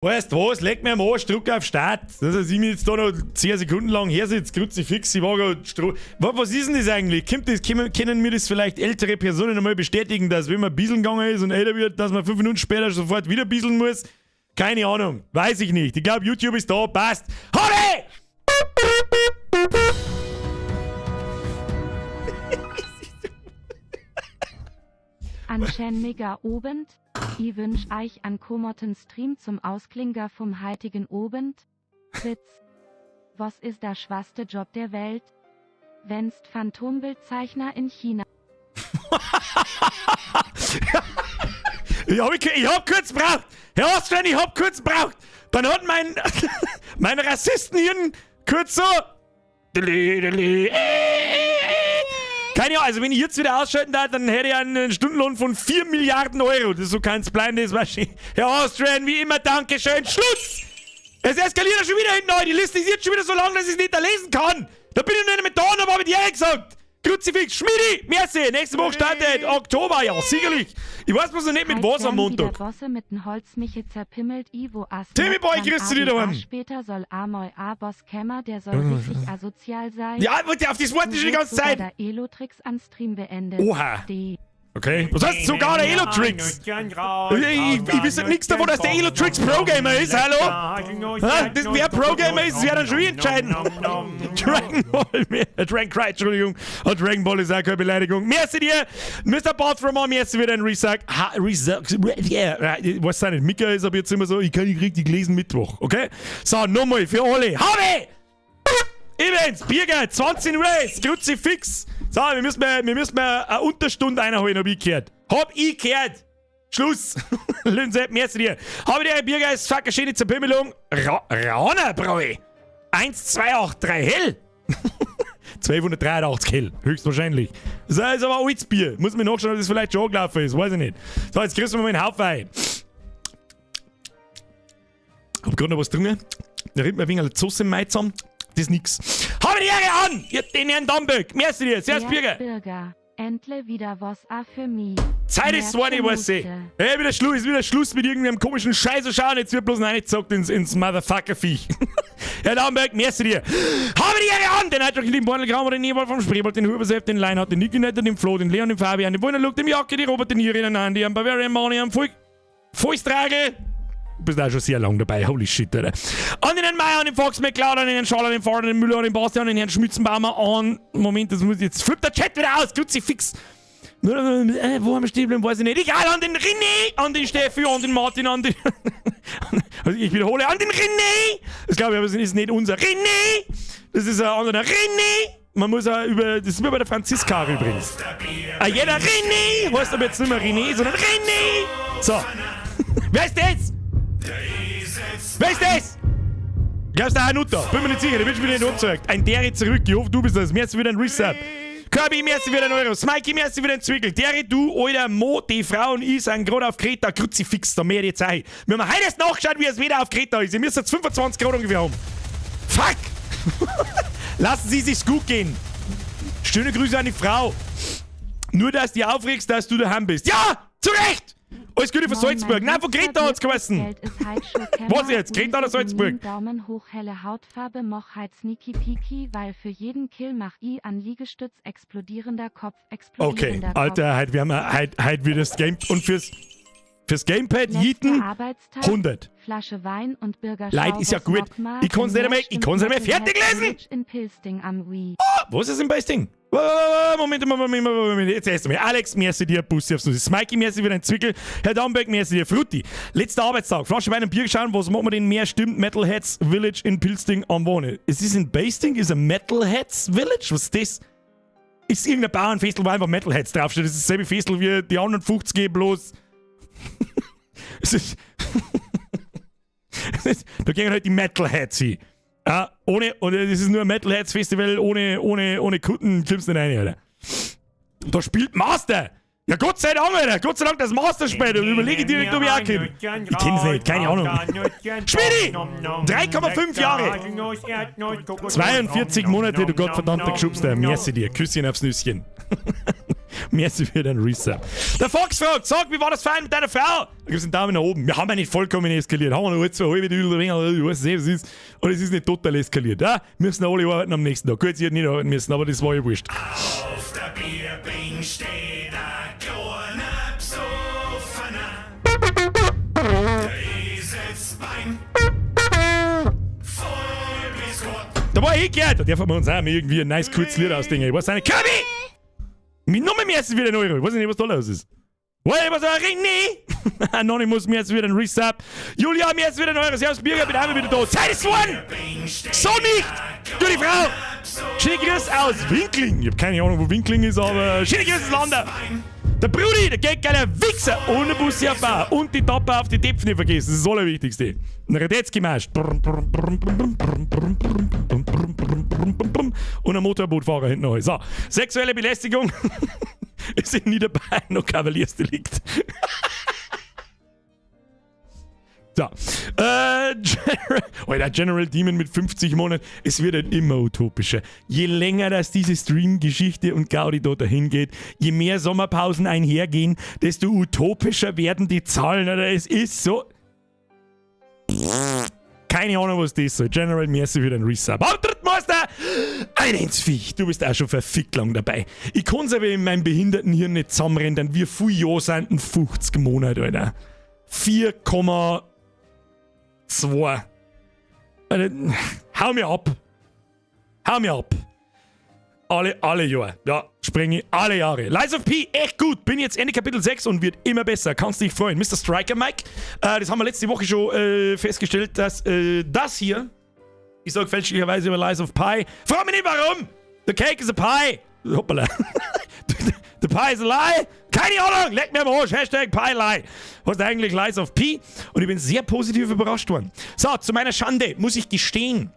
Weißt was, leg mir am Arsch, drück auf Start. Dass ich mich jetzt da noch 10 Sekunden lang hersitze, Kruzifix, ich war grad Stro was, was ist denn das eigentlich? Kommt das, können, können mir das vielleicht ältere Personen einmal bestätigen, dass wenn man bieseln gegangen ist und älter wird, dass man 5 Minuten später sofort wieder bieseln muss? Keine Ahnung, weiß ich nicht. Ich glaube, YouTube ist da, passt. Hore! An schen mega Obend, i wünsch eich an komotten Stream zum Ausklinger vum heitigen Obend. Witz. Wos is da schwaste Job der Welt? Wennst Phantombildzeichner in China. Ich hab, ich hab kurz braucht. Herr Austrian, ich hab kurz braucht. Dann hat mein, mein Rassistenhirn kurz so. Keine Ahnung, also wenn ich jetzt wieder ausschalten darf, dann hätte ich einen Stundenlohn von 4 Milliarden Euro. Das ist so keins bleiben, das wahrscheinlich. Herr Austrian, wie immer, Dankeschön. Schluss! Es eskaliert ja schon wieder hinten neu. Die Liste ist jetzt schon wieder so lang, dass ich es nicht lesen kann. Da bin ich noch nicht mit da und hab mit dir gesagt. Kruzifix, Schmidi, merci. Nächste Woche startet Oktober, ja, sicherlich. Ich weiß bloß noch nicht mit was am Montag. Der Bosse mit den Holzmiche zerpimmelt Ivo As. Timmy Boy, grüß dich daheim. Später soll Amoy A. Boss Kämmer, der soll richtig asozial sein. Ja, auf das Wort ist schon die ganze Zeit. Der Elotrix an Stream beendet. Oha. D. Okay. Was heißt sogar der Elotrix? Ich, ich, ich wüsste nichts davon, dass der Elotrix Pro-Gamer ist, hallo? Ha? Das, wer Pro-Gamer ist, das wird dann schon entscheiden. Dragon Ball, Dragon Cry, Entschuldigung. Oh, Dragon Ball ist auch keine Beleidigung. Merci dir, Mr. Bathroom, merci wieder ein Resack. Ha, Resack, yeah, ich weiß auch nicht, Mika ist aber jetzt immer so, ich kann nicht richtig lesen Mittwoch, okay? So, nochmal für alle. Habe! Events, Biergeld, 20 Race, Kruzifix. So, wir müssen mal, wir müssen mal eine Unterstunde einholen, hab ich gehört. Hab ich gehört. Schluss. Linse, merci dir. Habe dir ein Biergeist, fuck, eine schöne Zerpimmelung. Ra Raunerbräu. 1, 2, 8, 3, hell. 1283 hell, höchstwahrscheinlich. Das ist aber altes Bier. Muss mir nachschauen, ob das vielleicht schon angelaufen ist, weiß ich nicht. So, jetzt kriegst du mal einen Haufen ein. Hab gerade noch was getrunken. Da rinnt mir ein wenig Sauce im Mai zusammen. Das ist nix. Habe die Ehre an! Ihr, den Herrn Dammböck. Merci dir. Servus, Bürger. Bürger. Endle wieder was a für mi. Zeit ist zwar nicht, weiß ich. Hey, wieder Schluss, ist wieder Schluss mit irgendeinem komischen Scheiße schauen. Jetzt wird bloß reingezockt ins Motherfucker-Viech. Herr Damberg, merci dir. Habe die Ehre an! Den Eindruck, den Bornel Kramer, den Ewald vom Spreewald, den Hubersepp, den Leinhardt, den Nikinetter, den Flo, den Leon, den Fabian, den Wolnerluck, den Jacke, die Robert, den Irin, den Andi, den Bavarian Mani, den Volk. Fäustragel! Du bist auch schon sehr lang dabei, holy shit, Alter. An den Herrn Meier, an den Fox McCloud, an den Herrn Schaller, an den Fahrer, an den Müller, an den Bastian, an den Herrn Schmützenbaumer, an. Moment, das muss ich jetzt. Flippt der Chat wieder aus, Kruzifix! Wo haben wir stehen geblieben, weiß ich nicht. Egal, an den René, an den Steffi, an den Martin, an den. Also ich wiederhole, an den René! Das glaube ich, aber das ist nicht unser René! Das ist ein anderer René! Man muss auch über. Das ist wie bei der Franziska übrigens. Ah, jeder René! Heißt aber jetzt nicht mehr René, sondern René! So. Wer ist das? Wer ist das? Glaubst du, Hanuta? Bin mir nicht sicher, der wird schon wieder nicht angezeigt. Ein Deri zurück, ich hoffe, du bist das. Merci wieder ein Resub. Kirby, merci wieder ein Euro. Smikey, merci wieder ein Zwickel. Deri, du, alter Mo, die Frau und ich sind gerade auf Kreta. Kruzifix, da mehr jetzt ein. Wir haben heute erst nachgeschaut, wie es wieder auf Kreta ist. Ihr müsst jetzt 25 Grad ungefähr haben. Fuck! Lassen Sie sich's gut gehen. Schöne Grüße an die Frau. Nur, dass du dich aufregst, dass du daheim bist. Ja! Zu Recht! Alles Gute von Salzburg. Nein, von Greta hat's geheißen. Was jetzt? Greta oder Salzburg? Daumen hoch, helle Hautfarbe, moch halt sneaky peaky, weil für jeden Kill mach i an Liegestütz, explodierender Kopf, explodierender Okay, Alter, heute, wir haben heute, heute wird das Game und fürs Gamepad Yeeten 100. Flasche Wein und Bürger. Leid ist ja gut. Ich kann's nicht einmal, ich kann's nicht mehr fertig lesen. In Pilsting am Wii. Oh, was ist im Pilsting? Moment, Moment, Moment, Moment, jetzt erst einmal. Alex, merci dir, Bussi aufs Nuss. Smikey, merci wieder ein Zwickel. Herr Damberg, merci dir, Frutti. Letzter Arbeitstag. Flasche Wein und Bier schauen, was machen wir denn mehr? Stimmt, Metalheads Village in Pilsting am Wohne. Ist das in Basting? Ist ein Metalheads Village? Was ist das? Ist irgendein Bauernfestel, wo einfach Metalheads draufsteht? Das ist dasselbe Festel wie die anderen 50 bloß. Es ist. Da gehen halt die Metalheads hin. Ja, ohne, und das ist nur ein Metalheads Festival, ohne Kutten kommst du nicht rein, Alter. Da spielt Master! Ja, Gott sei Dank, Alter! Gott sei Dank, dass Master spielt. Und überlege direkt, ob ich auch komme. Ich kenn's nicht, keine Ahnung. Schmidi! 3,5 Jahre! 42 Monate, du gottverdammter Geschubster. Merci dir. Küsschen aufs Nüsschen. Merci für den Resub. Der Fox fragt, sag, wie war das Feiern mit deiner Frau? Da gibt's einen Daumen nach oben. Wir haben ja nicht vollkommen eskaliert. Haben wir noch zwei halbe Düdel, ich weiß nicht, was ist. Und es ist nicht total eskaliert. Ja? Müssen alle arbeiten am nächsten Tag. Gut, sie hat nicht arbeiten müssen, aber das war ja wurscht. Auf der Bierbink steht ein kleiner Besoffener. Der ist jetzt beim voll bis Gott. Da war ich gehört. Da dürfen wir uns auch mal irgendwie ein nice kurzes Lied ausdenken. Ich weiß nicht, Kirby! Mit Nummer mehr ist wieder ein Euro. Ich weiß nicht, was da los ist. Wait, was war René? Anonymous, mir jetzt wieder ein Resub. Julia, mir jetzt wieder ein Euro. Servus, Birger, bin einmal wieder da. Zeit ist geworden! So nicht! Gute Frau! Schöne Grüße aus Winkling. Ich hab keine Ahnung, wo Winkling ist, aber schöne Grüße ins Land. Der Brudi, der geldgeiler Wichser ohne Bus ja Bar und die Tappe auf die Tepfen nicht vergessen. Das ist das Allerwichtigste. Ein Radetzky-Marsch. Und ein Motorbootfahrer hinten noch. So, sexuelle Belästigung ist in Niederbayern noch Kavaliersdelikt. So. General, Alter, General Demon mit 50 Monaten. Es wird halt immer utopischer. Je länger das diese Stream-Geschichte und Gaudi da dahin geht, je mehr Sommerpausen einhergehen, desto utopischer werden die Zahlen. Alter, es ist so. Keine Ahnung, was das soll. General, merci für den Resub. Am dritten Meister! Ein Viech, du bist auch schon verfickt lang dabei. Ich kann's aber in meinem behinderten Hirn nicht zusammenrendern. Wie viel Jahre sind denn 50 Monate, Alter? 4,2. Alter, hau mir ab. Hau mir ab. Alle Jahre. Ja, springe ich alle Jahre. Lies of P, echt gut. Bin jetzt Ende Kapitel 6 und wird immer besser. Kannst dich freuen. Mr. Striker Mike, das haben wir letzte Woche schon festgestellt, dass das hier, ich sag fälschlicherweise über Lies of Pie. Frag mich nicht warum! The cake is a pie! Hoppala. The pie is a lie? Keine Ahnung! Leck mir am Arsch! Hashtag Pie Lie. Was ist eigentlich Lies of P? Und ich bin sehr positiv überrascht worden. So, zu meiner Schande muss ich gestehen,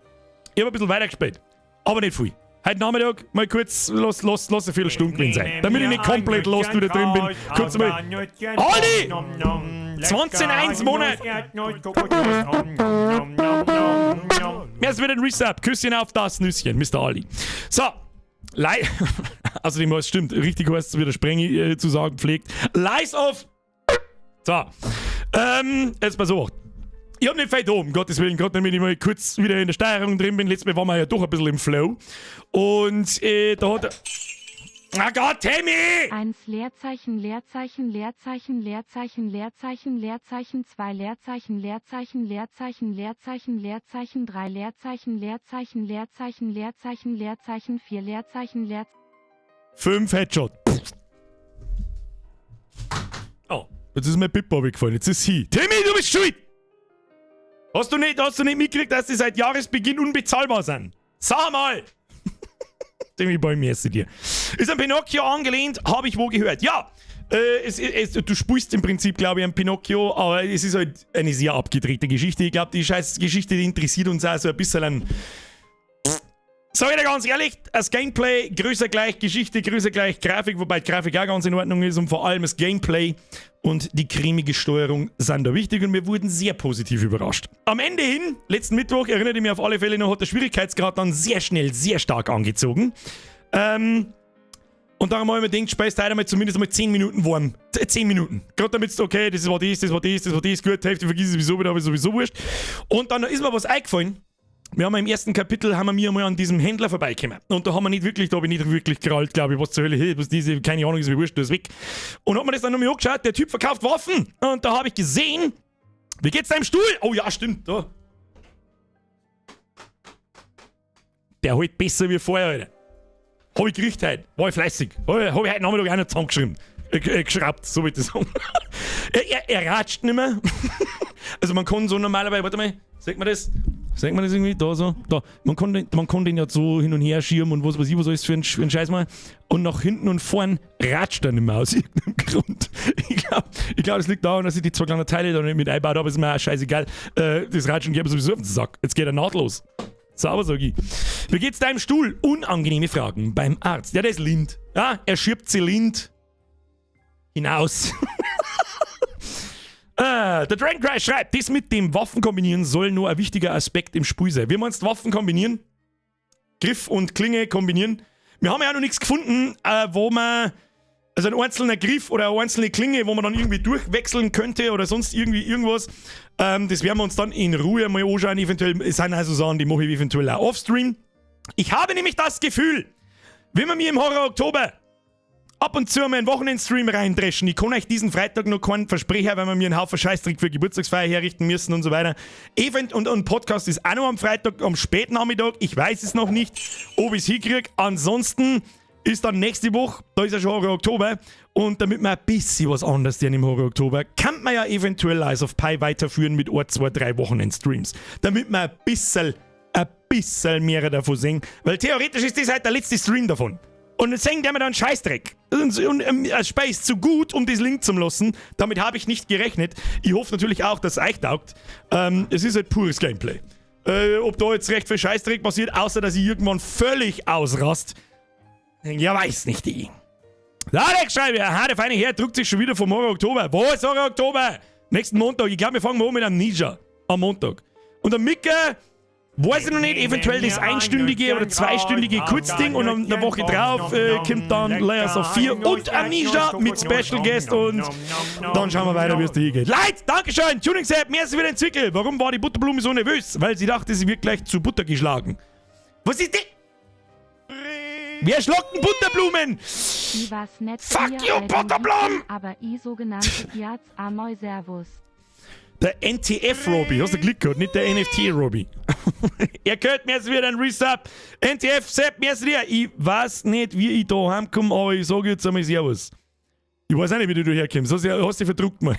ich habe ein bisschen weitergespielt. Aber nicht viel. Heute Nachmittag mal kurz, lass eine Viertelstunde gewesen sein. Damit ich nicht komplett lost wieder drin bin. Kurz mal. Aldi! 20,1 Monat! Mir ist wieder ein Resub. Küsschen auf das Nüsschen, Mr. Ali. So. Außerdem, was stimmt, richtig heißt es wieder Sprengi zu sagen pflegt. Lies of. So. Jetzt pass auf. Ich hab nicht viel da, um Gottes Willen, gerade damit ich mal kurz wieder in der Steuerung drin bin. Letztes Mal waren wir ja doch ein bisschen im Flow. Und da hat er. Ah Gott, Timmy! 1 Leerzeichen Leerzeichen Leerzeichen Leerzeichen Leerzeichen Leerzeichen 2 Leerzeichen Leerzeichen Leerzeichen Leerzeichen Leerzeichen 3 Leerzeichen Leerzeichen Leerzeichen Leerzeichen Leerzeichen 4 Leerzeichen Leerzeichen 5 Headshot. Oh, jetzt ist mein Pippo weggefallen. Jetzt ist sie. Timmy, du bist schuld! Hast du nicht mitgekriegt, dass sie seit Jahresbeginn unbezahlbar sind? Sag mal! Timmy, bei mir ist sie dir. Ist an Pinocchio angelehnt, habe ich wo gehört. Ja, du spielst im Prinzip, glaube ich, an Pinocchio, aber es ist halt eine sehr abgedrehte Geschichte. Ich glaube, die scheiß Geschichte, die interessiert uns auch so ein bisschen an. Sag ich dir ganz ehrlich, das Gameplay größer gleich Geschichte, größer gleich Grafik, wobei die Grafik auch ganz in Ordnung ist und vor allem das Gameplay und die cremige Steuerung sind da wichtig und wir wurden sehr positiv überrascht. Am Ende hin, letzten Mittwoch, erinnerte ich mich auf alle Fälle noch, hat der Schwierigkeitsgrad dann sehr schnell, sehr stark angezogen. Und darum habe ich mir gedacht, speist heute mal zumindest mal 10 Minuten warm. 10 Minuten. Gerade damit du, okay, das war das, das war das, das war das, gut, Hälfte vergiss ich sowieso wieder, aber ist sowieso wurscht. Und dann ist mir was eingefallen. Wir haben im ersten Kapitel, haben wir mal an diesem Händler vorbeigekommen. Und da haben wir nicht wirklich, da habe ich nicht wirklich gerallt, glaube ich, was zur Hölle, hey, was diese, keine Ahnung, ist mir wurscht, das ist weg. Und hab mir das dann nochmal angeschaut, der Typ verkauft Waffen. Und da habe ich gesehen, wie geht's deinem Stuhl? Oh ja, stimmt, da. Der hält besser wie vorher, Alter. Hab ich gekriegt heute. War ich fleißig. Hab ich heute Nachmittag auch noch zusammengeschrieben. Geschraubt, so will ich das sagen. Er ratscht nicht mehr. Also man kann so normalerweise, warte mal, sieht man das? Sieht man das irgendwie? Da so? Da. Man kann den ja so hin und her schirmen und was weiß ich, was alles für ein Scheiß mal. Und nach hinten und vorn ratscht er nicht mehr aus irgendeinem Grund. Ich glaub, das liegt daran, dass ich die zwei kleinen Teile da nicht mit einbaut, aber ist mir auch scheißegal. Das Ratschen geht mir sowieso auf den Sack. Jetzt geht er nahtlos. Sauber, sag ich. Wie geht's deinem Stuhl? Unangenehme Fragen beim Arzt. Ja, der ist Lind. Ja, er schiebt sie Lind hinaus. Der Dragon Cry schreibt, das mit dem Waffen kombinieren soll nur ein wichtiger Aspekt im Spiel sein. Wie meinst du Waffen kombinieren? Griff und Klinge kombinieren? Wir haben ja auch noch nichts gefunden, wo man Also ein einzelner Griff oder eine einzelne Klinge, wo man dann irgendwie durchwechseln könnte oder sonst irgendwie irgendwas. Das werden wir uns dann in Ruhe mal anschauen. Eventuell, es sind also Sachen, die mache ich eventuell auch offstream. Ich habe nämlich das Gefühl, wenn wir mir im Horror Oktober ab und zu mal einen Wochenendstream reindreschen. Ich kann euch diesen Freitag noch keinen versprechen, weil wir mir einen Haufen Scheißdreck für Geburtstagsfeier herrichten müssen und so weiter. Event und Podcast ist auch noch am Freitag, am Spätnachmittag. Ich weiß es noch nicht, ob ich es hinkriege. Ansonsten ist dann nächste Woche, da ist ja schon Horror Oktober. Und damit wir ein bisschen was anderes tun im Horror Oktober, kann man ja eventuell Lies of P weiterführen mit 1, 2, 3 Wochenendstreams. Damit wir ein bisschen mehr davon sehen. Weil theoretisch ist das halt der letzte Stream davon. Und sehen der mir dann Scheißdreck. Und das Spiel ist zu gut, um das liegen zu lassen. Damit habe ich nicht gerechnet. Ich hoffe natürlich auch, dass es euch taugt. Es ist halt pures Gameplay. Ob da jetzt recht viel Scheißdreck passiert, außer dass ich irgendwann völlig ausrast, ja, weiß nicht ich. Alex schreibe, aha, der feine Herr druckt sich schon wieder vom Horror Oktober. Wo ist Horror Oktober? Nächsten Montag. Ich glaube, wir fangen mal an mit Amnesia. Am Montag. Und der Micke, weiß ich noch nicht, eventuell das einstündige oder zweistündige Kurzding und eine Woche drauf kommt dann Layers of 4 und Amnesia mit Special Guest und dann schauen wir weiter, wie es da hier geht. Leute, Dankeschön, Tuning Sepp, merci für den Zwickel. Warum war die Butterblume so nervös? Weil sie dachte, sie wird gleich zu Butter geschlagen. Was ist das? Wer schlagt denn Butterblumen? I was net Fuck you, Butterblum! Aber i sogenannte Jaz Amoy Servus. Der NTF Robbie, hast du Glück gehabt, nicht der NFT Robbie. Er gehört mir jetzt wieder ein Resub. NTF Sepp, merci dir. Ich weiß nicht, wie ich da heimkomme, aber ich sage jetzt einmal Servus. Ich weiß auch nicht, wie du da herkommst. Hast dich verdruckt mal.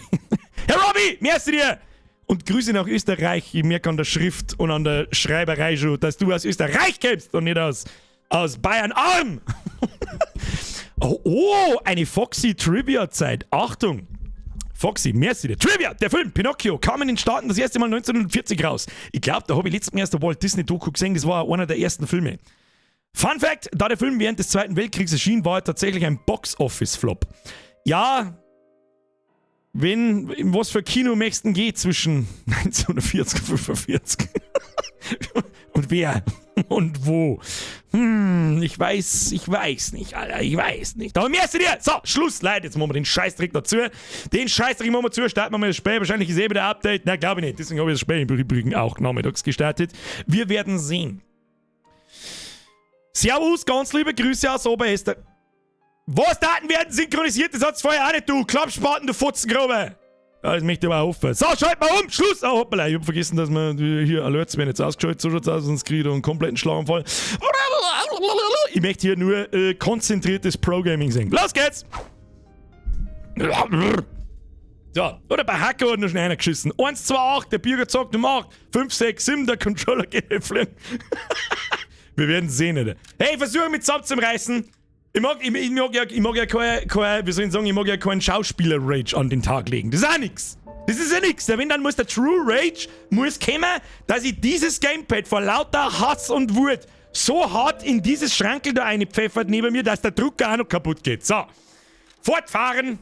Herr Robbie, merci dir! Und Grüße nach Österreich. Ich merke an der Schrift und an der Schreiberei schon, dass du aus Österreich kommst und nicht aus Bayern Arm. Oh, eine Foxy Trivia Zeit. Achtung! Foxy, merci dir. Trivia, der Film Pinocchio kam in den Staaten das erste Mal 1940 raus. Ich glaube, da habe ich letztes Mal erst der Walt Disney Doku gesehen, das war einer der ersten Filme. Fun Fact: Da der Film während des Zweiten Weltkriegs erschien, war er tatsächlich ein Box-Office-Flop. Ja, wenn, in was für Kino möchten geht zwischen 1940 und 45? Und wer? Und wo? Ich weiß nicht, Alter, ich weiß nicht. Aber merci dir! So, Schluss, Leute, jetzt machen wir den Scheißdreck dazu. Den Scheißdreck machen wir zu, starten wir mal das Spiel. Wahrscheinlich ist eh wieder Update. Na, glaube ich nicht. Deswegen habe ich das Spiel im Übrigen auch nachmittags gestartet. Wir werden sehen. Servus, ganz liebe Grüße aus Oberösterreich. Was, Daten werden synchronisiert? Das hat's vorher auch nicht, du Klappspaten, du Fotzengrube. Ja, das möchte ich aber auch hoffen. So, schalt mal um, Schluss. Oh, hoppala, ich hab vergessen, dass wir hier Alerts werden jetzt ausgeschaltet. So schaut's aus, sonst kriege ich da einen kompletten Schlaganfall. Ich möchte hier nur konzentriertes Pro-Gaming sehen. Los geht's! So, oder bei Hacker hat noch schnell einer geschissen. 1, 2, 8, der Bürger zockt um 8. 5, 6, 7, der Controller geht nicht fliegen. Wir werden sehen, Alter. Hey, versuche mich zusammenzureißen. Ich mag ja kein, wie soll ich sagen, ich mag ja keinen Schauspieler-Rage an den Tag legen. Das ist auch nix. Das ist ja nix. Wenn, dann muss der True Rage muss kommen, dass ich dieses Gamepad vor lauter Hass und Wut so hart in dieses Schrankel da reinpfeffert neben mir, dass der Drucker auch noch kaputt geht. So. Fortfahren.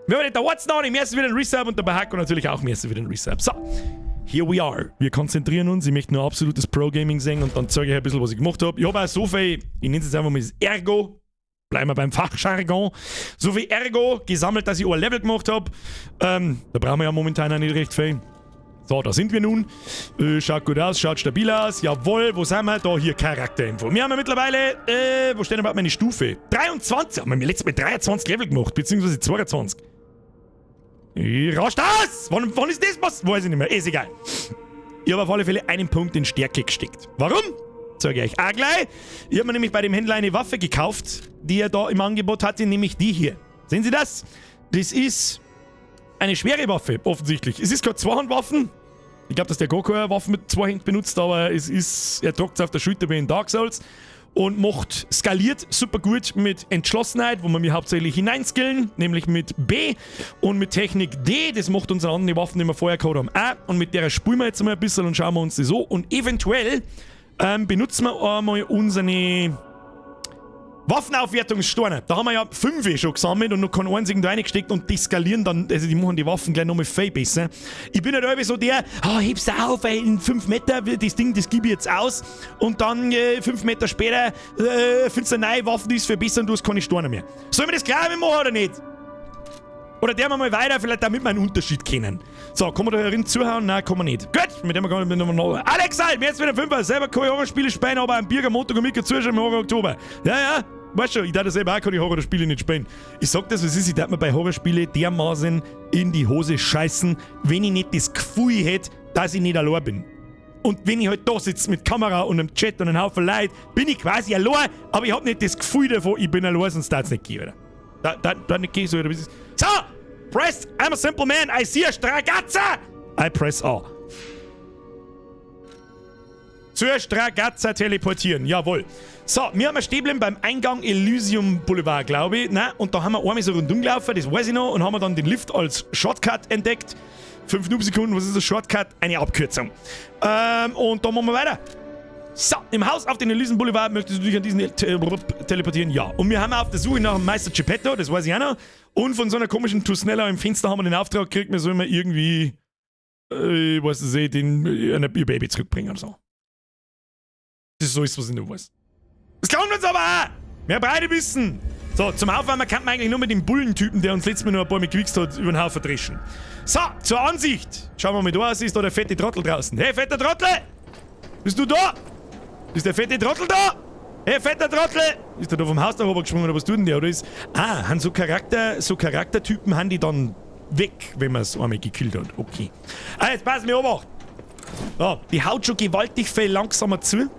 Wir haben der Watson noch, merci wieder den Resub und der Bahako natürlich auch merci wieder den Resub. So. Here we are. Wir konzentrieren uns. Ich möchte nur absolutes Pro-Gaming sehen und dann zeige ich ein bisschen, was ich gemacht habe. Ich habe auch so viel, ich nenne es jetzt einfach mal das Ergo. Bleiben wir beim Fachjargon. So viel Ergo gesammelt, dass ich auch ein Level gemacht habe. Da brauchen wir ja momentan auch nicht recht viel. So, da sind wir nun. Schaut gut aus, schaut stabil aus. Jawohl, wo sind wir? Da hier Charakterinfo. Wir haben ja mittlerweile, wo steht denn überhaupt meine Stufe? 23! Haben wir letztes Mal 23 Level gemacht, beziehungsweise 22. Rascht aus! Wann ist das was? Weiß ich nicht mehr. Ist egal. Ich habe auf alle Fälle einen Punkt in Stärke gesteckt. Warum? Zeige ich euch auch gleich. Ich habe mir nämlich bei dem Händler eine Waffe gekauft, die er da im Angebot hatte, nämlich die hier. Sehen Sie das? Das ist eine schwere Waffe, offensichtlich. Es ist keine Zweihandwaffen. Ich glaube, dass der gar keine Waffe mit zwei Händen benutzt, aber er tragt es auf der Schulter wie in Dark Souls und macht, skaliert super gut mit Entschlossenheit, wo wir mir hauptsächlich hineinskillen, nämlich mit B und mit Technik D, das macht unsere anderen Waffen, die wir vorher gehabt haben, auch. Und mit der spielen wir jetzt mal ein bisschen und schauen wir uns das so. Und eventuell benutzen wir einmal unsere Waffenaufwertungssteine. Da haben wir ja 5 schon gesammelt und noch keinen einzigen da reingesteckt und die skalieren dann, also die machen die Waffen gleich nochmal viel besser. Ich bin halt irgendwie so der, ah, hebst du auf, ey, in 5 Meter, das Ding, das gebe ich jetzt aus und dann 5 Meter später findest du eine neue Waffe, die ist viel besser und du hast keine Steine mehr. Sollen wir das gleich machen oder nicht? Oder der wir mal weiter, vielleicht damit wir einen Unterschied kennen. So, kann man da herin zuhauen? Nein, kann man nicht. Gut, mit dem kann ich noch. Alex, mir jetzt wieder 5er. Selber keine Horrorspiele spielen, aber am Birger Montag und Mikro zuschauen im Horror Oktober. Ja, ja, weißt schon, ich darf selber auch keine Horrorspiele nicht spielen. Ich sag das, was ist, ich darf mir bei Horrorspielen dermaßen in die Hose scheißen, wenn ich nicht das Gefühl hätte, dass ich nicht allein bin. Und wenn ich halt da sitze mit Kamera und einem Chat und einem Haufen Leute, bin ich quasi allein, aber ich hab nicht das Gefühl davon, ich bin allein, sonst darf's nicht gehen, oder? Da nicht gehen, so, oder was ist. So! Press! I'm a simple man! I see a Stragazza! I press A. Zur Stragazza teleportieren, jawohl. So, wir haben ein Stäbchen beim Eingang Elysium Boulevard, glaube ich. Ne? Und da haben wir einmal so rundum gelaufen, das weiß ich noch, und haben wir dann den Lift als Shortcut entdeckt. 5 Sekunden, was ist das Shortcut? Eine Abkürzung. Und da machen wir weiter. So, im Haus auf den Elysium Boulevard möchtest du dich an diesen teleportieren? Ja. Und wir haben auf der Suche nach dem Meister Geppetto, das weiß ich auch noch. Und von so einer komischen Tusnella im Fenster haben wir den Auftrag gekriegt, wir sollen mal irgendwie, ich weiß nicht, ihr Baby zurückbringen oder so. Das ist so ist, was ich noch weiß. Das kommt uns aber auch! Wir beide wissen! So, zum Aufwärmen kann man eigentlich nur mit dem Bullentypen, der uns letztes Mal noch ein paar Mal gewichst hat, über den Haufen dreschen. So, zur Ansicht! Schauen wir mal da aus, ist da der fette Trottel draußen. Hey, fetter Trottel! Bist du da? Ist der fette Trottel da? Hey, fetter Trottel! Ist der da vom Haus da gesprungen oder was tut denn der? Oder ist. Ah, haben so Charaktertypen haben die dann weg, wenn man es einmal gekillt hat. Okay. Ah, jetzt pass mir Obacht! So, die haut schon gewaltig viel langsamer zu.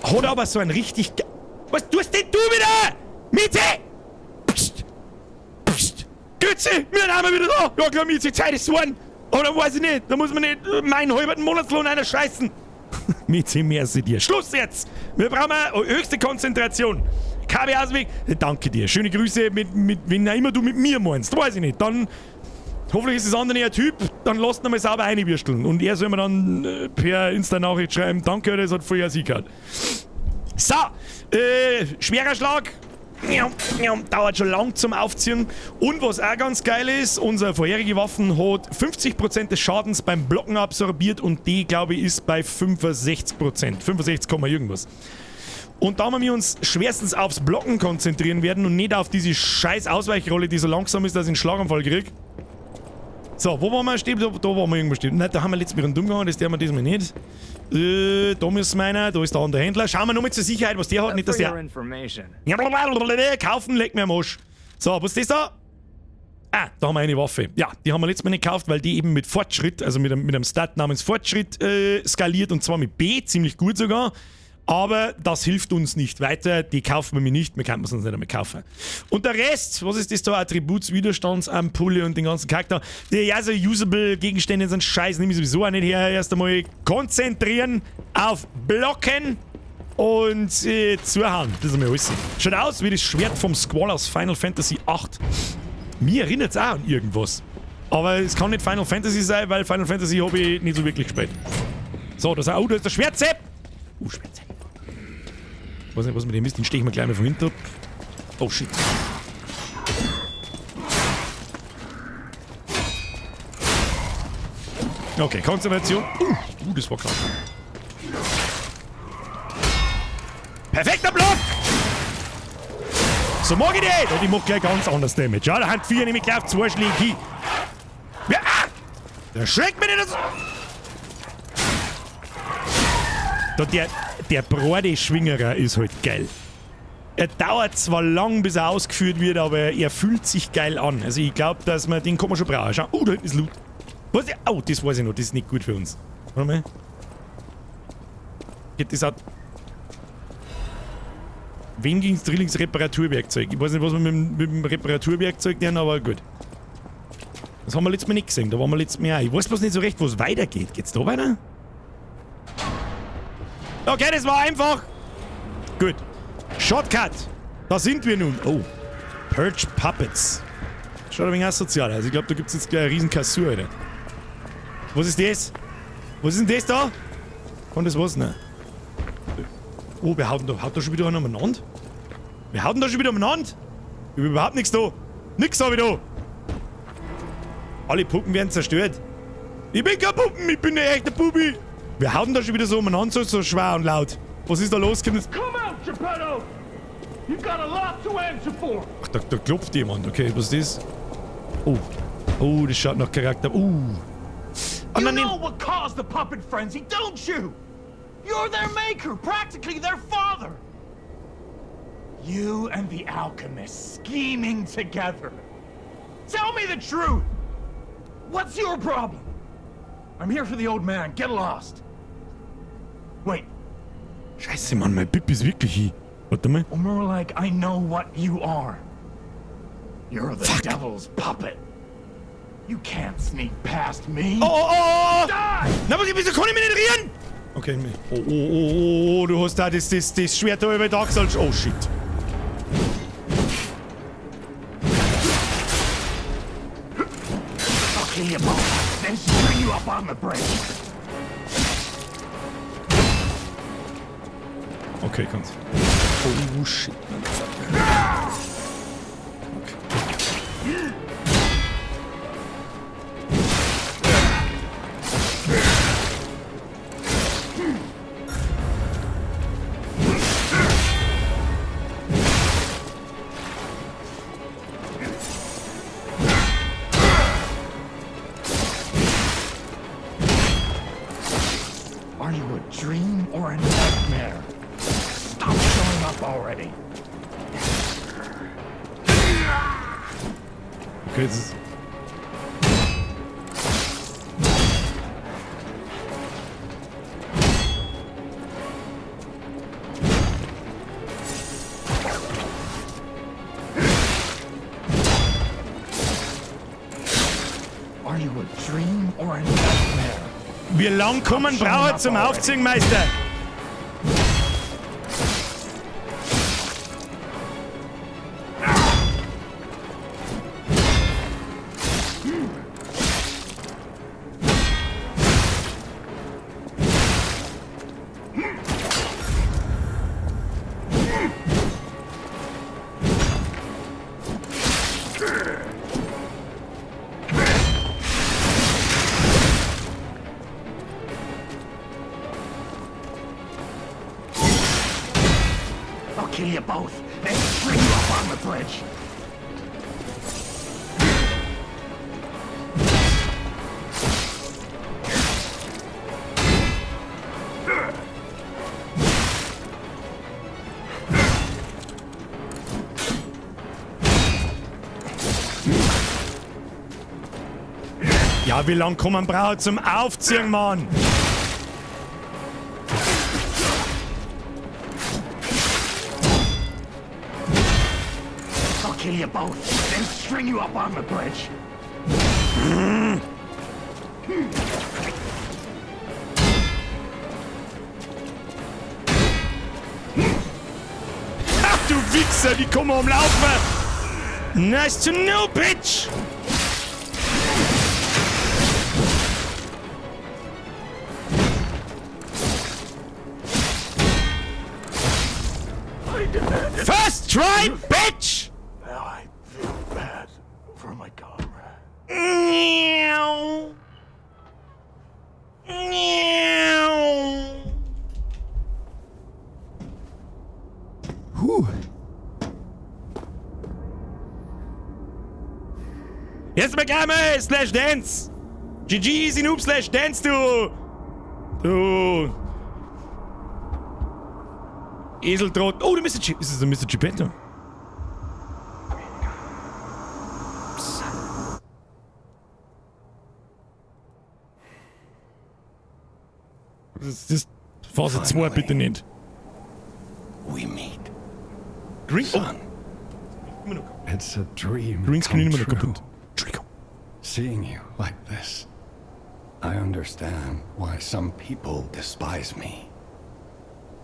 Hat aber so ein richtig. Was tust denn du wieder? Miete! Psst! Psst! Götze! Wir sind wieder da! Ja klar, Miete, Zeit ist geworden! Oder weiß ich nicht, da muss man nicht meinen halben Monatslohn einer scheißen. Miete, merci dir. Schluss jetzt! Wir brauchen höchste Konzentration. KB Ausweg, danke dir. Schöne Grüße, mit wenn auch immer du mit mir meinst. Weiß ich nicht. Dann, hoffentlich ist das andere ein Typ, dann lasst ihn mal sauber reinwürsteln. Und er soll mir dann per Insta-Nachricht schreiben, danke, das hat vorher sie gehabt. So, schwerer Schlag. Dauert schon lang zum Aufziehen. Und was auch ganz geil ist, unsere vorherige Waffen hat 50% des Schadens beim Blocken absorbiert und die, glaube ich, ist bei 65%. 65, irgendwas. Und da wir uns schwerstens aufs Blocken konzentrieren werden und nicht auf diese scheiß Ausweichrolle, die so langsam ist, dass ich einen Schlaganfall krieg. So, wo waren wir stehen? Da waren wir irgendwo stehen. Nein, da haben wir letztes Mal rundum gegangen, das der wir diesmal nicht. Da müssen wir einer, da ist der andere Händler. Schauen wir nur mal zur Sicherheit, was der hat, nicht dass der... Ja, kaufen, leck mir am Arsch. So, was ist das da? Ah, da haben wir eine Waffe. Ja, die haben wir letztes Mal nicht gekauft, weil die eben mit Fortschritt, also mit einem Stat namens Fortschritt skaliert und zwar mit B, ziemlich gut sogar. Aber das hilft uns nicht weiter, die kaufen wir nicht, wir können es uns nicht einmal kaufen. Und der Rest, was ist das da? Attributswiderstandsampulle und den ganzen Charakter. Die ja, so usable Gegenstände sind Scheiß, nehme ich sowieso auch nicht her. Erst einmal konzentrieren auf Blocken und zuhauen. Das ist mir alles. Schaut aus wie das Schwert vom Squall aus Final Fantasy VIII. Mir erinnert es auch an irgendwas. Aber es kann nicht Final Fantasy sein, weil Final Fantasy habe ich nicht so wirklich gespielt. So, das, oh, da ist der Schwertsepp! Schwertsepp. Ich weiß nicht, was mit dem ist, den steche ich mir gleich mal von hinten ab. Oh shit. Okay, Konzentration. Das war knapp. Perfekter Block! So mag ich nicht! Und ich mach gleich ganz anders Damage. Ja, da haben 4 nämlich gleich auf 2 Schläge hin. Ja, ah! Der schreckt mich nicht! Da der Brode-Schwingerer ist halt geil. Er dauert zwar lang, bis er ausgeführt wird, aber er fühlt sich geil an. Also ich glaube, dass man den kann man schon brauchen. Schau, oh, da hinten ist Loot. Was? Oh, das weiß ich noch, das ist nicht gut für uns. Warte mal. Geht das auch? Wem ging's Drillings-Reparaturwerkzeug? Ich weiß nicht, was wir mit dem Reparaturwerkzeug nennen, aber gut. Das haben wir letztes Mal nicht gesehen, da waren wir letztes Mal auch. Ich weiß bloß nicht so recht, wo es weitergeht. Geht's da weiter? Okay, das war einfach. Gut. Shortcut. Da sind wir nun. Oh. Purge Puppets. Schaut ein wenig asozial aus. Ich glaube, da gibt es jetzt gleich eine riesen Kassur, Alter. Was ist das? Was ist denn das da? Kann das was? Nein. Oh, wir hauen da, haut da schon wieder einer umeinander? Wir hauen da schon wieder umeinander? Ich hab überhaupt nichts da. Nix hab ich da. Alle Puppen werden zerstört. Ich bin kein Puppen, ich bin ein echter Bubi. Wir hauen da schon wieder so umeinander, so schwer und laut. Was ist da los? Kommt jetzt Come out, Geppetto! You've got a lot to answer for! Ach, da klopft jemand. Okay, was ist das? Oh. Oh, das schaut nach Charakter. Oh, You nein, know what caused the puppet frenzy, don't you? You're their maker, practically their father. You and the alchemist scheming together. Tell me the truth. What's your problem? I'm here for the old man. Get lost. Wait, Scheiße, Mann, mein Pip ist wirklich hier. Warte mal. or more like I know what you are. You're the devil's puppet. You can't sneak past me. Oh, oh, oh, oh. Die! Na, aber wieso kann ich mich nicht rühren? Okay, oh, oh, oh, oh, du hast da das Schwert da über den Achsel. Oh, shit. I'll kill you both, then string you up on the bridge. Okay, kannst. Oh, shit, motherfucker. Okay. Are you a dream or a nightmare? Stop showing up already. Okay, jetzt ist. Are you a dream or a nightmare? Wie lang kann man brauchen zum Aufziehen, Meister? I'll kill you both, then string you up on the bridge. Ja, wie lang kann man brauchen zum Aufziehen, Mann? I'll kill you both, then string you up on the bridge. Ach du Wichser, die kommen am Laufen. Nice to know, bitch. First try, bitch! Now I feel bad for my comrade. Meow. Meow. Huh. Jetzt mal gleich mal slash dance. GG easy noob slash dance, du. Du. Eseltrott. Oh, der Mr. G. Ist das der Mr. Geppetto? Das ist Phase 2, bitte nicht. We meet. Green. Oh, Son, immer noch kaputt. it's a dream Greenscreen come immer noch true. kaputt. Entschuldigung. Seeing you like this, I understand why some people despise me.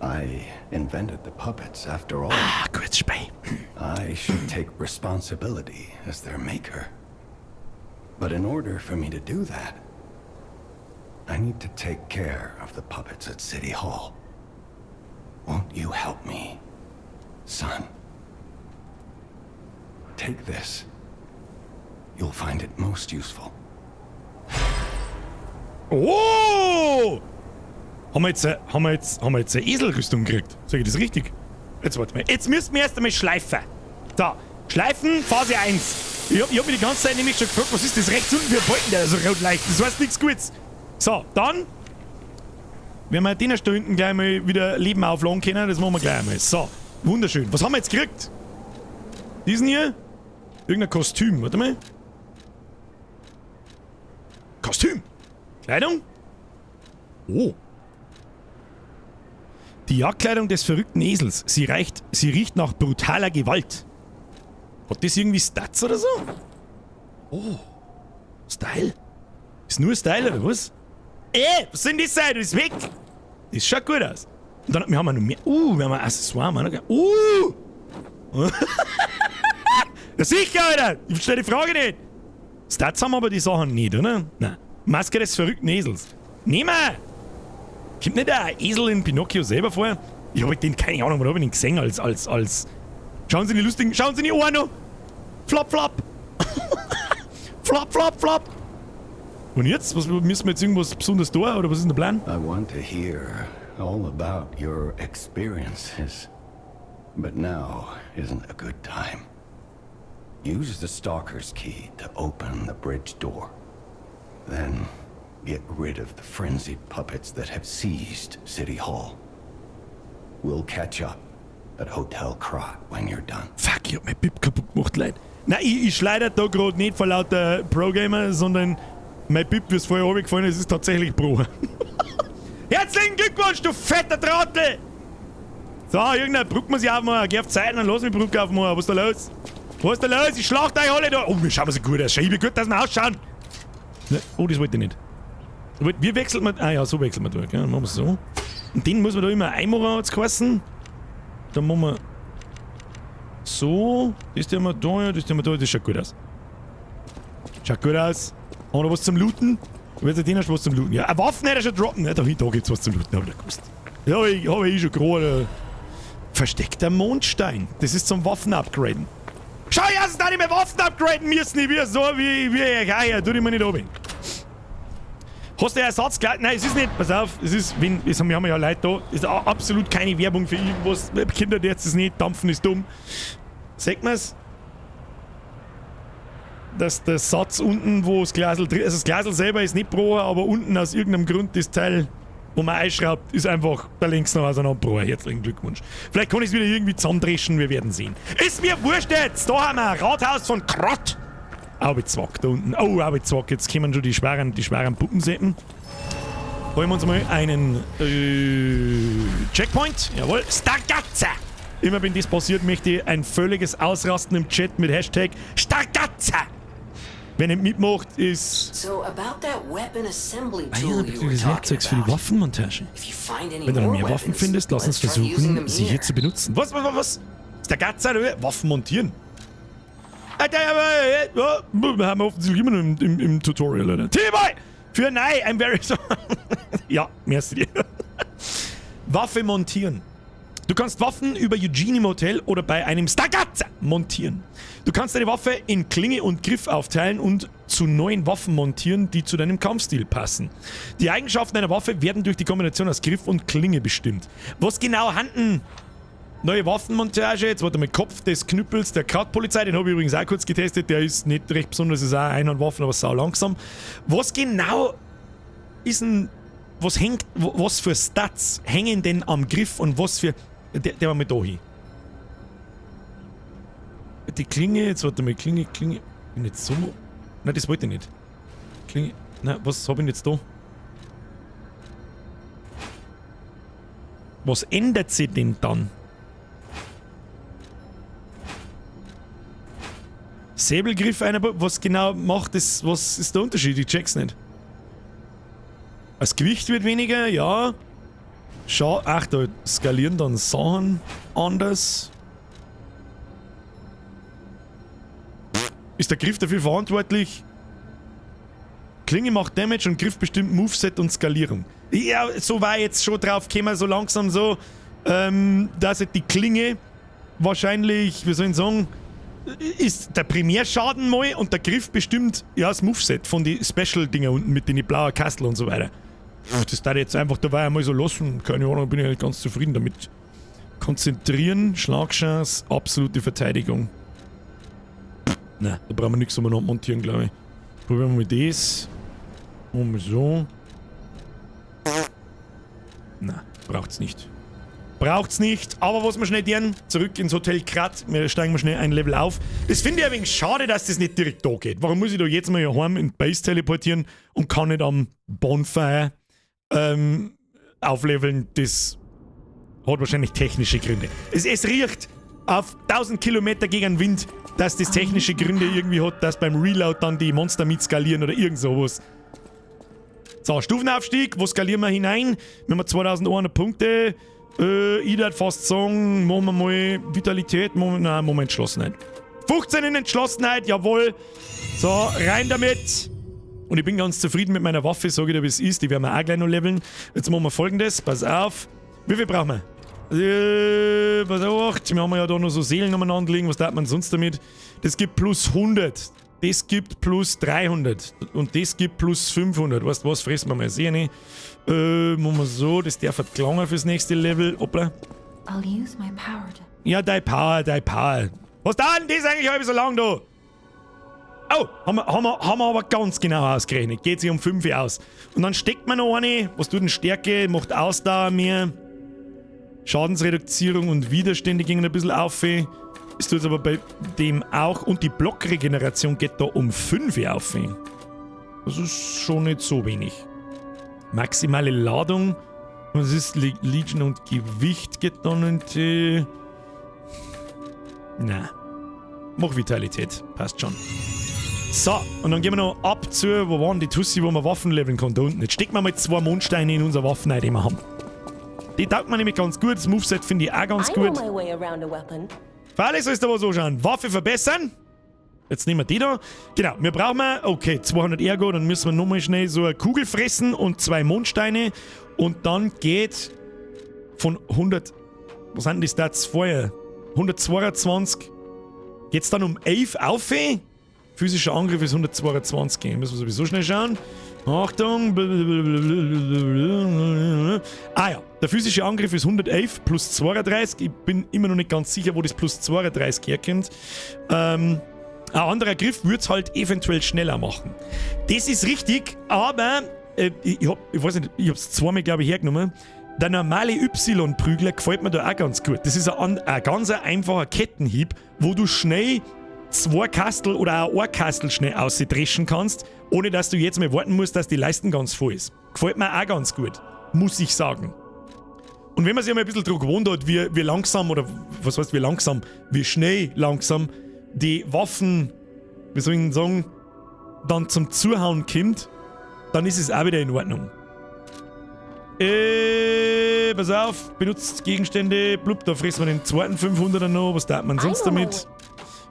I invented the puppets after all. Ah, kurz Spei. I should take responsibility as their maker. But in order for me to do that, I need to take care of the puppets at City Hall. Won't won't you help me, son? Take this. You'll find it most useful. Oh! Haben wir jetzt eine Eselrüstung gekriegt? Sag ich das richtig? Jetzt warte mal. Jetzt müssen wir erst einmal schleifen. So, Schleifen, Phase 1. Ich hab mich die ganze Zeit nämlich schon gefragt, was ist das rechts unten für ein Balken, der da so rot leuchtet? Das heißt nichts Gutes. So, dann werden wir den da hinten gleich mal wieder Leben aufladen können. Das machen wir gleich einmal. So, wunderschön. Was haben wir jetzt gekriegt? Diesen hier? Irgendein Kostüm. Warte mal. Kostüm. Kleidung? Oh. Die Jagdkleidung des verrückten Esels. Sie riecht nach brutaler Gewalt. Hat das irgendwie Stats oder so? Oh. Style? Ist nur Style oder was? Was soll denn das sein? Das ist weg. Das schaut gut aus. Und dann, wir haben noch mehr. Wir haben ein Accessoire. Mann. Ja, sicher, Alter. Ich verstehe die Frage nicht. Stats haben aber die Sachen nicht, oder? Nein. Maske des verrückten Esels. Nehmen wir! Kommt nicht ein Esel in Pinocchio selber vor? Ich hab den, keine Ahnung, wo hab ich den gesehen als. Schauen Sie die lustigen, schauen Sie die Ohren noch! Flop, flop! Flop, flop, flop! Und jetzt? Was, müssen wir jetzt irgendwas besonders tun, oder was ist denn der Plan? I want to hear all about your experiences. But now isn't a good time. Use the Stalker's key to open the bridge door. Then get rid of the frenzied puppets that have seized City Hall. We'll catch up at Hotel Krat when you're done. Fuck, ich hab mein Bib kaputt gemacht, Leute. Nein, ich schleider da gerade nicht vor lauter Pro-Gamer, sondern mein Bib, wie es vorher runtergefallen ist, ist tatsächlich Pro. Herzlichen Glückwunsch, du fetter Trottel! So, irgendeine Brücke muss ich aufmachen. Geh auf Zeit, dann lass mich Brücke aufmachen. Was ist da los? Was ist da los? Ich schlachte euch alle da. Oh, wir schauen so gut aus. Schau, wie gut, dass wir ausschauen. Ne, oh, das wollte ich nicht. Wie wechselt man? Ah ja, so wechselt man durch. Gell? Machen wir so. Und den muss man da immer einmachen, hat's geheißen. Dann machen wir so. Das tun wir da, ja, das tun wir da. Das schaut gut aus. Schaut gut aus. Haben wir noch was zum Looten? Wird der hast was zum Looten? Ja, eine Waffen hätte er schon droppen. Ne? Da gibt's was zum Looten, hab ich nicht gewusst. Ja, hab ich schon gerade. Versteckter Mondstein. Das ist zum Waffen upgraden. Schau, ich hast da nicht mehr Waffen upgraden müssen. Ich bin so wie ich auch. Tu dich mir nicht oben. Hast du Ersatz gleich? Nein, es ist nicht. Pass auf, es ist, wenn, es haben, wir haben ja Leute da. Es ist absolut keine Werbung für irgendwas. Kinder, die jetzt das nicht, dampfen ist dumm. Sagt man's? Dass der Satz unten, wo das Glasl drin, also das Glasl selber ist nicht pro, aber unten aus irgendeinem Grund das Teil, wo man einschraubt, ist einfach der links noch auseinandergebrochen. Herzlichen Glückwunsch. Vielleicht kann ich es wieder irgendwie zusammendreschen, wir werden sehen. Ist mir wurscht jetzt! Da haben wir ein Rathaus von Krat. Aubezwack da unten. Oh, Aubezwack, jetzt kommen schon die schweren Puppenseppen. Holen wir uns mal einen Checkpoint. Jawohl. Stargazza! Immer wenn das passiert, möchte ich ein völliges Ausrasten im Chat mit Hashtag Stargazza! Wer nicht mitmacht, ist. So about that weapon assembly Ah ja, tool you were das talking Werkzeugs für die about. Waffenmontage. If you find any Wenn du noch more mehr Waffen weapons, findest, lass uns let's try using versuchen, them sie hier here. zu benutzen. Was, was, was, was? Stargazza, oder? Waffen montieren. Alter, aber, ja, wir haben offensichtlich immer noch im Tutorial, oder? T-Boy! Für nein, I'm very sorry. Ja, merci dir. Waffe montieren. Du kannst Waffen über Eugene im Hotel oder bei einem Stargazza montieren. Du kannst deine Waffe in Klinge und Griff aufteilen und zu neuen Waffen montieren, die zu deinem Kampfstil passen. Die Eigenschaften einer Waffe werden durch die Kombination aus Griff und Klinge bestimmt. Was genau handen neue Waffenmontage? Jetzt warte mal, Kopf des Knüppels der Kratpolizei, den habe ich übrigens auch kurz getestet, der ist nicht recht besonders, ist auch Einhandwaffen, aber sau langsam. Was genau ist denn, was hängt, was für Stats hängen denn am Griff und was für, der war mit da hin. Die Klinge, jetzt warte mal, Klinge, Klinge, bin jetzt so, nein, das wollte ich nicht. Klinge, nein, was hab ich denn jetzt da? Was ändert sich denn dann? Säbelgriff einer, was genau macht das, was ist der Unterschied? Ich check's nicht. Das Gewicht wird weniger, ja. Schau, ach, da skalieren dann Sachen anders. Ist der Griff dafür verantwortlich? Klinge macht Damage und Griff bestimmt Moveset und Skalierung. Ja, so war ich jetzt schon drauf gekommen, so langsam so. Dass halt die Klinge wahrscheinlich, wie soll ich sagen, ist der Primärschaden mal und der Griff bestimmt, ja, das Moveset von den Special-Dinger unten mit den blauen Kastel und so weiter. Pff, das darf ich jetzt einfach dabei einmal so lassen. Keine Ahnung, bin ich eigentlich ganz zufrieden damit. Konzentrieren, Schlagchance, absolute Verteidigung. Na, da brauchen wir nichts umeinander montieren, glaube ich. Probieren wir mal das. Und so. Na, braucht's nicht. Braucht's nicht. Aber was wir schnell tun, zurück ins Hotel Krat. Wir steigen mal schnell ein Level auf. Das finde ich ein wenig schade, dass das nicht direkt da geht. Warum muss ich da jetzt mal hier heim in die Base teleportieren und kann nicht am Bonfire aufleveln? Das hat wahrscheinlich technische Gründe. Es riecht auf 1000 Kilometer gegen den Wind, dass das technische Gründe irgendwie hat, dass beim Reload dann die Monster mitskalieren oder irgend sowas. So, Stufenaufstieg, wo skalieren wir hinein? Wir haben 2100 Punkte. Ich würde fast sagen, machen wir mal Vitalität, machen wir, nein, machen wir Entschlossenheit. 15 in Entschlossenheit, jawohl. So, rein damit. Und ich bin ganz zufrieden mit meiner Waffe, sage ich dir, wie es ist. Die werden wir auch gleich noch leveln. Jetzt machen wir Folgendes, pass auf. Wie viel brauchen wir? Pass auf, wir haben ja da noch so Seelen umeinander liegen. Was darf man sonst damit? Das gibt plus 100. Das gibt plus 300. Und das gibt plus 500. Weißt du was? Fressen wir mal Sehne. Machen wir so. Das darf halt gelangen fürs nächste Level. Hoppla. I'll use my power to. Ja, dein Power, dein Power. Was dauert denn das eigentlich halb so lang da? Oh, haben wir aber ganz genau ausgerechnet. Geht sich um 5 aus. Und dann steckt man noch eine. Was tut denn Stärke? Macht Ausdauer mehr. Schadensreduzierung und Widerstände gingen ein bisschen auf. Es tut aber bei dem auch. Und die Blockregeneration geht da um 5 auf. Das ist schon nicht so wenig. Maximale Ladung. Was ist Legion und Gewicht geht dann und. Na. Mach Vitalität. Passt schon. So, und dann gehen wir noch ab zu, wo waren die Tussi, wo man Waffen leveln kann, da unten. Jetzt stecken wir mal 2 Mondsteine in unsere Waffen rein, die wir haben. Die taugt mir nämlich ganz gut. Das Moveset finde ich auch ganz I know gut. my way around a weapon. Freilich sollst du aber so schauen. Waffe verbessern. Jetzt nehmen wir die da. Genau, wir brauchen, okay, 200 Ergo, dann müssen wir nochmal schnell so eine Kugel fressen und 2 Mondsteine. Und dann geht von 100, was sind denn die Stats vorher? 122. Geht's dann um 11 auf? Physischer Angriff ist 122. Müssen wir sowieso schnell schauen. Achtung. Ah ja, der physische Angriff ist 111 plus 32. Ich bin immer noch nicht ganz sicher, wo das plus 32 herkommt. Ein anderer Griff würd's halt eventuell schneller machen. Das ist richtig, aber ich weiß nicht, ich hab's zweimal, glaub ich, hergenommen. Der normale Y-Prügler gefällt mir da auch ganz gut. Das ist ein ganz einfacher Kettenhieb, wo du schnell 2 Kastel oder auch ein Kastel schnell ausdreschen kannst, ohne dass du jetzt mal warten musst, dass die Leisten ganz voll ist. Gefällt mir auch ganz gut, muss ich sagen. Und wenn man sich einmal ein bisschen dran gewohnt hat, wie langsam, oder was heißt wie langsam, wie schnell langsam die Waffen, wie soll ich denn sagen, dann zum Zuhauen kommt, dann ist es auch wieder in Ordnung. Pass auf, benutzt Gegenstände, blub, da fressen wir den zweiten 500er noch, was darf man sonst damit?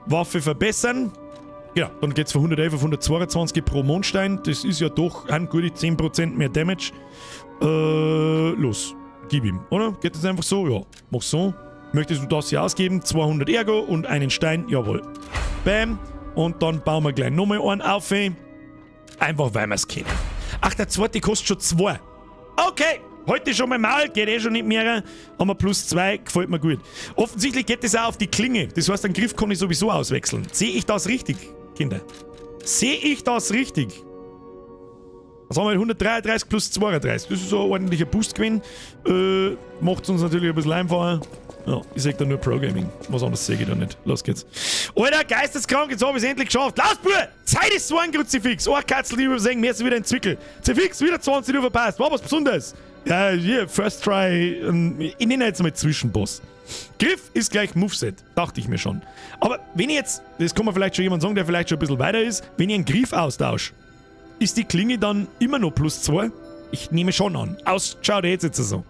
Waffe verbessern. Ja, dann geht's von 111 auf 122 pro Mondstein. Das ist ja doch ein gute 10% mehr Damage. Los, gib ihm, oder? Geht das einfach so? Ja, mach so. Möchtest du das hier ausgeben? 200 Ergo und einen Stein, jawohl. Bam. Und dann bauen wir gleich nochmal einen auf. Einfach, weil wir's kennen. Ach, der zweite kostet schon 2. Okay, heute schon mal Maul, geht eh schon nicht mehr. Haben wir plus 2, gefällt mir gut. Offensichtlich geht das auch auf die Klinge. Das heißt, den Griff kann ich sowieso auswechseln. Sehe ich das richtig, Kinder? Sehe ich das richtig? Was haben wir? 133 plus 32. Das ist so ein ordentlicher Boost gewesen. Macht's uns natürlich ein bisschen einfacher. Ja, ich seh da nur Pro-Gaming. Was anderes sehe ich da nicht. Los geht's. Alter, geisteskrank, jetzt hab ich's endlich geschafft. Los, Bub! Zeit ist so ein Kruzifix. Oh, Katzel, die übersehen, mehr ist wieder ein Zwickel. Zifix, wieder 20 Uhr verpasst. War was Besonderes. Ja, hier, First Try. Ich nenne jetzt mal Zwischenboss. Griff ist gleich Moveset, dachte ich mir schon. Aber wenn ich jetzt, das kann mir vielleicht schon jemand sagen, der vielleicht schon ein bisschen weiter ist, wenn ich einen Griff austausche, ist die Klinge dann immer noch plus 2? Ich nehme schon an. Ausschaut jetzt so.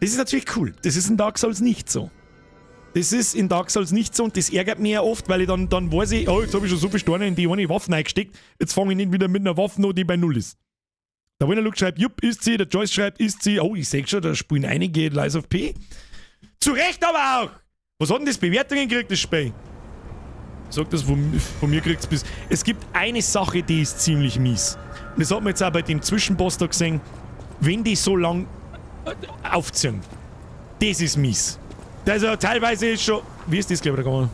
Das ist natürlich cool. Das ist in Dark Souls nicht so. Das ist in Dark Souls nicht so und das ärgert mich ja oft, weil ich dann weiß ich, oh, jetzt hab ich schon so viele Steine in die eine Waffe reingesteckt, jetzt fange ich nicht wieder mit einer Waffe an, die bei 0 ist. Der Winnerlook schreibt, jupp, ist sie. Der Joyce schreibt, ist sie. Oh, ich sehe schon, da spielen einige Lies of P. Zu Recht aber auch! Was hat denn das Bewertungen gekriegt, das Spiel? Sag das, von mir kriegt's bis. Es gibt eine Sache, die ist ziemlich mies. Und das hat man jetzt auch bei dem Zwischenboss da gesehen. Wenn die so lang aufziehen, das ist mies. Also teilweise ist schon. Wie ist das, glaube ich, da gegangen?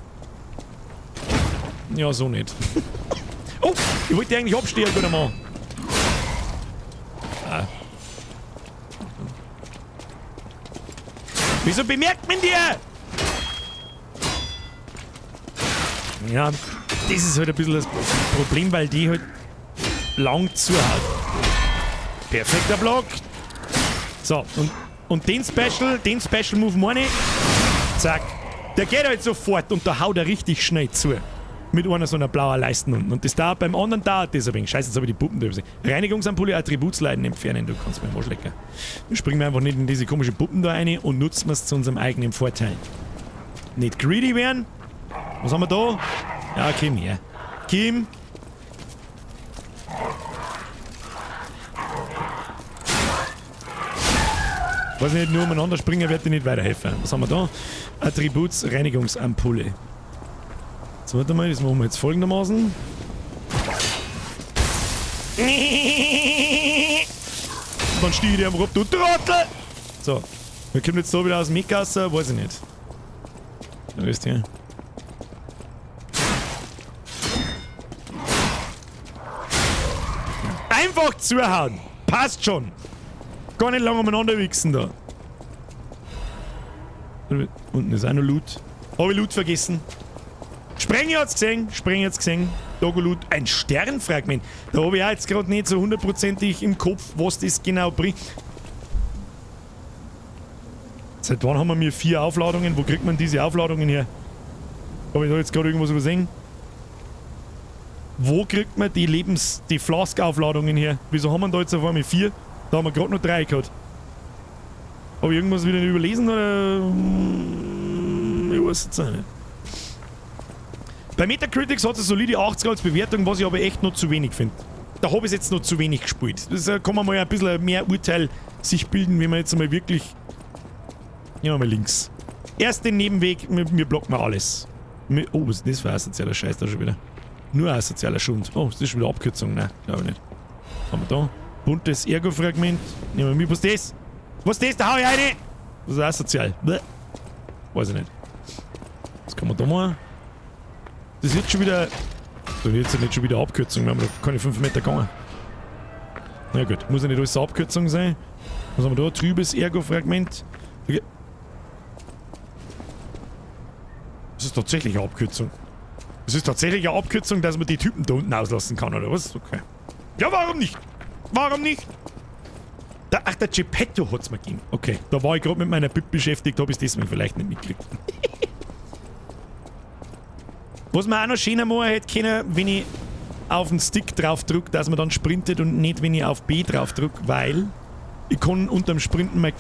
Ja, so nicht. Oh, ich wollte eigentlich abstehen, guter Mann. Ah. Wieso bemerkt man dir? Ja, das ist halt ein bisschen das Problem, weil die halt lang zuhaut. Perfekter Block. So, und den Special Move meine ich. Zack. Der geht halt sofort und da haut er richtig schnell zu. Mit einer so einer blauen Leiste unten. Und das dauert beim anderen dauert das ein wenig. Scheiße, jetzt habe ich die Puppen da übersehen. Reinigungsampulle, Attributsleiden entfernen. Du kannst mir am. Wir springen einfach nicht in diese komischen Puppen da rein und nutzen es zu unserem eigenen Vorteil. Nicht greedy werden. Was haben wir da? Ja, komm her. Kim. Weiß nicht, nur umeinander springen wird dir nicht weiterhelfen. Was haben wir da? Attributsreinigungsampulle. Jetzt warte mal, das machen wir jetzt folgendermaßen. Dann stehe ich dir einfach ab, du Trottel! So, wir kommen jetzt da wieder aus dem Eckgasser, weiß ich nicht. Da ist der. Einfach zuhauen! Passt schon! Gar nicht lange umeinander wichsen da. Unten ist auch noch Loot. Hab ich Loot vergessen? Sprenge hat's gesehen, Sprenge hat's gesehen. Dogo Loot, ein Sternfragment. Da hab ich auch jetzt gerade nicht so hundertprozentig im Kopf, was das genau bringt. Seit wann haben wir mir 4 Aufladungen? Wo kriegt man diese Aufladungen her? Hab ich da jetzt gerade irgendwas übersehen? Wo kriegt man die die Flask-Aufladungen her? Wieso haben wir da jetzt auf einmal 4? Da haben wir gerade noch 3 gehabt. Hab ich irgendwas wieder überlesen oder? Ich weiß es auch nicht. Bei Metacritics hat es eine solide 80 als Bewertung, was ich aber echt noch zu wenig finde. Da habe ich jetzt noch zu wenig gespielt. Das kann man mal ein bisschen mehr Urteil sich bilden, wenn man jetzt einmal wirklich... Nehmen wir mal links. Erst den Nebenweg, mir blockt man alles. Oh, was ist das für ein asozialer Scheiß da schon wieder? Nur asozialer Schund. Oh, ist das schon wieder Abkürzung? Nein, glaube ich nicht. Was haben wir da? Buntes Ergo-Fragment. Nehmen wir mit. Was ist das? Was ist das? Da hau ich eine! Das ist asozial. Bäh. Weiß ich nicht. Was kann man da machen? Das wird schon wieder... Das wird jetzt nicht schon wieder Abkürzung. Wir haben doch keine 5 Meter gegangen. Na gut, muss ja nicht alles eine Abkürzung sein. Was haben wir da? Trübes Ergo-Fragment. Das ist tatsächlich eine Abkürzung. Das ist tatsächlich eine Abkürzung, dass man die Typen da unten auslassen kann, oder was? Okay. Ja, warum nicht? Warum nicht? Da, ach, der Geppetto hat's mir gegeben. Okay, da war ich gerade mit meiner Bib beschäftigt, hab ich's deswegen vielleicht nicht mitgekriegt. Was man auch noch schöner machen hätte können, wenn ich auf den Stick drauf drück, dass man dann sprintet und nicht, wenn ich auf B drauf drück, weil ich kann unterm Sprinten mein...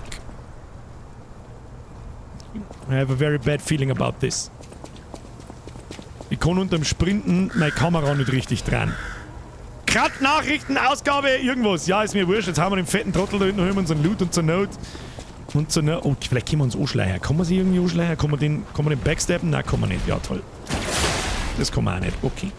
I have a very bad feeling about this. Ich kann unterm Sprinten meine Kamera nicht richtig dran. Grad Nachrichtenausgabe, irgendwas. Ja, ist mir wurscht. Jetzt haben wir den fetten Trottel da hinten, holen wir uns einen Loot und zur Not. Und zur Not. Oh, vielleicht können wir uns anschleichen. Kann man sich irgendwie anschleichen? Kann man den backstabben? Nein, kann man nicht. Ja, toll. Das kann man auch nicht. Okay.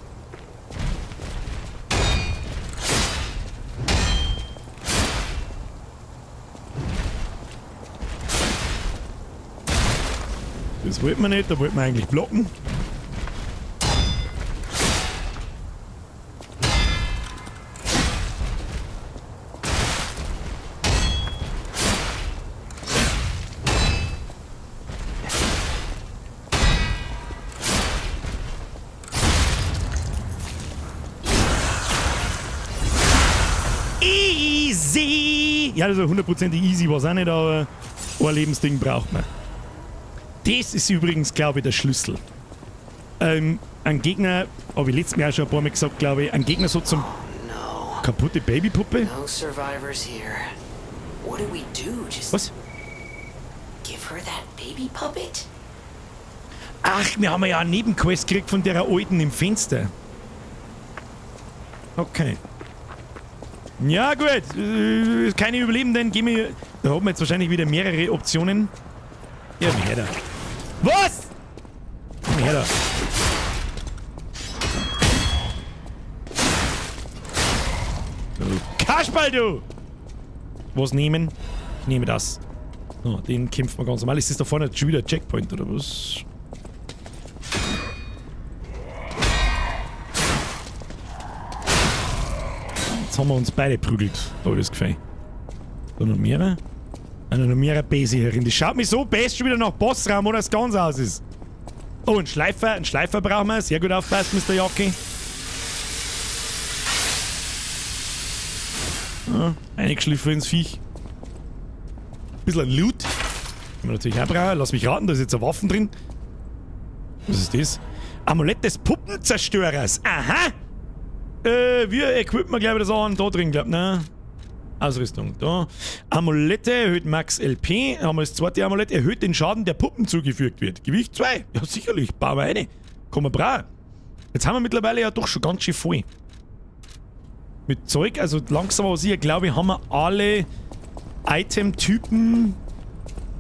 Das wollten wir nicht, da wollten wir eigentlich blocken. Easy! Ja, also hundertprozentig easy war's auch nicht, aber ein Lebensding braucht man. Das ist übrigens, glaube ich, der Schlüssel. Ein Gegner, habe ich letztes Mal auch schon ein paar Mal gesagt, glaube ich, ein Gegner so zum... Oh, no. Kaputte Babypuppe? No survivors here. What do we do? Just Was? Give her that baby puppet? Ach, wir haben ja eine Nebenquest gekriegt von der Alten im Fenster. Okay. Ja, gut. Keine Überlebenden. Gehen wir. Da haben wir jetzt wahrscheinlich wieder mehrere Optionen. Ja, her da. Was? Komm her da. Du Kasperl, du! Was nehmen? Ich nehme das. So, den kämpft man ganz normal. Ist das da vorne schon wieder ein Checkpoint, oder was? Jetzt haben wir uns beide prügelt, habe ich das Gefühl. Da noch mehrere? Eine noch mehrere Base hier drin. Das schaut mich so best schon wieder nach Bossraum, oder das ganz aus ist. Oh, ein Schleifer. Ein Schleifer brauchen wir. Sehr gut aufpassen, Mr. Jacki. Ja, eingeschliffen ins Viech. Bisschen Loot. Können wir natürlich auch brauchen. Lass mich raten, da ist jetzt eine Waffe drin. Was ist das? Amulett des Puppenzerstörers. Aha! Wir equippen, glaube ich, das an. Da drin, glaub ich, ne? Ausrüstung, da. Amulette erhöht Max LP. Haben wir das zweite Amulett. Erhöht den Schaden, der Puppen zugefügt wird. Gewicht 2. Ja, sicherlich. Bauen wir eine. Kann man brauchen. Jetzt haben wir mittlerweile ja doch schon ganz schön voll. Mit Zeug, also langsam aber sicher, glaube ich, haben wir alle Item-Typen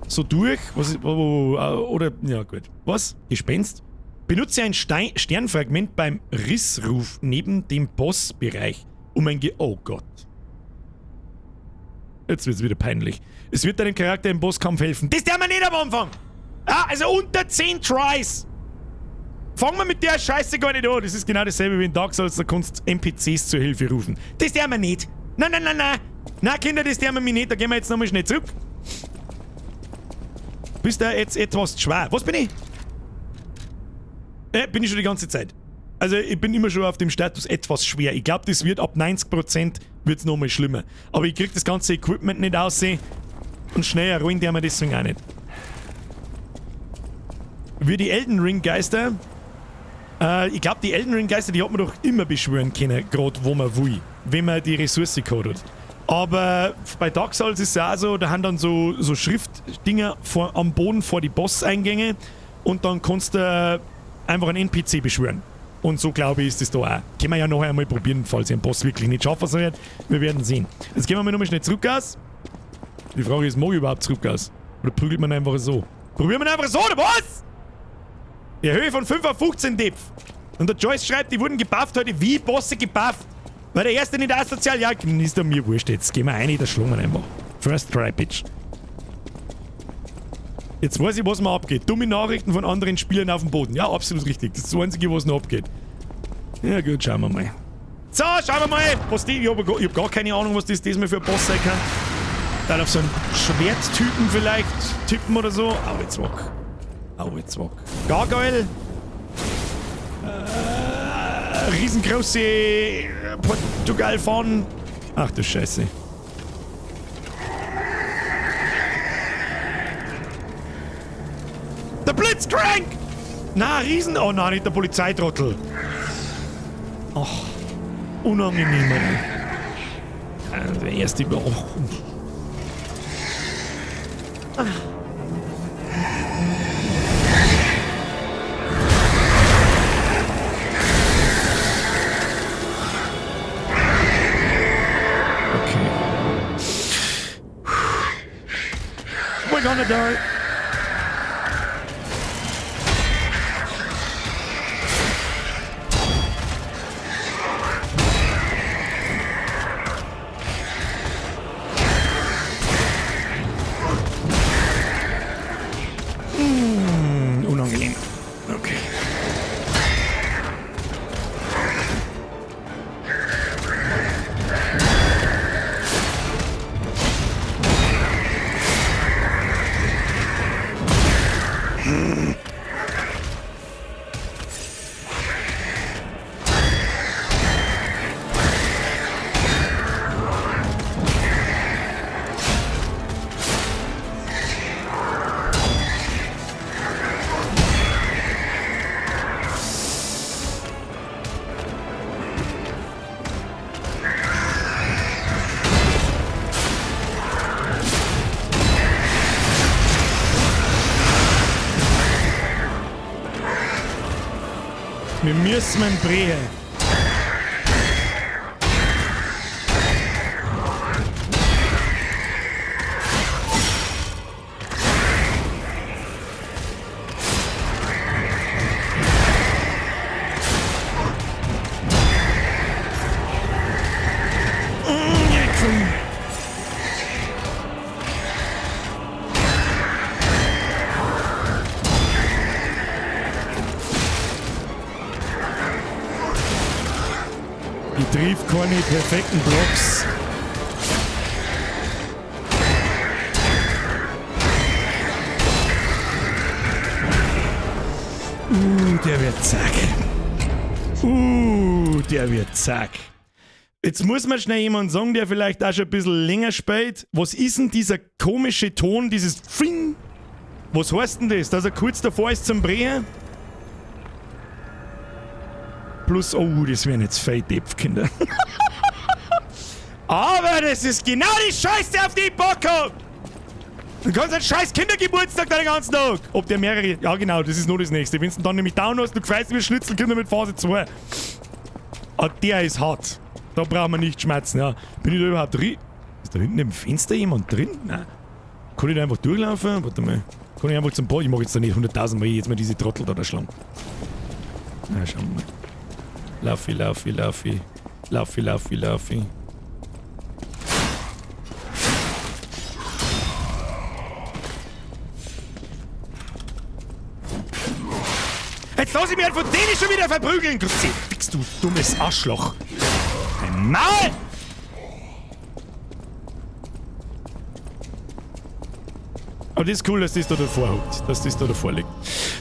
so durch. Was ist, wo, oder, ja gut. Was? Gespenst? Benutze ein Sternfragment beim Rissruf neben dem Bossbereich, um ein Ge... Oh Gott. Jetzt wird's wieder peinlich. Es wird deinem Charakter im Bosskampf helfen. Das darf man nicht am Anfang! Ah, also unter 10 Tries! Fangen wir mit der Scheiße gar nicht an. Das ist genau dasselbe wie in Dark Souls, da kannst du NPCs zur Hilfe rufen. Das darf man nicht. Nein, nein, nein, nein. Nein, Kinder, das darf man mir nicht. Da gehen wir jetzt nochmal schnell zurück. Bist du jetzt etwas schwer? Was bin ich? Bin ich schon die ganze Zeit. Also ich bin immer schon auf dem Status etwas schwer. Ich glaub, das wird ab 90% wird's nochmal schlimmer. Aber ich krieg das ganze Equipment nicht aus und schneller rollen der mir deswegen auch nicht. Wie die Elden Ring Geister. Ich glaub, die Elden Ring Geister, die hat man doch immer beschwören können, grad wo man will, wenn man die Ressource gehabt hat. Aber bei Dark Souls ist es ja auch so, da haben dann so Schriftdinger am Boden vor die Boss-Eingänge und dann kannst du einfach einen NPC beschwören. Und so, glaube ich, ist das da auch. Können wir ja nachher einmal probieren, falls ich einen Boss wirklich nicht schaffen soll. Wir werden sehen. Jetzt gehen wir mal nochmal schnell zurück aus. Die Frage ist, mag ich überhaupt zurück aus? Oder prügelt man einfach so? Probieren wir einfach so, oder was? Die Höhe von 5 auf 15 Depf. Und der Joyce schreibt, die wurden gebufft heute. Wie Bosse gebufft? Weil der erste nicht asozial. Ja, ist doch mir wurscht jetzt. Gehen wir rein, da schlagen wir einfach. First try, Bitch. Jetzt weiß ich, was mir abgeht. Dumme Nachrichten von anderen Spielern auf dem Boden. Ja, absolut richtig. Das ist das Einzige, was noch abgeht. Ja gut, schauen wir mal. So, schauen wir mal. Was die, ich hab gar keine Ahnung, was das diesmal für ein Boss sein kann. Dann auf so einen Schwerttypen vielleicht tippen oder so. Au, jetzt wack. Au, jetzt wack. Gargoyle. Riesengroße Portugal fahren. Ach du Scheiße. Der Blitzcrank! Na, Riesen... Oh nein, nicht der Polizeitrottel. Ach, unangenehm, ey. Der erste... Oh. Ah. Okay. We're gonna die. Unangenehm. Okay. Wir müssen brechen. Ich triff keine perfekten Blocks. Der wird zack. Der wird zack. Jetzt muss man schnell jemand sagen, der vielleicht auch schon ein bisschen länger spielt. Was ist denn dieser komische Ton, dieses Fing? Was heißt denn das? Dass er kurz davor ist zum Brechen? Plus, oh, das wären jetzt Feldäpf, Kinder. Aber das ist genau die Scheiße, auf die ich Bock hab! Du kannst einen scheiß Kindergeburtstag da den ganzen Tag! Ob der mehrere... Ja genau, das ist nur das Nächste. Wenn du dann nämlich down hast, du freust wie Schnitzelkinder mit Phase 2. Ah, der ist hart. Da brauchen wir nicht schmerzen, ja. Bin ich da überhaupt drin? Ist da hinten im Fenster jemand drin? Nein. Kann ich da einfach durchlaufen? Warte mal. Kann ich einfach zum Ball? Ich mach jetzt da nicht 100.000 Mal jetzt mal diese Trottel da schlagen. Na, schauen wir mal. Laufi, laufi, laufi. Laufi, laufi, laufi. Jetzt lass ich mich halt von denen schon wieder verprügeln! Kruzifix, du dummes Arschloch! Dein Maul! Aber das ist cool, dass das da davor hockt, dass das da davor liegt.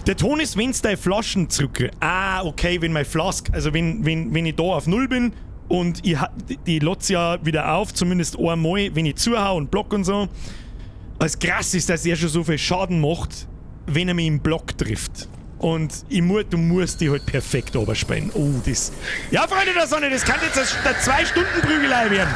Der Ton ist, wenn's deine Flaschen zurück. Ah, okay, wenn mein Flask, also wenn ich da auf Null bin und ich die lot's ja wieder auf, zumindest einmal, wenn ich zuhau und block und so. Als krass ist, dass er schon so viel Schaden macht, wenn er mich im Block trifft. Und du musst die halt perfekt runterspielen. Oh, das... Ja, Freunde der Sonne, das kann jetzt eine 2-Stunden-Prügelei werden.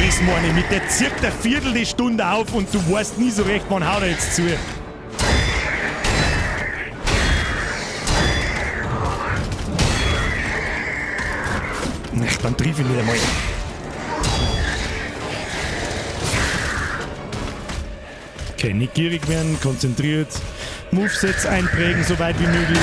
Das meine ich, mit der zirkt eine Viertel die Stunde auf und du weißt nie so recht, wann haut er jetzt zu. Ach, dann triff ich nicht einmal. Okay, nicht gierig werden, konzentriert. Movesets einprägen, so weit wie möglich.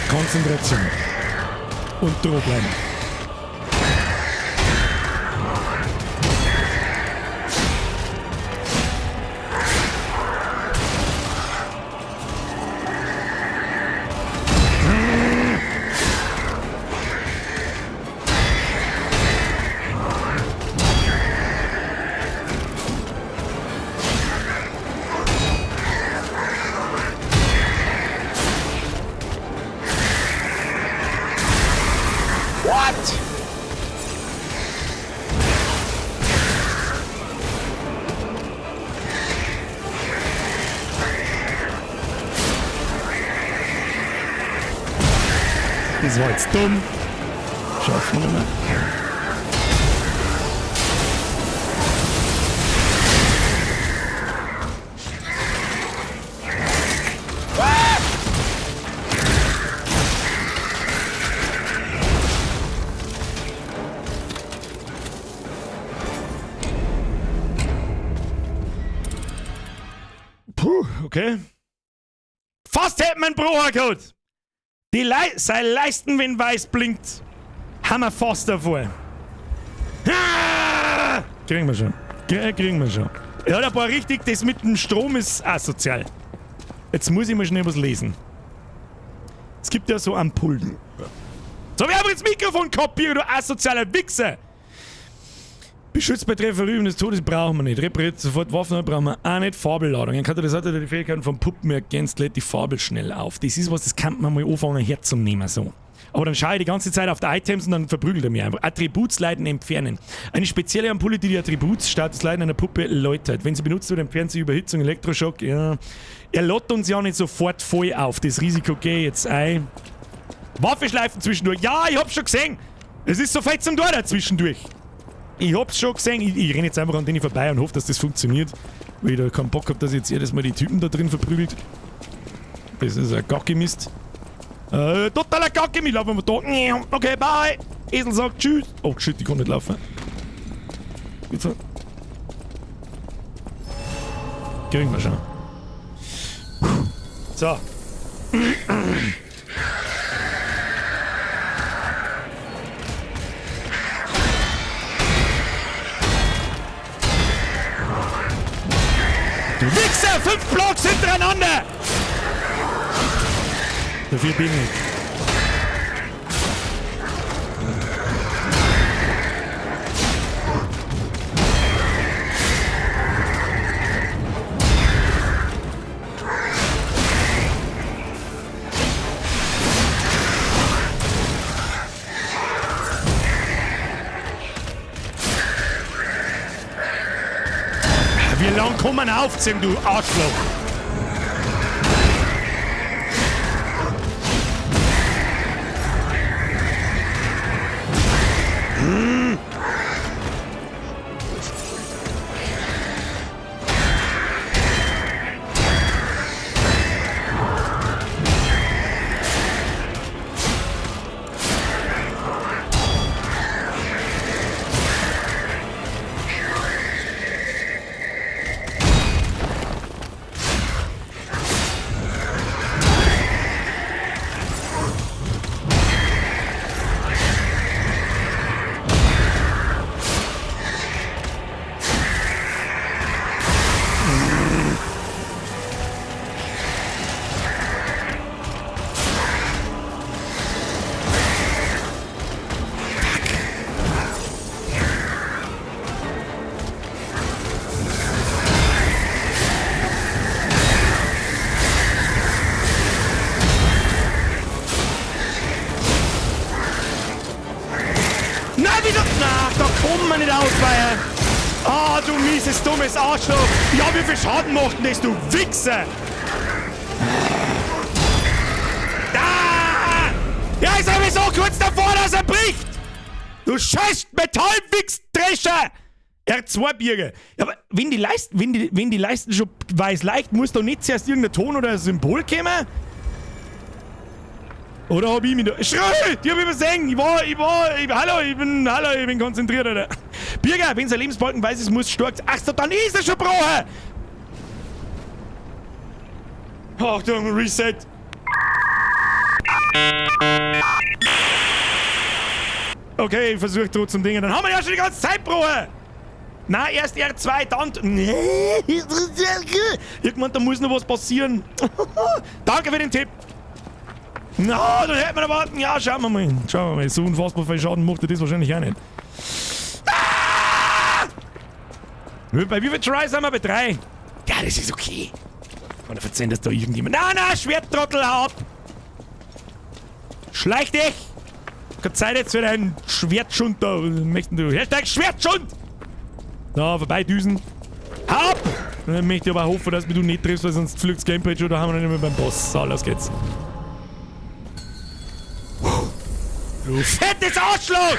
Konzentration. Und droh bleiben. What? Das war jetzt dumm. Schaffen wir nicht mehr. Puh, okay. Fast hätten wir einen Bruch gehabt. Die sei leisten, wenn weiß blinkt. Haben wir fast davor. Ah! Kriegen wir schon. Kriegen wir schon. Er hat ein paar richtig, das mit dem Strom ist asozial. Jetzt muss ich mal schnell was lesen. Es gibt ja so Ampullen. So, wir haben jetzt Mikrofon kopiert, du asozialer Wichser! Beschützt bei Trefferüben des Todes brauchen wir nicht. Repariert sofort Waffen brauchen wir auch nicht. Fabelladung. Ein Katalysator, der die Fähigkeiten von Puppen ergänzt, lädt die Fabel schnell auf. Das ist was, das kann man mal anfangen herzunehmen. So. Aber dann schaue ich die ganze Zeit auf die Items und dann verprügelt er mich einfach. Attributsleiden entfernen. Eine spezielle Ampulle, die die Attributsstatusleiden einer Puppe läutert. Wenn sie benutzt wird, entfernt sie Überhitzung, Elektroschock. Ja. Er lädt uns ja nicht sofort voll auf. Das Risiko gehe ich jetzt ein. Waffe schleifen zwischendurch. Ja, ich hab's schon gesehen. Es ist so fett zum Tor da zwischendurch. Ich hab's schon gesehen. Ich renne jetzt einfach an denen vorbei und hoffe, dass das funktioniert. Weil ich da keinen Bock hab, dass jetzt jedes Mal die Typen da drin verprügelt. Das ist ein Gacke-Mist. Totaler Gacke-Mist. Laufen wir da. Okay, bye. Esel sagt Tschüss. Oh shit, ich kann nicht laufen. Geht's so? Kriegen wir schon. So. Du Wichser! 5 Blocks hintereinander! Dafür bin ich. Wie lang kann man aufziehen, du Arschloch? Na, wieso? Na, da kommt man nicht aus, weil... Ah, du mieses, dummes Arschloch! Ja, wie viel Schaden macht denn das, du Wichser? Da! Ja, ist sowieso kurz davor, dass er bricht! Du scheiß Metallwichs-Drescher! R2 Birger. Ja, aber wenn die Leisten schon weiß leicht, muss da nicht zuerst irgendein Ton oder ein Symbol kommen? Oder hab ich mich da... Schrei! Die hab ich übersehen! Ich war, ich war, ich, hallo, ich bin, hallo, ich bin konzentriert, Alter. Birger, wenn sein Lebensbalken weiß ist, muss stark... Ach so, dann ist er schon gebrochen! Achtung, Reset! Okay, ich versuch trotzdem Dinge. Dann haben wir ja schon die ganze Zeit gebrochen! Na, erst R2, dann... Nee. Irgendwann, da muss noch was passieren. Danke für den Tipp. Na, dann hätten wir noch warten. Ja, schauen wir mal. Schauen wir mal. So unfassbar viel Schaden macht er das wahrscheinlich auch nicht. Ah! Bei wie viel Tries sind wir? Bei 3. Ja, das ist okay. Kann er verzeihen, dass da irgendjemand... Na, na, Schwerttrottel, hau ab! Schleich dich! Keine Zeit jetzt für deinen Schwertschund da. Was möchten du? Hashtag Schwertschund! Na, vorbei, Düsen. Hau ab! Dann möchte ich aber hoffen, dass du nicht triffst, weil sonst fliegt das Gameplay schon, da haben wir noch nicht mehr beim Boss. So, los geht's. Du fettes Arschloch!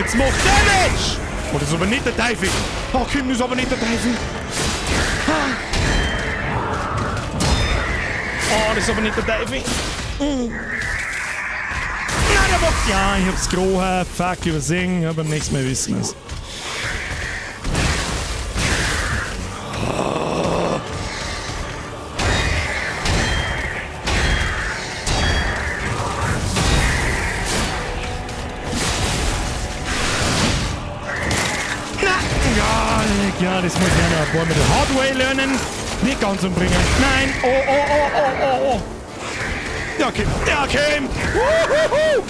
Jetzt mach Damage! Oh, das ist aber nicht der Teufel. Oh, Kim, das ist aber nicht der Teufel. Ah. Oh, das ist aber nicht der Teufel. Mm. Nein, der macht... Ja, ich hab's gerochen. Fuck, übersehen. Ja, beim nächsten Mal wissen wir's. Ja, das muss ich ja noch ein paar mit der Hardway lernen. Nicht ganz umbringen. Nein. Oh, oh, oh, oh, oh, oh. Ja, okay. Ja, okay. Wuhuhu.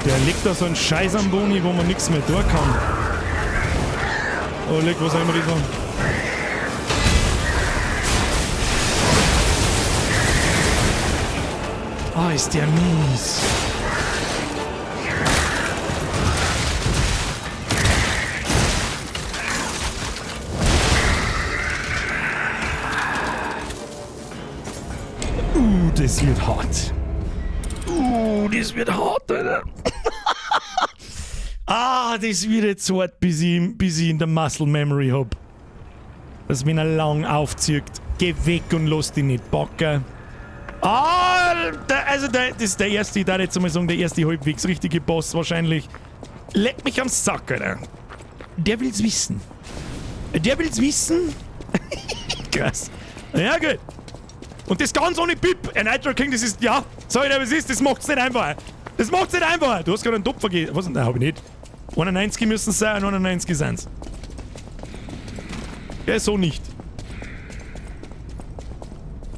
Der legt da so einen Scheiß am Boni, wo man nichts mehr tun kann. Oh, leg, was auch immer das war. Ah, ist der mies. Das wird hart. Das wird hart, Alter. Ah, das wird jetzt hart, bis ich in der Muscle Memory hab. Dass wenn er lang aufzieht, geh weg und lass dich nicht backen. Ah, also das ist der erste, ich darf jetzt mal sagen, der erste halbwegs richtige Boss wahrscheinlich. Leck mich am Sack, Alter. Der will's wissen. Der will's wissen? Krass. Ja, gut. Und das ganz ohne Pip. Ein Nitro King, das ist, ja, sag ich dir, was ist, das macht's nicht einfach. Das macht's nicht einfach. Du hast gerade einen Topf vergessen. Was? Nein, hab ich nicht. 91 müssen es sein, 91 sind's. Ja, so nicht.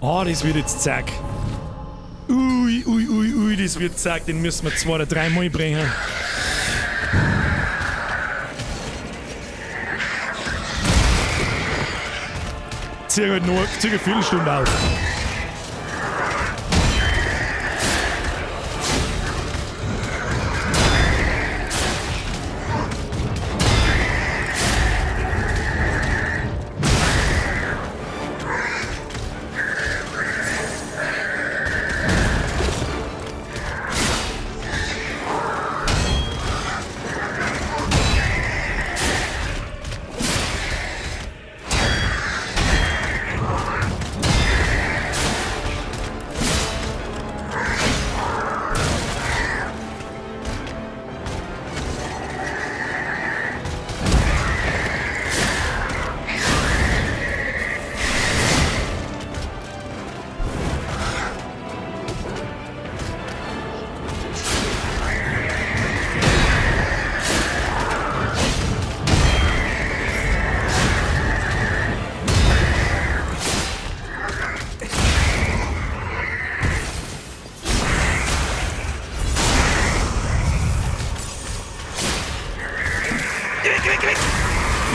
Ah, das wird jetzt zack. Ui, ui, ui, ui, das wird zack. Den müssen wir 2 oder 3 Mal bringen. Zieh halt nur, zieh eine Viertelstunde auf.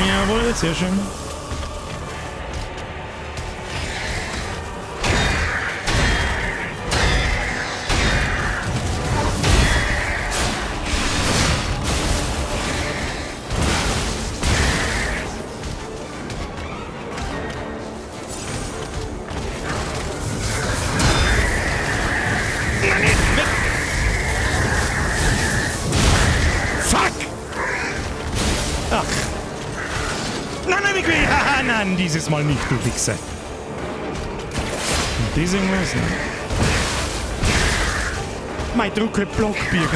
Jawohl, sehr schön. Nein, dieses Mal nicht, du Wichser. Und das irgendwas? Nein. Mein Druck hat Blockbier.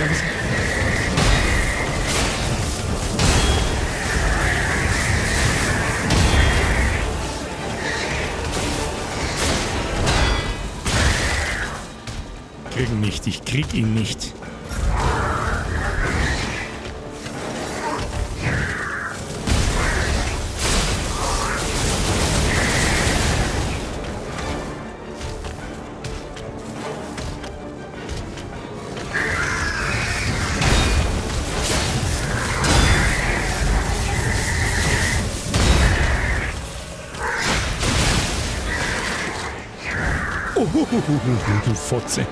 Krieg ihn nicht, ich krieg ihn nicht. Du Fotze.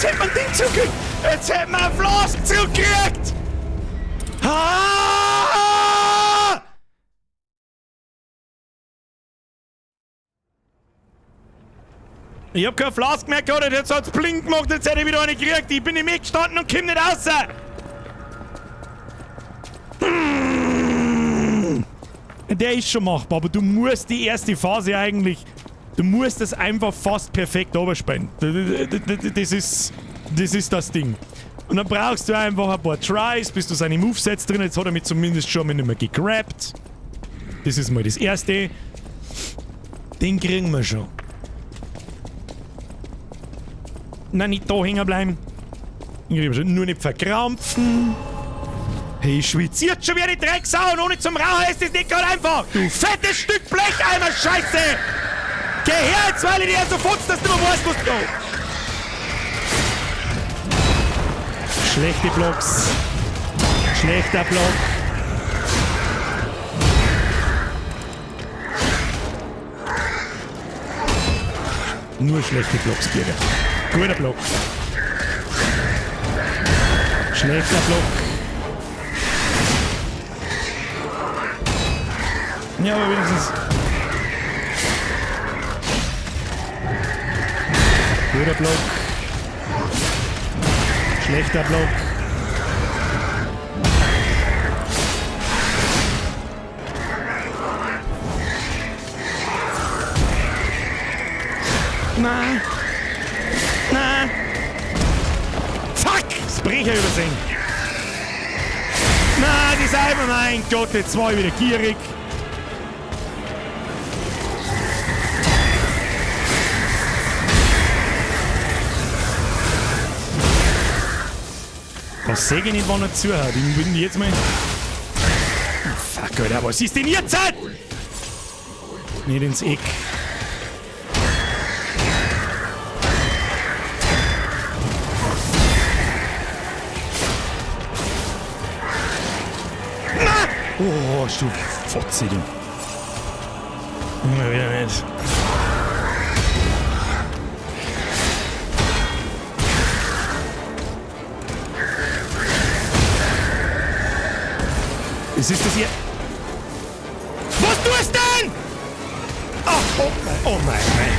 Jetzt hätte man ein Ding zurückgekriegt! Jetzt hätten wir ein Flask zurückgekriegt! Ah! Ich hab kein Flask mehr gehabt, jetzt hat's blink gemacht, jetzt hätte ich wieder eine gekriegt. Ich bin im Weg gestanden und komm nicht raus. Der ist schon machbar, aber du musst die erste Phase eigentlich, du musst das einfach fast perfekt überspielen. Das ist das Ding. Und dann brauchst du einfach ein paar Tries, bis du seine Movesets drin hast. Jetzt hat er mich zumindest schon mal nicht mehr gegrabt. Das ist mal das Erste. Den kriegen wir schon. Nein, nicht da hängen bleiben. Den kriegen wir schon. Nur nicht verkrampfen. Hey, ich schwitze jetzt schon wieder die Drecksau und ohne zum Rauchen ist das nicht gerade einfach. Du fettes Stück Blecheimer, Scheiße! Geh her jetzt, weil ich dir so futzt, dass du mir weißt, wo du... Oh. Schlechte Blocks. Schlechter Block. Nur schlechte Blocks, Birger. Guter Block. Schlechter Block. Ja, aber wenigstens... Guter Block. Schlechter Block. Na. Na. Fuck! Das Brecher übersehen. Na, die Salbe, mein Gott, jetzt war ich wieder gierig. Das sehe ich nicht, wann er zuhört. Ich bin jetzt mal. Oh, fuck, Alter, was ist denn jetzt? Nicht ins Eck. Na! Oh, du Fotze, du. Immer wieder nicht. Was ist das hier? Was tust denn? Oh, oh, oh mein, mein.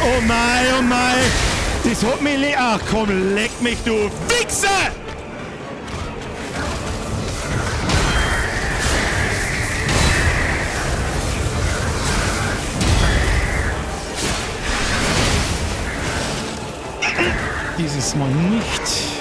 Oh mein, oh mein. Das hat mich le-, ach komm, leck mich, du Wichser! Dieses Mal nicht.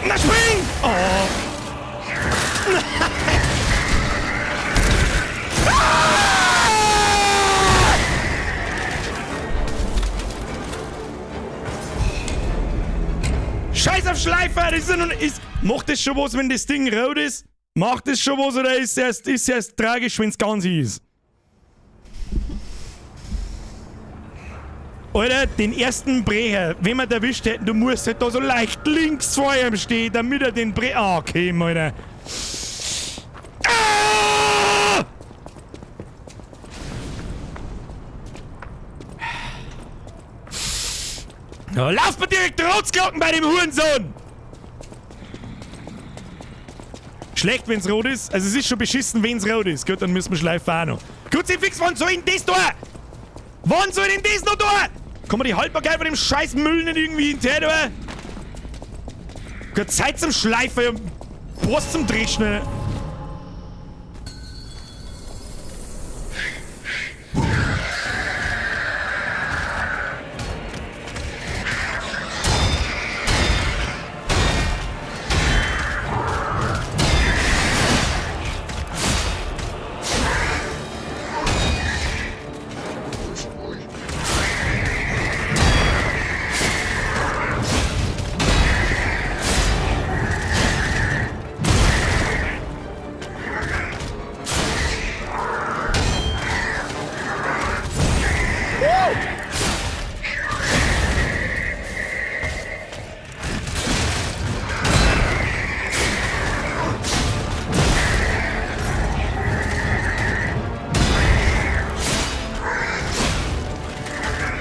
Na, spring! Oh. Nein! Ah! Scheiß auf Schleifer! Das ist ja nun, ist, macht das schon was, wenn das Ding rot ist? Macht das schon was oder ist es erst tragisch, wenn's ganz ist? Alter, den ersten Brecher, wenn wir erwischt hätten, du musst halt da so leicht links vor ihm stehen, damit er den Brecher... Ah, okay, Alter. Ah! Ja, lauf mir direkt Rotzglocken bei dem Hurensohn! Schlecht, wenn's rot ist. Also es ist schon beschissen, wenn's rot ist. Gut, dann müssen wir schleifen auch noch. Gut, fix, wann soll denn das da? Wann soll denn das noch da? Kann man die Haltbarkeit von dem scheiß Müll nicht irgendwie hinterher da? Keine Zeit zum Schleifen, Post zum Dreschen.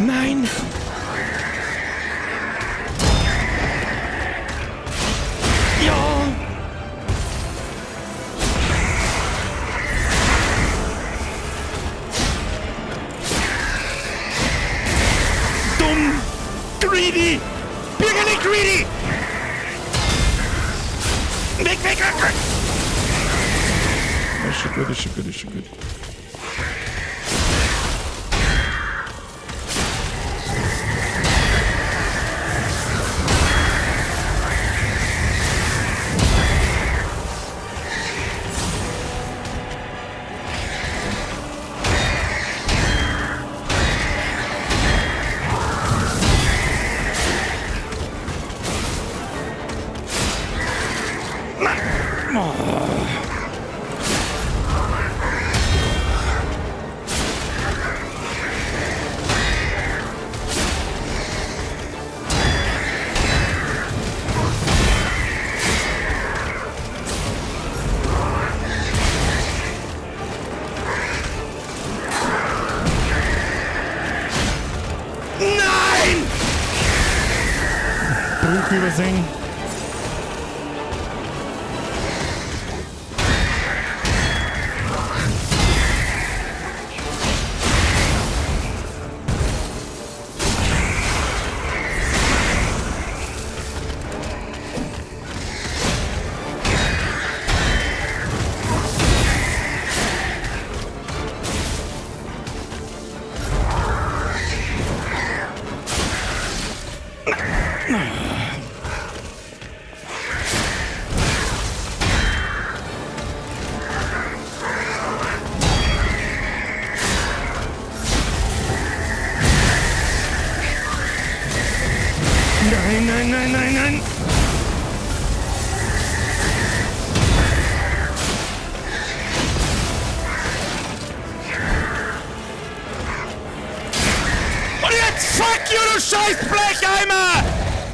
Nein! Ja! Dumm! Greedy! Bürgerlich greedy! Weg, weg, weg, weg! Ist schon gut, ist schon gut, ist schon gut. Nein! Bruch übersehen. Nein, nein, nein, nein, nein! Und jetzt fuck you, du scheiß Blecheimer!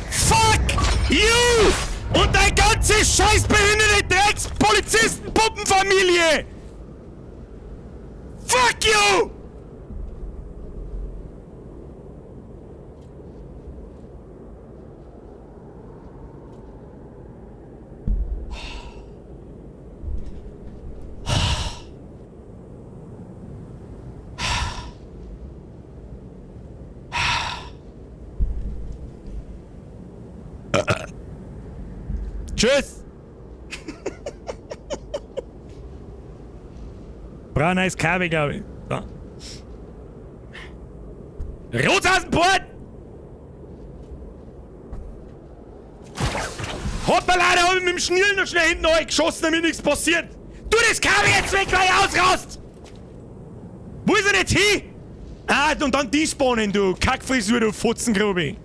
Fuck you! Und deine ganze scheiß behinderte Drecks-Polizisten-Puppenfamilie! Fuck you! Tschüss! Brauch ein neues Kabel, glaube ich. So. Rothasenport! Hoppala, da hab ich mit dem Schnürl noch schnell hinten geschossen, damit nichts passiert. Tu das Kabel jetzt weg, weil ich ausrast! Wo ist er jetzt hin? Ah, und dann despawnen, du Kackfrisur, du Fotzengrube.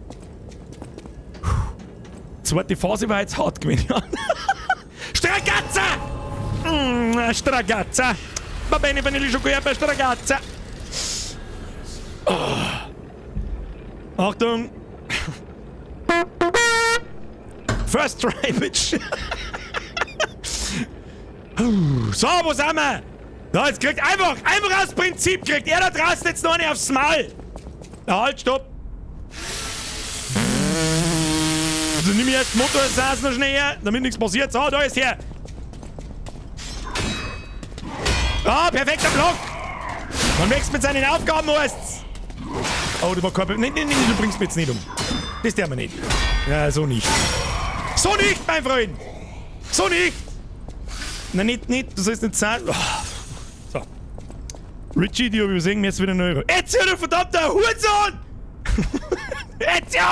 Zweite Phase war jetzt hart gewesen, ja. Stragazza! Stragazza! Va bene, vanille Schokolade, Stragazza! Oh. Achtung! First try, bitch! So, wo sind wir? Da, jetzt kriegt einfach aus Prinzip, kriegt er da draußen jetzt noch eine aufs Maul! Ja, halt, stopp! Also nimm ich erst Motorsaß noch schnell her, damit nichts passiert. So, da ist her. Ah, perfekter Block. Man wächst mit seinen Aufgaben, heißt's. Oh, du war kein... Nein, nein, nein, du bringst mich jetzt nicht um. Das darf man nicht. Ja, so nicht. So nicht, mein Freund! So nicht! Nein, nicht, nicht, du sollst nicht zahlen. Oh. So. Richie, die hab ich übersehen, mir jetzt wieder 1 Euro. Ezio, du verdammter Hurensohn! Ezio!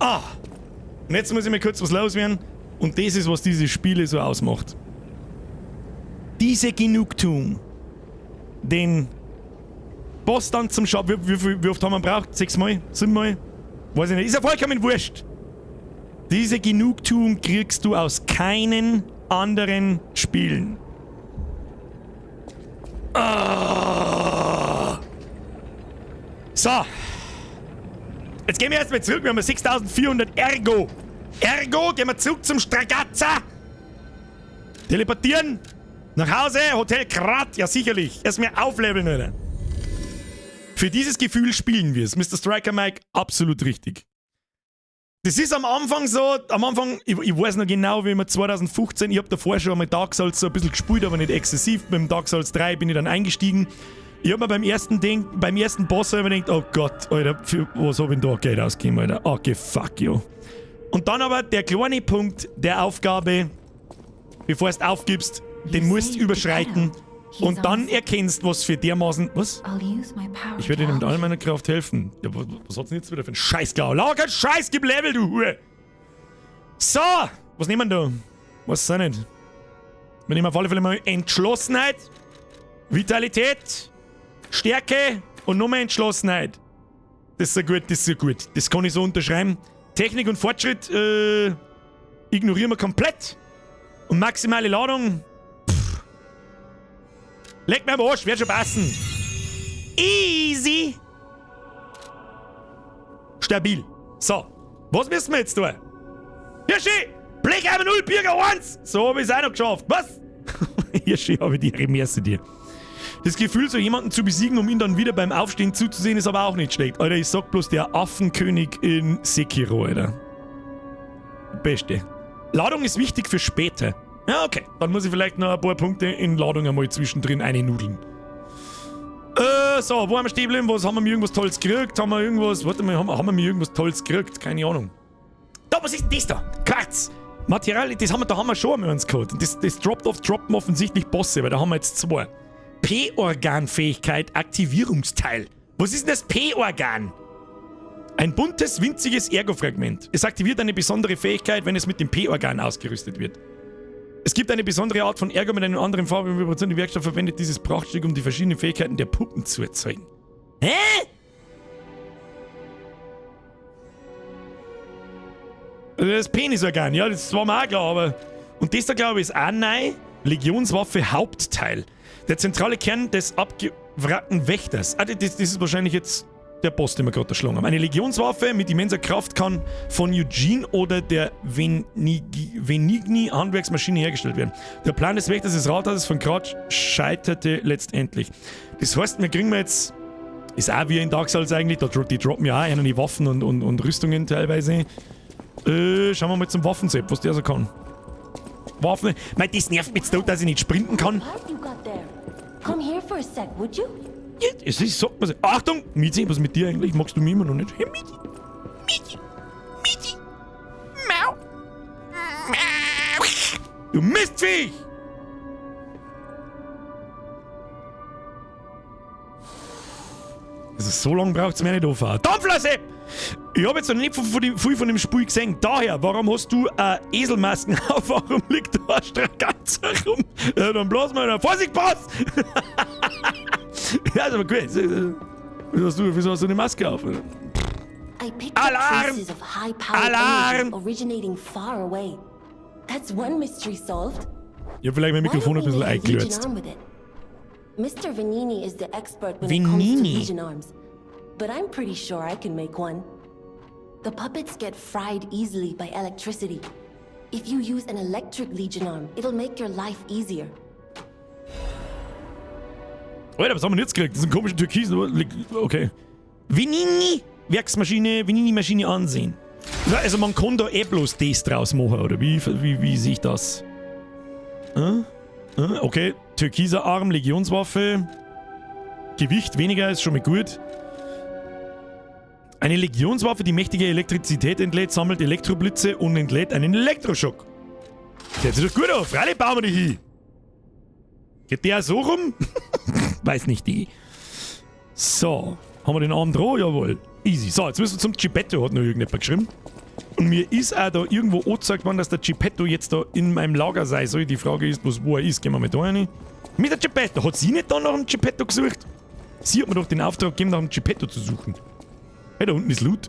Ah! Und jetzt muss ich mal kurz was loswerden. Und das ist, was diese Spiele so ausmacht. Diese Genugtuung, den Boss dann zum Schauen. Wie oft haben wir ihn gebraucht? 6 Mal? 7 Mal? Weiß ich nicht. Ist ja vollkommen wurscht. Diese Genugtuung kriegst du aus keinen anderen Spielen. Ah. So. Jetzt gehen wir erstmal zurück. Wir haben 6400 Ergo. Ergo, gehen wir zurück zum Stragazza. Teleportieren. Nach Hause, Hotel Krat. Ja, sicherlich. Erstmal aufleveln, Alter. Für dieses Gefühl spielen wir es. Mr. Striker Mike, absolut richtig. Das ist am Anfang so, am Anfang, ich weiß noch genau, wie wir 2015, ich hab davor schon einmal Dark Souls so ein bisschen gespielt, aber nicht exzessiv. Beim Dark Souls 3 bin ich dann eingestiegen. Ich hab mir beim ersten Ding, beim ersten Boss hab ich mir gedacht, oh Gott, Alter, für was hab ich denn da Geld ausgegeben, Alter? Okay, fuck you. Und dann aber der kleine Punkt der Aufgabe, bevor du aufgibst, den musst du überschreiten. Und dann erkennst, was für dermaßen... Was? Ich werde dir mit all meiner Kraft helfen. Ja, was hat's denn jetzt wieder für einen Scheißgau? Lauer, kein Scheiß, gib Level, du Hure! So! Was nehmen wir da? Was ist nicht? Wir nehmen auf alle Fälle mal Entschlossenheit, Vitalität, Stärke und nochmal Entschlossenheit. Das ist so gut, das ist so gut. Das kann ich so unterschreiben. Technik und Fortschritt ignorieren wir komplett. Und maximale Ladung... Leck mir am Arsch, wird schon passen. Easy. Stabil. So, was müssen wir jetzt tun? Hirschi! Blecheimer 0, Birger 1! So hab ich's auch noch geschafft. Was? Hirschi, hab ich die Merci dir. Das Gefühl, so jemanden zu besiegen, um ihn dann wieder beim Aufstehen zuzusehen, ist aber auch nicht schlecht. Alter, ich sag bloß, der Affenkönig in Sekiro, Alter. Beste. Ladung ist wichtig für später. Ja, okay. Dann muss ich vielleicht noch ein paar Punkte in Ladung einmal zwischendrin einnudeln. So, wo haben wir stehen geblieben? Was haben wir mir irgendwas Tolles gekriegt? Haben wir irgendwas... Warte mal, haben wir mir irgendwas Tolles gekriegt? Keine Ahnung. Da, was ist denn das da? Quarz! Material, das haben wir, da haben wir schon einmal eins gehabt. Und das droppt oft, droppen offensichtlich Bosse, weil da haben wir jetzt 2. P-Organ-Fähigkeit, Aktivierungsteil. Was ist denn das P-Organ? Ein buntes, winziges Ergo-Fragment. Es aktiviert eine besondere Fähigkeit, wenn es mit dem P-Organ ausgerüstet wird. Es gibt eine besondere Art von Ergo mit einer anderen Farbe und Vibration. Die Werkstatt verwendet dieses Prachtstück, um die verschiedenen Fähigkeiten der Puppen zu erzeugen. Hä? Das Penisorgan, ja, das war mir auch klar, aber... Und das da, glaube ich, ist auch neu. Legionswaffe Hauptteil. Der zentrale Kern des abgewrackten Wächters. Ah, das ist wahrscheinlich jetzt der Boss, den wir gerade erschlagen haben. Eine Legionswaffe mit immenser Kraft kann von Eugene oder der Venigni Handwerksmaschine hergestellt werden. Der Plan des Wächters des Rathauses von Krat scheiterte letztendlich. Das heißt, wir kriegen jetzt... Ist auch wie in Dark Souls eigentlich, da die droppen ja auch einer die Waffen und Rüstungen teilweise. Schauen wir mal zum Waffensepp, was der so kann. Waffen. Mei, das nervt mich jetzt tot, dass ich nicht sprinten kann. Come here for a sec, would you? Ja, es ist, sagt man so. Achtung! Mizi, was ist mit dir eigentlich? Magst du mich immer noch nicht? Hey, Mizi! Mizi! Mizi! Mau! Mau! Du Mistviech! Also so lange braucht's mir nicht aufhören. Dampfler-Sepp! Ich hab jetzt noch nicht viel von dem Spiel gesehen. Daher, warum hast du Eselmasken auf? Warum liegt da ein Stragazza rum? Ja, dann bloß mal. Vorsicht, Boss! Ja, ist aber gut. Wieso hast du eine Maske auf? I picked up Alarm! traces of high-powered Alarm! energy originating far away. That's one mystery solved. Ich hab vielleicht mein Mikrofon ein bisschen Why don't we make a Legion eingelöst. arm with it? Mr. Venigni is the expert when it comes to Venigni? Legion arms, but I'm pretty sure I can make one. The puppets get fried easily by electricity. If you use an electric Legion arm, it'll make your life easier. Alter, was haben wir denn jetzt gekriegt? Das sind komischen Türkisen. Okay. Venigni? Werksmaschine, Venini-Maschine ansehen. Ja, also man kann da eh bloß das draus machen, oder wie sehe ich das? Okay, türkiser Arm, Legionswaffe. Gewicht weniger ist schon mal gut. Eine Legionswaffe, die mächtige Elektrizität entlädt, sammelt Elektroblitze und entlädt einen Elektroschock. Das hört sich doch gut an. Freilich bauen wir die hin. Geht der so rum? Weiß nicht, die. So. Haben wir den Arm dran? Jawohl. Easy. So, jetzt müssen wir zum Geppetto, hat noch irgendjemand geschrieben. Und mir ist auch da irgendwo angezeigt worden, dass der Geppetto jetzt da in meinem Lager sei soll. Die Frage ist bloß, wo er ist. Gehen wir mal da rein. Mit der Geppetto. Hat sie nicht da nach dem Geppetto gesucht? Sie hat mir doch den Auftrag gegeben, nach dem Geppetto zu suchen. Hey, da unten ist Loot.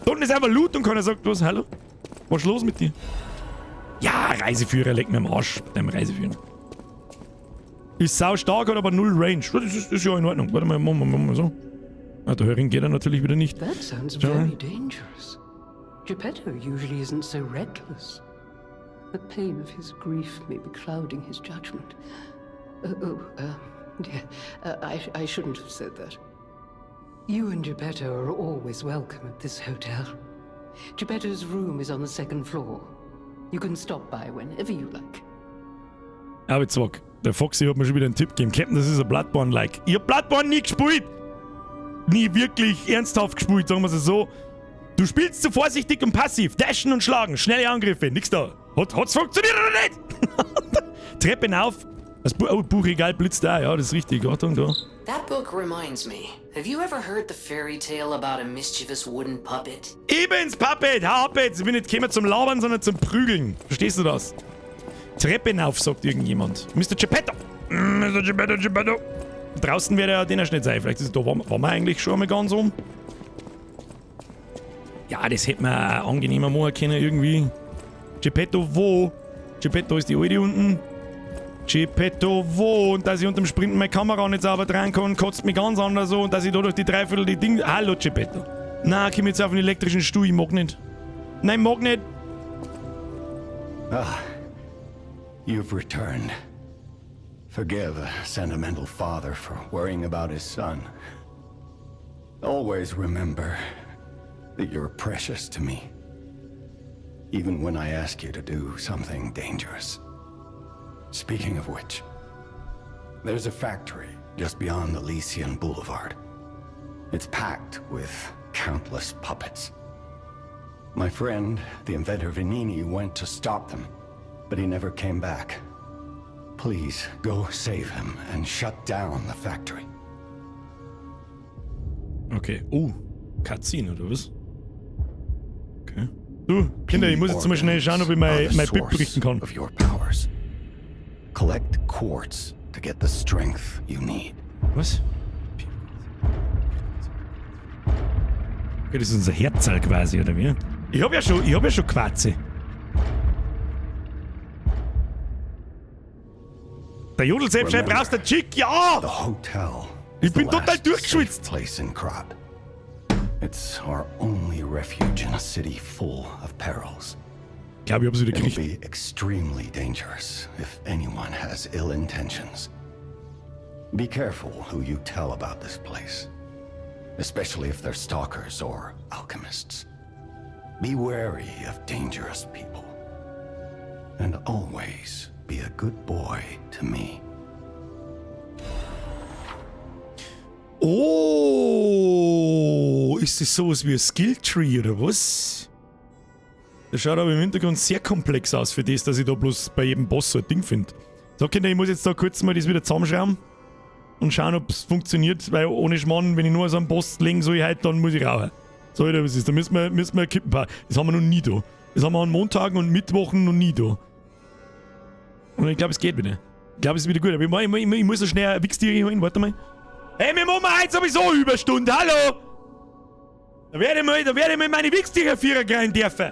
Da unten ist einfach Loot und keiner sagt was. Hallo? Was ist los mit dir? Ja, Reiseführer, leck mir am Arsch mit deinem Reiseführer. Ist sau stark, hat aber null Range. Das ist ja in Ordnung. Warte mal, machen wir mal so. Ah, da herin geht er natürlich wieder nicht. That sounds Schau mal. very dangerous. Geppetto usually isn't so reckless. The pain of his grief may be clouding his judgment. Oh, dear. I shouldn't have said that. You and Geppetto are always welcome at this hotel. Geppetto's room is on the second floor. You can stop by whenever you like. Aber jetzt sag, der Foxy hat mir schon wieder einen Tipp gegeben. Captain, das ist ein Bloodborne-like. Ich hab Bloodborne nie gespielt. Nie wirklich ernsthaft gespielt, sagen wir es so. Du spielst zu vorsichtig und passiv. Dashen und schlagen, schnelle Angriffe, nix da. Hat's funktioniert oder nicht? Treppen auf. Das oh, Buchregal blitzt da, ja, das ist richtig. Achtung, da. That book reminds me. Have you ever heard the fairy tale about a mischievous wooden puppet? Ich bin's, Puppet! Hau ab jetzt! Ich bin nicht gekommen zum Labern, sondern zum Prügeln. Verstehst du das? Treppen auf, sagt irgendjemand. Mr. Geppetto! Mr. Geppetto, Geppetto! Draußen wird er den nicht sein. Vielleicht ist da, waren wir eigentlich schon einmal ganz um. Ja, das hätte man auch angenehmer machen können irgendwie. Geppetto wo? Geppetto ist die alte unten. Geppetto wo? Und dass ich unterm Sprinten meine Kamera nicht sauber drehen kann, kotzt mich ganz anders so. Und dass ich da durch die Dreiviertel die Dinge... Hallo Geppetto. Na, komm jetzt auf den elektrischen Stuhl, ich mag nicht. Nein, mag nicht. Ah, you've returned. Forgive a sentimental father for worrying about his son. Always remember that you're precious to me. Even when I ask you to do something dangerous. Speaking of which, there's a factory just beyond the Lycian Boulevard. It's packed with countless puppets. My friend, the inventor Venini, went to stop them, but he never came back. Please, go save him and shut down the factory. Okay. Oh, Cutscene, oder was? Okay. Du, Kinder, ich muss jetzt mal schnell schauen, ob ich mein Bib richten kann. Of your powers. Collect quartz to get the strength you need. Was? Okay, das ist unser Herzal quasi, oder wie? Ich hab ja schon Quarze. Der Jodelselbstschein brauchst du Chick, ja! The hotel Ich is the bin total last durchgeschwitzt. safe place in Krat. It's our only refuge in a city full of perils. Ich glaube, ich hab's wieder It'll gekriegt. be extremely dangerous if anyone has ill intentions. Be careful who you tell about this place, especially if they're stalkers or alchemists. Be wary of dangerous people. And always be a good boy to me. Oh, ist das sowas wie ein Skilltree oder was? Das schaut aber im Hintergrund sehr komplex aus für das, dass ich da bloß bei jedem Boss so ein Ding find. So, Kinder, ich muss jetzt da kurz mal das wieder zusammenschrauben und schauen, ob's funktioniert, weil ohne Schmarrn, wenn ich nur so einen Boss legen soll, heute, dann muss ich rauchen. So, Alter, was ist? Da müssen wir kippen. Das haben wir noch nie da. Das haben wir an Montagen und Mittwochen noch nie da. Und ich glaub, es geht wieder. Ich glaub, es ist wieder gut. Aber ich muss noch schnell ein Wichstier holen. Warte mal. Hey, wir machen heute sowieso Überstunde. Hallo! Da werde ich mal, da werde ich mal meine Wichstier-Vierer kriegen dürfen.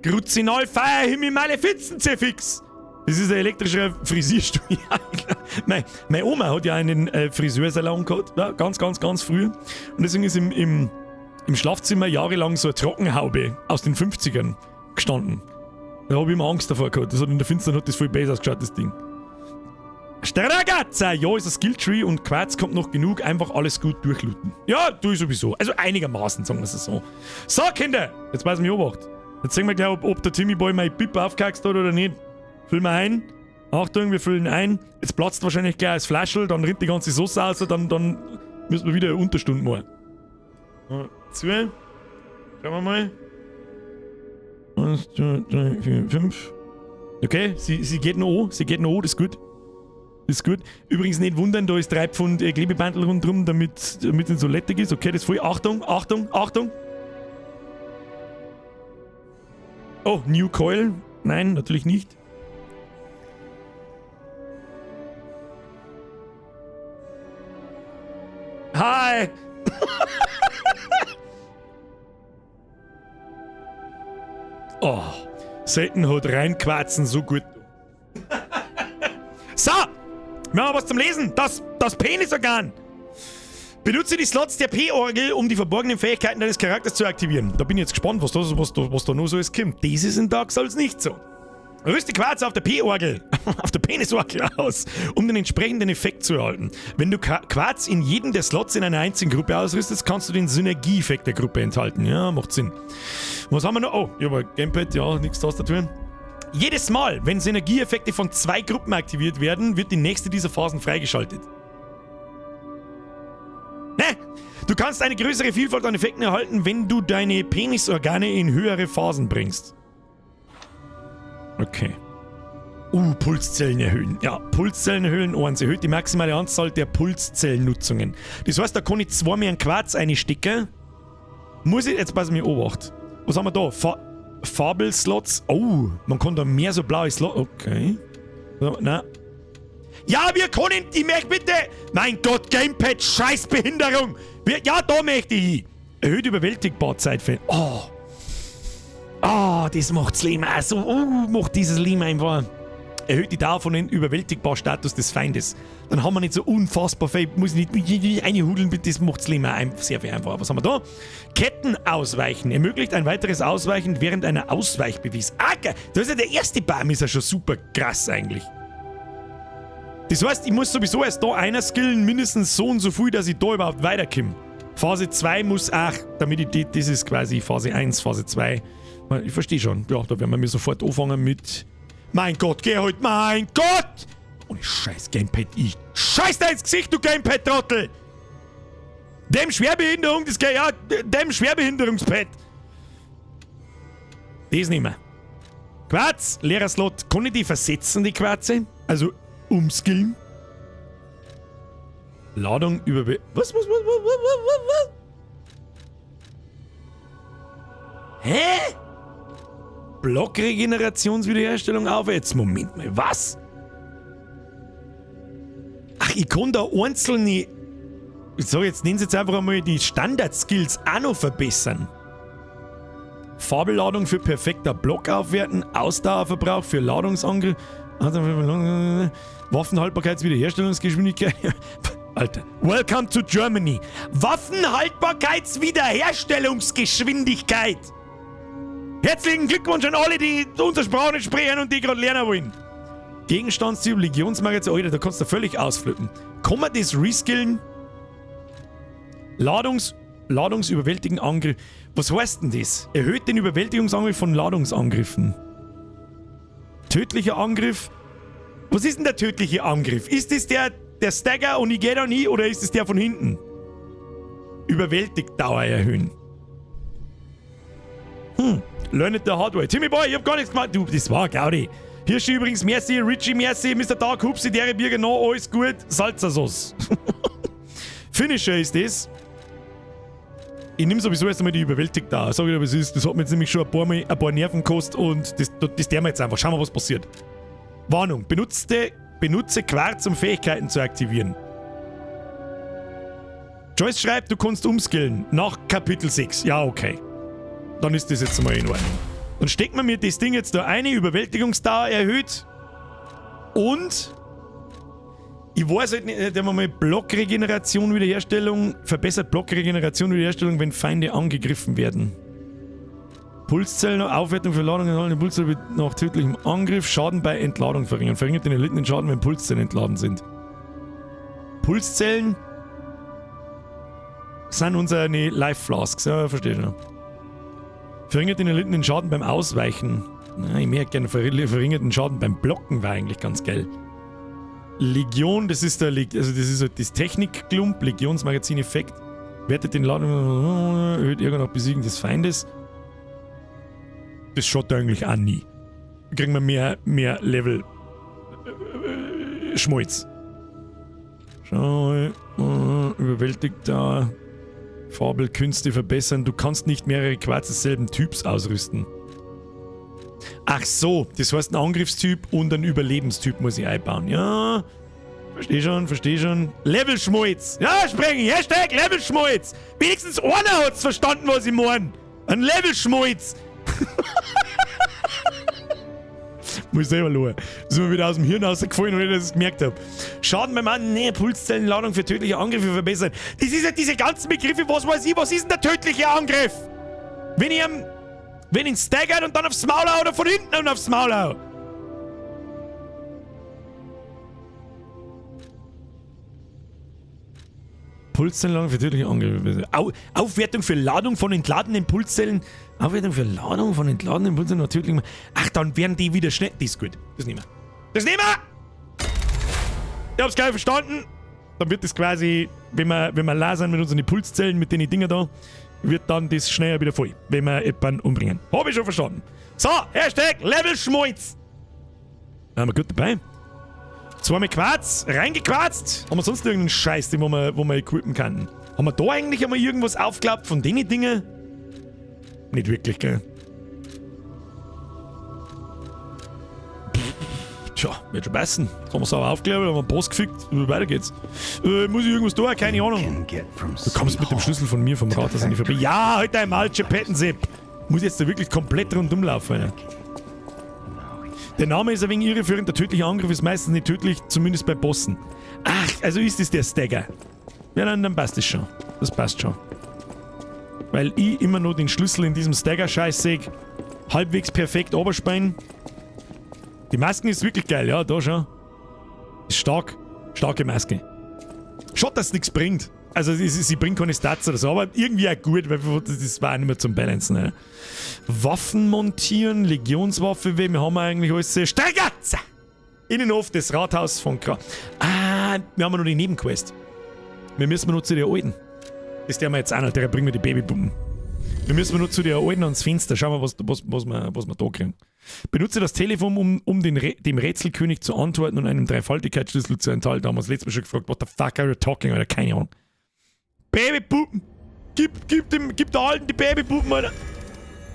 Kruzinal Feier Himmel Malefizen zerfix. Das ist ein elektrischer Frisierstuhl. Ja, klar. Meine Oma hat ja einen Friseursalon gehabt, ja, ganz, ganz, ganz früh. Und deswegen ist im Schlafzimmer jahrelang so eine Trockenhaube aus den 50ern gestanden. Da hab ich immer Angst davor gehabt. Das hat in der Finsternis hat das voll besser ausgeschaut, das Ding. Stragazza! Ja, ist ein Skilltree und Quarz kommt noch genug. Einfach alles gut durchlooten. Ja, tu ich sowieso. Also einigermaßen, sagen wir es so. So, Kinder! Jetzt weiß ich mich Obacht. Jetzt sehen wir gleich, ob der Timmy Boy mein Bib aufkackst hat oder nicht. Füllen wir ein. Achtung, wir füllen ein. Jetzt platzt wahrscheinlich gleich das Flaschel, dann rinnt die ganze Sauce raus, dann müssen wir wieder eine Unterstunde machen. Zwei. Schauen wir mal. 1, 2, 3, 4, 5. Okay, sie geht noch an, sie geht noch an, das ist gut. Das ist gut. Übrigens nicht wundern, da ist 3 Pfund Klebebandel rundherum, damit es so lettig ist. Okay, das ist voll. Achtung, Achtung, Achtung. Oh, New Coil. Nein, natürlich nicht. Hi! Oh, selten hat reinquarzen so gut. So! Wir haben was zum Lesen. Das Penisorgan. Benutze die Slots der P-Orgel, um die verborgenen Fähigkeiten deines Charakters zu aktivieren. Da bin ich jetzt gespannt, was da noch so alles kommt. Das ist in Dark Souls nicht so. Rüste Quarz auf der P-Orgel, auf der Penisorgel aus, um den entsprechenden Effekt zu erhalten. Wenn du Quarz in jedem der Slots in einer einzigen Gruppe ausrüstest, kannst du den Synergieeffekt der Gruppe enthalten. Ja, macht Sinn. Was haben wir noch? Oh, ja, aber Gamepad, ja, nix Tastatur. Jedes Mal, wenn Synergieeffekte von 2 Gruppen aktiviert werden, wird die nächste dieser Phasen freigeschaltet. Ne? Du kannst eine größere Vielfalt an Effekten erhalten, wenn du deine Penisorgane in höhere Phasen bringst. Okay. Pulszellen erhöhen. Ja, Pulszellen erhöhen, 1. Erhöht die maximale Anzahl der Pulszellennutzungen. Das heißt, da kann ich 2 mehr einen Quarz einstecken. Muss ich, jetzt pass mir Obacht. Was haben wir da? Fabel-Slots. Oh, man kann da mehr so blaue Slots. Okay. So, na. Ja, wir können, ich möchte bitte. Mein Gott, Gamepad, Scheißbehinderung. Wir, ja, da möchte ich hin. Erhöht Überwältigbarzeit. Oh. Ah, oh, das macht's Leben auch so. Oh, macht dieses Leben einfach. Erhöht die Dauer von den Überwältigbar-Status des Feindes. Dann haben wir nicht so unfassbar viel. Muss ich nicht reinhudeln, bitte. Das macht's Leben auch sehr viel einfacher. Was haben wir da? Ketten ausweichen. Ermöglicht ein weiteres Ausweichen während einer Ausweichbeweis. Ah, geil. Das ist ja der erste Baum, ist ja schon super krass eigentlich. Das heißt, ich muss sowieso erst da einer skillen, mindestens so und so viel, dass ich da überhaupt weiterkomme. Phase 2 muss auch, damit ich die, das ist quasi Phase 1, Phase 2. Ich verstehe schon. Ja, da werden wir mir sofort anfangen mit... Mein Gott, geh halt, mein Gott! Ohne scheiß Gamepad, ich scheiß da ins Gesicht, du Gamepad-Trottel! Dem Schwerbehinderung, das geht ja, dem Schwerbehinderungspad! Das nehmen wir. Quarz, leerer Slot. Kann ich die versetzen, die Quarze? Also, umskillen? Ladung über... Was, was, was, was, was, was, was? Hä? Blockregenerationswiederherstellung auf? Jetzt, Moment mal, was? Ach, ich kann da einzelne... So, jetzt nehmen Sie jetzt einfach einmal die Standard-Skills auch noch verbessern. Fabelladung für perfekter Block aufwerten, Ausdauerverbrauch für Ladungsangriff, Waffenhaltbarkeitswiederherstellungsgeschwindigkeit. Alter. Welcome to Germany. Waffenhaltbarkeitswiederherstellungsgeschwindigkeit. Herzlichen Glückwunsch an alle, die unsere Sprache nicht sprechen und die gerade lernen wollen. Gegenstandstyp, Legionsmagazin, Alter, da kannst du völlig ausflippen. Kann man das reskillen? Ladungsüberwältigen Angriff. Was heißt denn das? Erhöht den Überwältigungsangriff von Ladungsangriffen. Tödlicher Angriff. Was ist denn der tödliche Angriff? Ist das der Stagger und ich geh da nie oder ist es der von hinten? Überwältigdauer erhöhen. Learn it the hard way. Timmy Boy, ich hab gar nichts gemacht. Du, das war Gaudi. Hirschi übrigens, merci, Richie, merci, Mister Dark, Hupsi, Dere Birger, no, alles gut. Salzasauce. Finisher ist das. Ich nehm sowieso erst einmal die Überwältigdauer. Sag ich dir, was ist. Das hat mir jetzt nämlich schon ein paar Nerven gekostet und das der wir jetzt einfach. Schauen wir, was passiert. Warnung. Benutze Quarz, um Fähigkeiten zu aktivieren. Joyce schreibt, du kannst umskillen. Nach Kapitel 6. Ja, okay. Dann ist das jetzt mal in Ordnung. Dann steckt man mir das Ding jetzt da eine, Überwältigungsdauer erhöht. Und ich weiß halt nicht, der mal Blockregeneration, Wiederherstellung, verbessert Blockregeneration, Wiederherstellung, wenn Feinde angegriffen werden. Pulszellen, Aufwertung für Ladung, enthaltene Pulszelle wird nach tödlichem Angriff Schaden bei Entladung verringern. Verringert den erlittenen Schaden, wenn Pulszellen entladen sind. Pulszellen sind unsere Life Flasks, ja, verstehe schon. Verringert den erlittenen Schaden beim Ausweichen. Na, ich merke gerne verringerten Schaden beim Blocken war eigentlich ganz geil. Legion, das ist der, also das ist halt das Technikklump, Legionsmagazin-Effekt. Wertet den Ladung, erhöht Ärger nach Besiegen des Feindes. Das schaut eigentlich auch nie. Kriegen wir mehr Level. Schmalz. Schau, überwältigt da. Fabelkünste verbessern. Du kannst nicht mehrere Quarz desselben Typs ausrüsten. Ach so, das heißt ein Angriffstyp und ein Überlebenstyp muss ich einbauen. Ja, versteh schon, versteh schon. Levelschmalz! Ja, sprengen! Hashtag Levelschmalz! Wenigstens einer hat's verstanden, was ich mein. Ein Levelschmalz! Muss ich selber schauen. Ist mir wieder aus dem Hirn rausgefallen, ohne dass ich es gemerkt hab. Schaden beim Mann, nee, Pulszellenladung für tödliche Angriffe verbessern. Das ist ja diese ganzen Begriffe, was weiß ich, was ist denn der tödliche Angriff? Wenn ich am, wenn ihn staggert und dann aufs Maul hau oder von hinten und aufs Maul hau. Pulszellenladung für tödliche Angriffe. Aufwertung für Ladung von entladenen Pulszellen. Aufwertung für Ladung von entladenen Pulszellen natürlich. Ach, dann werden die wieder schnell. Das ist gut. Das nehmen wir. Das nehmen wir! Ich hab's gleich verstanden. Dann wird das quasi, wenn wir lasern mit unseren Pulszellen, mit den Dinger da, wird dann das schneller wieder voll, wenn wir jemanden umbringen. Hab ich schon verstanden. So, Hashtag Level Schmalz. Da haben wir gut dabei. Zweimal Quarz, reingequarzt. Haben wir sonst irgendeinen Scheiß, den wo wir equippen können? Haben wir da eigentlich einmal irgendwas aufgeklappt von den Dingen? Nicht wirklich, gell? Tja, wird schon passen. Jetzt haben wir sauber aufgeklärt, haben wir einen Boss gefickt. Weiter geht's. Muss ich irgendwas tun? Keine Ahnung. Du kommst mit dem Schlüssel von mir vom Rathaus nicht vorbei. Ja, halt einmal, Gepettensepp. Muss jetzt da wirklich komplett rundum laufen, Alter. Der Name ist ein wenig irreführend, der tödliche Angriff ist meistens nicht tödlich, zumindest bei Bossen. Ach, also ist das der Stagger. Ja, dann passt das schon. Das passt schon. Weil ich immer nur den Schlüssel in diesem Stagger-Scheiß sehe. Halbwegs perfekt oberspielen. Die Masken ist wirklich geil, ja, da schon. Ist stark. Starke Maske. Schade, dass es nichts bringt. Also sie bringt keine Stats oder so, aber irgendwie auch gut, weil das war auch nicht mehr zum Balancen. Ne? Waffen montieren, Legionswaffe, wir haben eigentlich alles sehr. Steigert's! Innenhof des Rathaus von Kra. Ah, wir haben noch die Nebenquest. Wir müssen nur zu der alten. Das der wir jetzt auch noch, der bringt mir die Babypuppen. Wir müssen nur zu der alten ans Fenster. Schauen wir, was wir da kriegen. Benutze das Telefon, um dem Rätselkönig zu antworten und einen Dreifaltigkeitsschlüssel zu enthalten. Da haben wir uns letztes Mal schon gefragt, what the fuck are you talking, Alter? Keine Ahnung. Babypuppen! Gib der Alten die Babypuppen, Alter!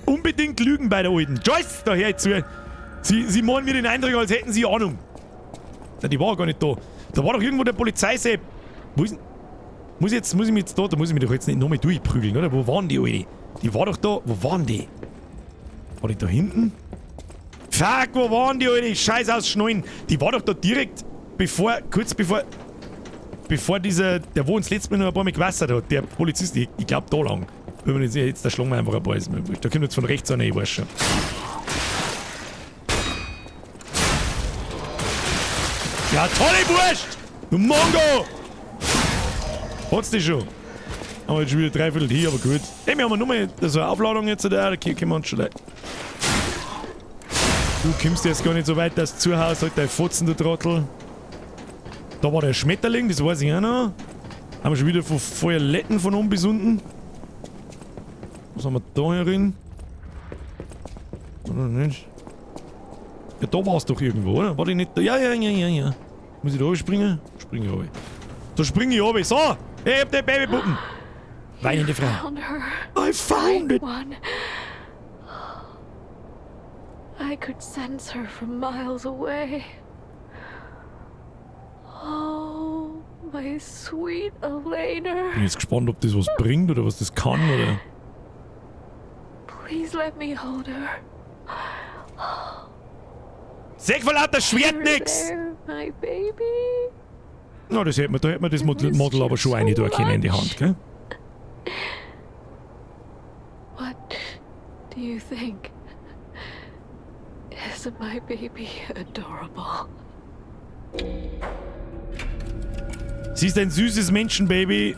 Unbedingt lügen bei der Alten. Joyce, da hör ich zu. Sie machen mir den Eindruck, als hätten sie Ahnung. Na, die war gar nicht da. Da war doch irgendwo der Polizeisepp. Wo ist denn? Muss ich jetzt, muss ich mich jetzt da, da muss ich mich doch jetzt nicht nochmal durchprügeln, oder? Wo waren die, Alte? Die war doch da. Wo waren die? War die da hinten? Fuck, wo waren die, Alte? Scheiß ausschnallen. Die war doch da direkt bevor, kurz bevor, bevor dieser, der wo uns letztes Mal noch ein paar Mal gewassert hat, der Polizist, ich glaub da lang. Wenn man jetzt, jetzt da schlagen wir einfach ein paar, ist mir wurscht. Da kommt jetzt von rechts einer, ich weiß schon. Ja, tolle Wurst! Du Mongo! Hat's dich schon? Haben wir jetzt schon wieder dreiviertel hier, aber gut. Hey, wir haben nur mal so eine Aufladung jetzt da, da können wir uns schon leid. Du kommst jetzt gar nicht so weit, dass du zuhaust, halt dein Fotzen, du Trottel. Da war der Schmetterling, das weiß ich auch noch. Haben wir schon wieder von Feuerletten von oben bis unten. Was haben wir da herin? Oder nicht? Ja, da war's doch irgendwo, oder? War die nicht da? Ja, ja, ja, ja, ja. Muss ich da springen? Spring ich runter. Da spring ich runter. So! Ich hab den Babypuppen! Weinende Frau. Found her. I found it! One. I could sense her from miles away. Oh, my sweet Elena. Bin jetzt gespannt, ob das was bringt oder was das kann, oder? Please let me hold her. Sag vor lauter Schwert You're nix! there, my baby. Na, das hätte man, da hätte man das I missed Model you aber schon so eine da können in die Hand, much. gell? What do you think? Isn't my baby adorable? Sie ist ein süßes Menschenbaby.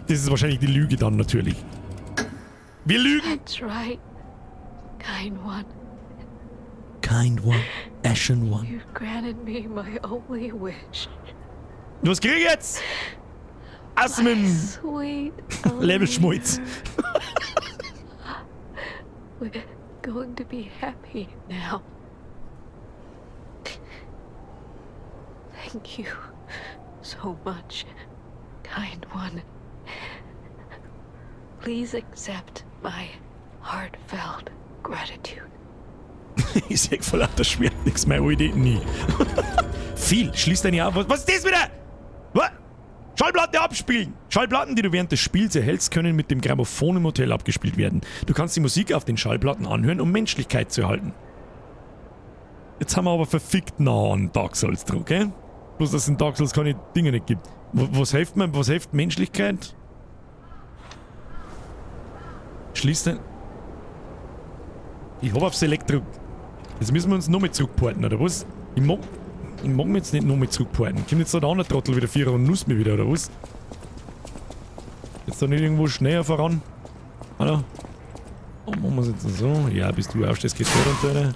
Das ist wahrscheinlich die Lüge dann natürlich. Wir lügen! That's right, kind one. Kind one, Ashen one. You granted me my only wish. Was krieg ich jetzt? Aus mit dem Sweet Levelschmutz. We're going to be happy now. Thank you so much, kind one. Please accept my heartfelt gratitude. Ich seh vor lauter Schwert nichts mehr, Alter. Nie. Viel. Schließ deine Augen. Was ist das wieder? Was? Schallplatte abspielen! Schallplatten, die du während des Spiels erhältst, können mit dem Grammophon im Hotel abgespielt werden. Du kannst die Musik auf den Schallplatten anhören, um Menschlichkeit zu erhalten. Jetzt haben wir aber verfickt nah an Dark Souls dran, gell? Bloß, dass es in Dark Souls keine Dinge nicht gibt. Was hilft mir? Was hilft Menschlichkeit? Schließ den. Ich hab auf Select gedrückt. Jetzt müssen wir uns nochmal zurückporten, oder was? Ich mag mich jetzt nicht nochmal zurückporten. Kommt jetzt da der andere Trottel wieder vierer und nusst mich wieder, oder was? Jetzt da nicht irgendwo schneller voran? Hallo? Oh, machen wir es jetzt so? Ja, bis du aufstehst, geht's da runter.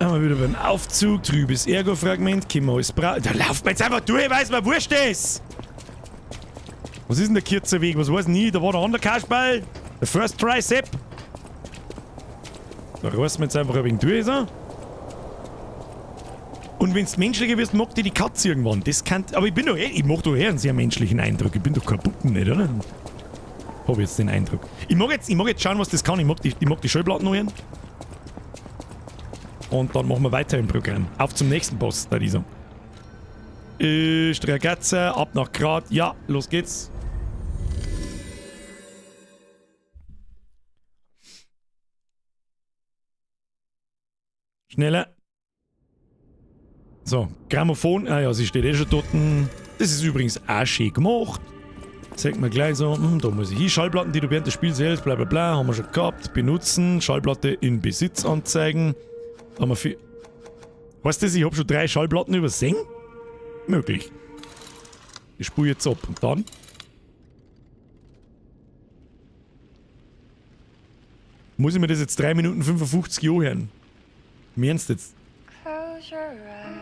Einmal wieder beim Aufzug, trübes Ergo-Fragment, können wir alles brauchen. Da lauft man jetzt einfach durch, weil es mir wurscht ist! Was ist denn der kurze Weg? Was weiß ich nie? Da war der andere Kasperl. Der First Try Sepp. Da reißen wir jetzt einfach ein wenig durch, so. Und wenn's menschlicher wirst, mag dir die Katze irgendwann. Das kann. Aber ich bin doch eh, ich mach doch eher einen sehr menschlichen Eindruck. Ich bin doch kein Puppen nicht, oder? Hab jetzt den Eindruck. Ich mag jetzt schauen, was das kann. Ich mag die Schallplatten noch hören. Und dann machen wir weiter im Programm. Auf zum nächsten Boss, da dieser. Stragazza, ab nach Grat. Ja, los geht's. Schneller. So, Grammophon. Ah ja, sie steht eh schon dort. Das ist übrigens auch schön gemacht. Zeigt mir gleich so, da muss ich hin. Schallplatten, die du während des Spiels hältst, bla bla bla, haben wir schon gehabt. Benutzen, Schallplatte in Besitz anzeigen. Da haben wir viel. Weißt du das, ich hab schon 3 Schallplatten übersehen? Möglich. Ich spule jetzt ab und dann. Muss ich mir das jetzt 3 Minuten 55 anhören? Im Ernst jetzt? Close your eyes.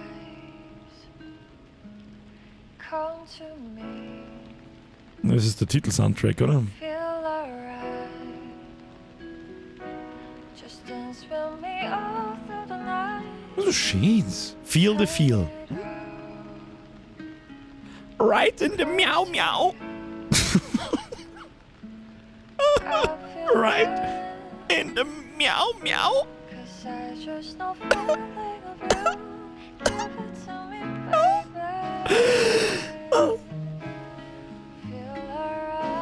Come to me. Das ist der Titel-Soundtrack, oder? Feel alright. Just dance with me all through the night. Das ist schön. Feel the feel. Right in the meow meow. Right in the meow meow. 'Cause I just know feeling of you. Give it to me, baby. Feel alright.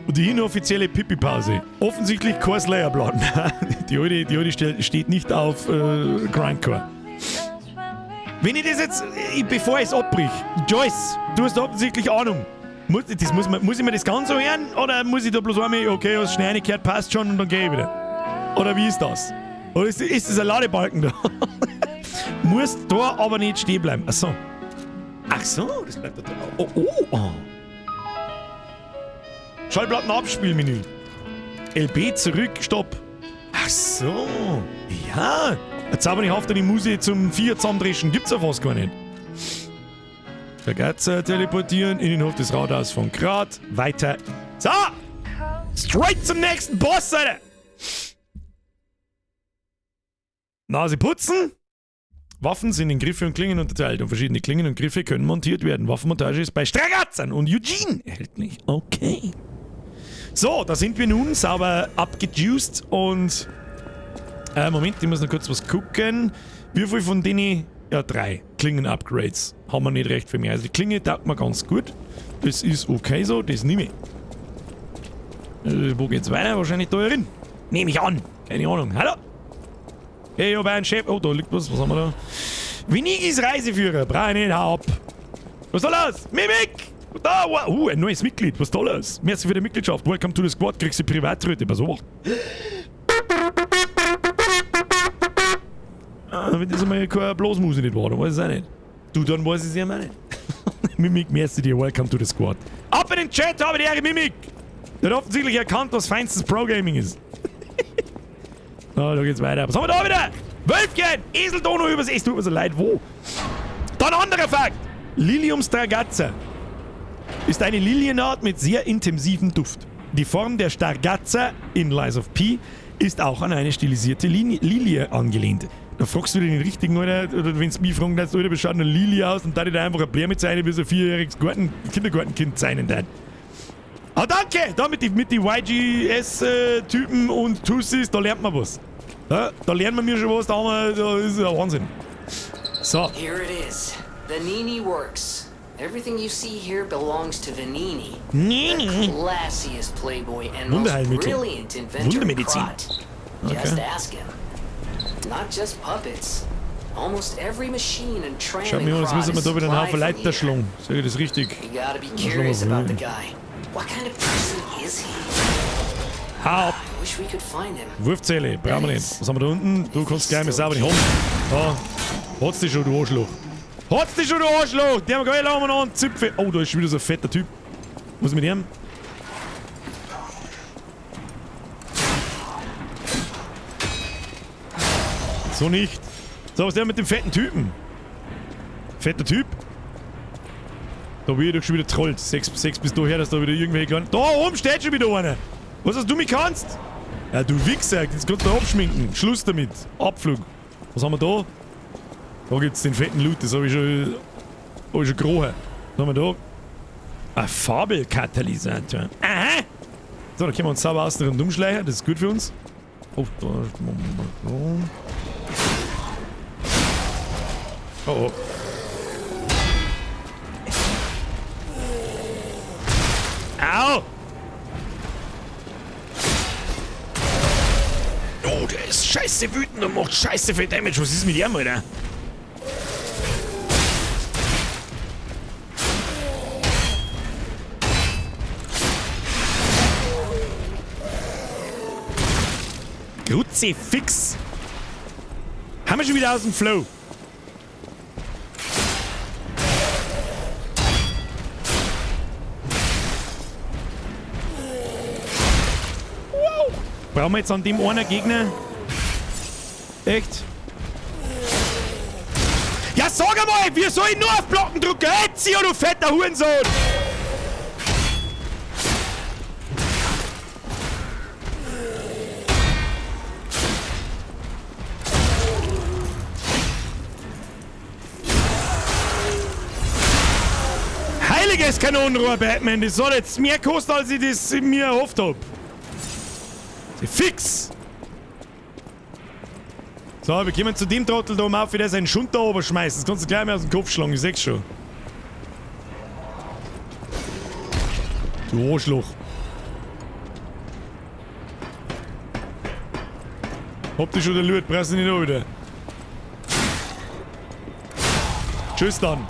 Und die inoffizielle Pipi-Pause. Offensichtlich kein Slayer-Plan. Die alte steht nicht auf Grindcore. Wenn ich das jetzt, bevor ich es abbrich, Joyce, du hast offensichtlich Ahnung. Muss ich mir das ganz so hören oder muss ich da bloß einmal, okay, hast schnell reingehört, passt schon und dann geh ich wieder? Oder wie ist das? Oder ist das ein Ladebalken da? Musst da aber nicht stehen bleiben. Ach so. Ach so, das bleibt da drin. Oh, oh, oh. Schallplatten-Abspielmenü. LB zurück, stopp. Ach so. Ja. Jetzt aber ich hoffe, die Musik zum 4 zusammendreschen gibt's ja fast gar nicht. Der Geizer teleportieren in den Hof des Rathaus von Krat. Weiter. So! Straight zum nächsten Boss, Alter! Nase putzen. Waffen sind in Griffe und Klingen unterteilt und verschiedene Klingen und Griffe können montiert werden. Waffenmontage ist bei Stragazzern und Eugene erhältlich. Okay. So, da sind wir nun sauber abgejuiced und... Moment, ich muss noch kurz was gucken. Wie viel von denen... Ja, 3 Klingen-Upgrades haben wir nicht recht für mich. Also die Klinge taugt mir ganz gut. Das ist okay so, das nehme ich. Wo geht's weiter? Wahrscheinlich da drin. Nehme ich an. Keine Ahnung. Hallo? Hey, ich hab einen Chef. Oh, da liegt was. Was haben wir da? Venigis Reiseführer. Brauch ich nicht. Hau ab. Was ist da los? Mimik! Da, wow. Ein neues Mitglied. Was ist da los? Merci für die Mitgliedschaft. Welcome to the Squad. Kriegst du Privatröte. Pass auf. Ah, wenn das einmal keine Blasmusik nicht war, dann weiß ich es auch nicht. Du, dann weiß ich es ja auch nicht. Mimik, merci dir. Welcome to the Squad. Ab in den Chat, habe die Ehre, Mimik! Der hat offensichtlich erkannt, was feinstes Pro-Gaming ist. So, da geht's weiter. Was haben wir da wieder? Wölfchen! Eseldono übers. Es tut mir so leid, wo? Dann anderer Fakt! Lilium Stragazza ist eine Lilienart mit sehr intensivem Duft. Die Form der Stargazza in Lies of P ist auch an eine stilisierte Lilie angelehnt. Da fragst du den richtigen, Alter, oder wenn du mich fragen lässt, Alter, wie schaut eine Lilie aus? Und da die einfach ein Blär mit sein, wie so ein vierjähriges Kindergartenkind sein dann. Ah, danke! Da mit die YGS-Typen und Tussis, da lernt man was. Ja, da lernen wir mir schon was, da haben wir, da ist ja Wahnsinn. So. Here it is. Venigni Works. Everything you see here belongs to Venigni. Nini. The classiest playboy and most Wunderheilmittel. brilliant inventor in Wundermedizin. Krat. Just Okay. ask him. Not just puppets. Almost every machine and tram Schau in mir an, jetzt Krat müssen wir is da wieder einen Haufen supplied Leute from here. schlagen. Sag ich das richtig? You gotta be Dann schlagen wir curious about the von guy. What kind of person is he? Hau ab! I wish we could find him. Wurfzelle, brauchen wir nicht. Was haben wir da unten? Du kannst gleich mal sauber nicht haben. Da. Hat's dich schon, du Arschloch. Hat's dich schon, du Arschloch! Die haben wir geil umeinander. Zipfel. Oh, da ist schon wieder so ein fetter Typ. Was ist mit ihm? So nicht. So, was ist der mit dem fetten Typen? Fetter Typ? Da wird ich doch schon wieder trollt. Sechs bis daher, dass da wieder irgendwelche kleinen... Da oben steht schon wieder einer! Was hast du mich kannst? Ja, du Wichser, jetzt kannst du abschminken. Schluss damit. Abflug. Was haben wir da? Da gibt's den fetten Loot, das hab ich schon gerochen. Was haben wir da? Ein Fabelkatalysator. Aha! So, da können wir uns sauber außen rundum schleichen. Das ist gut für uns. Oh, da. Oh, oh. Au! Oh, der ist scheiße wütend und macht scheiße viel Damage. Was ist mit ihm, Alter? Kruzifix! Haben wir schon wieder aus dem Flow. Wow! Brauchen wir jetzt an dem einen Gegner? Echt? Ja, sag einmal, wir sollen nur auf Blocken drücken! Hey, du fetter Hurensohn! Heiliges Kanonenrohr, Batman! Das soll jetzt mehr kosten, als ich das mir erhofft hab. Fix! So, wir kommen zu dem Trottel da oben auf, wie der seinen Schund da oben schmeißt. Das kannst du gleich mal aus dem Kopf schlagen, ich seh's schon. Du Arschloch. Hab dich schon der Loot, brauchst du nicht noch wieder. Tschüss dann.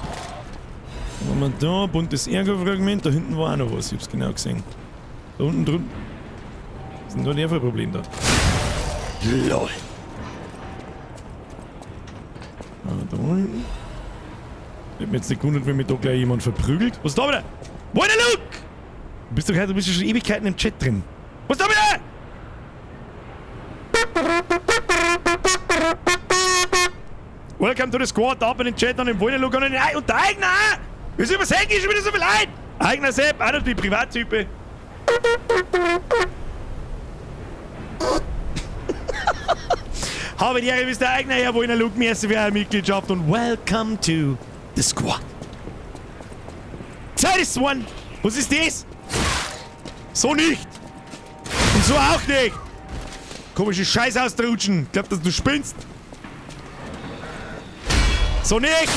Was haben wir da? Buntes Ergo-Fragment. Da hinten war auch noch was, ich hab's genau gesehen. Da unten drüben. Was ist denn da der für ein Problem da? LOL. Ah, da unten. Ich hab mich jetzt nicht gewundert, wenn mich da gleich jemand verprügelt. Was ist da wieder? Wohne Luke! Du bist doch du bist ja schon Ewigkeiten im Chat drin. Was ist da wieder? Welcome to the squad, ab in den Chat an den Wohne Luke und den und der Eigner! Wir sind übers Handy schon wieder so viel leid! Eigner Sepp, einer die Privattype. Habe die Ehre, bist der Eigner, Herr Wohne Luke, merci für eure Mitgliedschaft und welcome to the squad. Zeit ist one! Was ist das? So nicht! Und so auch nicht! Komische Scheiß austrutschen! Ich glaub, dass du spinnst! So nicht!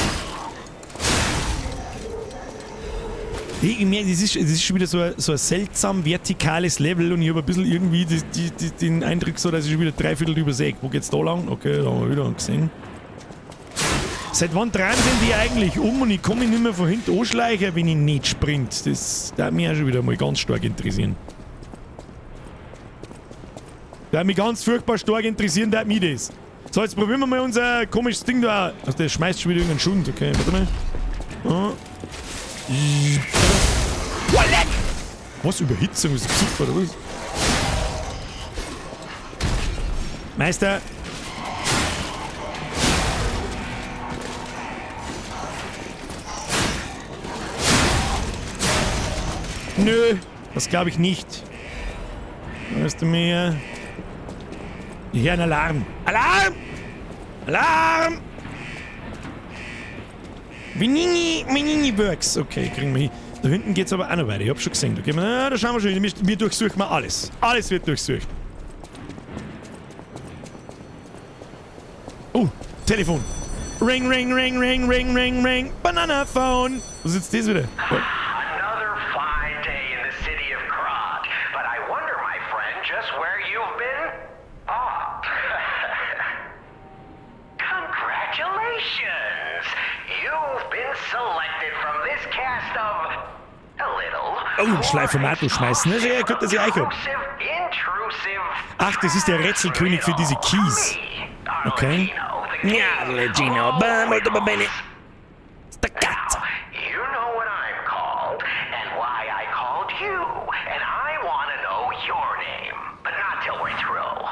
Ich merke, das ist schon wieder so ein seltsam vertikales Level und ich habe ein bisschen irgendwie den Eindruck so, dass ich schon wieder dreiviertel übersehe. Wo geht's da lang? Okay, da haben wir wieder einen gesehen. Seit wann drehen denn die eigentlich um und ich komme mich nicht mehr von hinten anschleichen, wenn ich nicht sprint? Das darf mich auch schon wieder mal ganz stark interessieren. Da mich ganz furchtbar stark interessieren, da mich das. So, jetzt probieren wir mal unser komisches Ding da. Also der schmeißt schon wieder irgendeinen Schund. Okay, warte mal. Oh. Oh, leck! Was? Überhitzung? Ist das super, oder was? Meister! Nö, das glaube ich nicht. Weißt du mir? Hier ein Alarm. Alarm! Alarm! Vinini, Vinini Works. Okay, kriegen wir hin. Da hinten geht's aber auch noch weiter. Ich hab schon gesehen. Da, gehen wir, da schauen wir schon. Wir durchsuchen wir alles. Alles wird durchsucht. Oh, Telefon. Ring, ring, ring, ring, ring, ring, ring. Banana Phone. Was ist jetzt das wieder? Oh. Another fine day in the city of Krat. But I wonder, my friend, just where you've been? Ah. Congratulations! You've been selected from this cast of a little. Oh, ein Schleifomat schmeißen. Das ist ja gut, dass ich euch hab. Intrusive. Ach, das ist der Rätselkönig für diese Keys. Okay. Ja, Arlecchino, molto bene. Sta cazzo. You know what I'm called and why I called you, and I want to know your name, but not till we're through.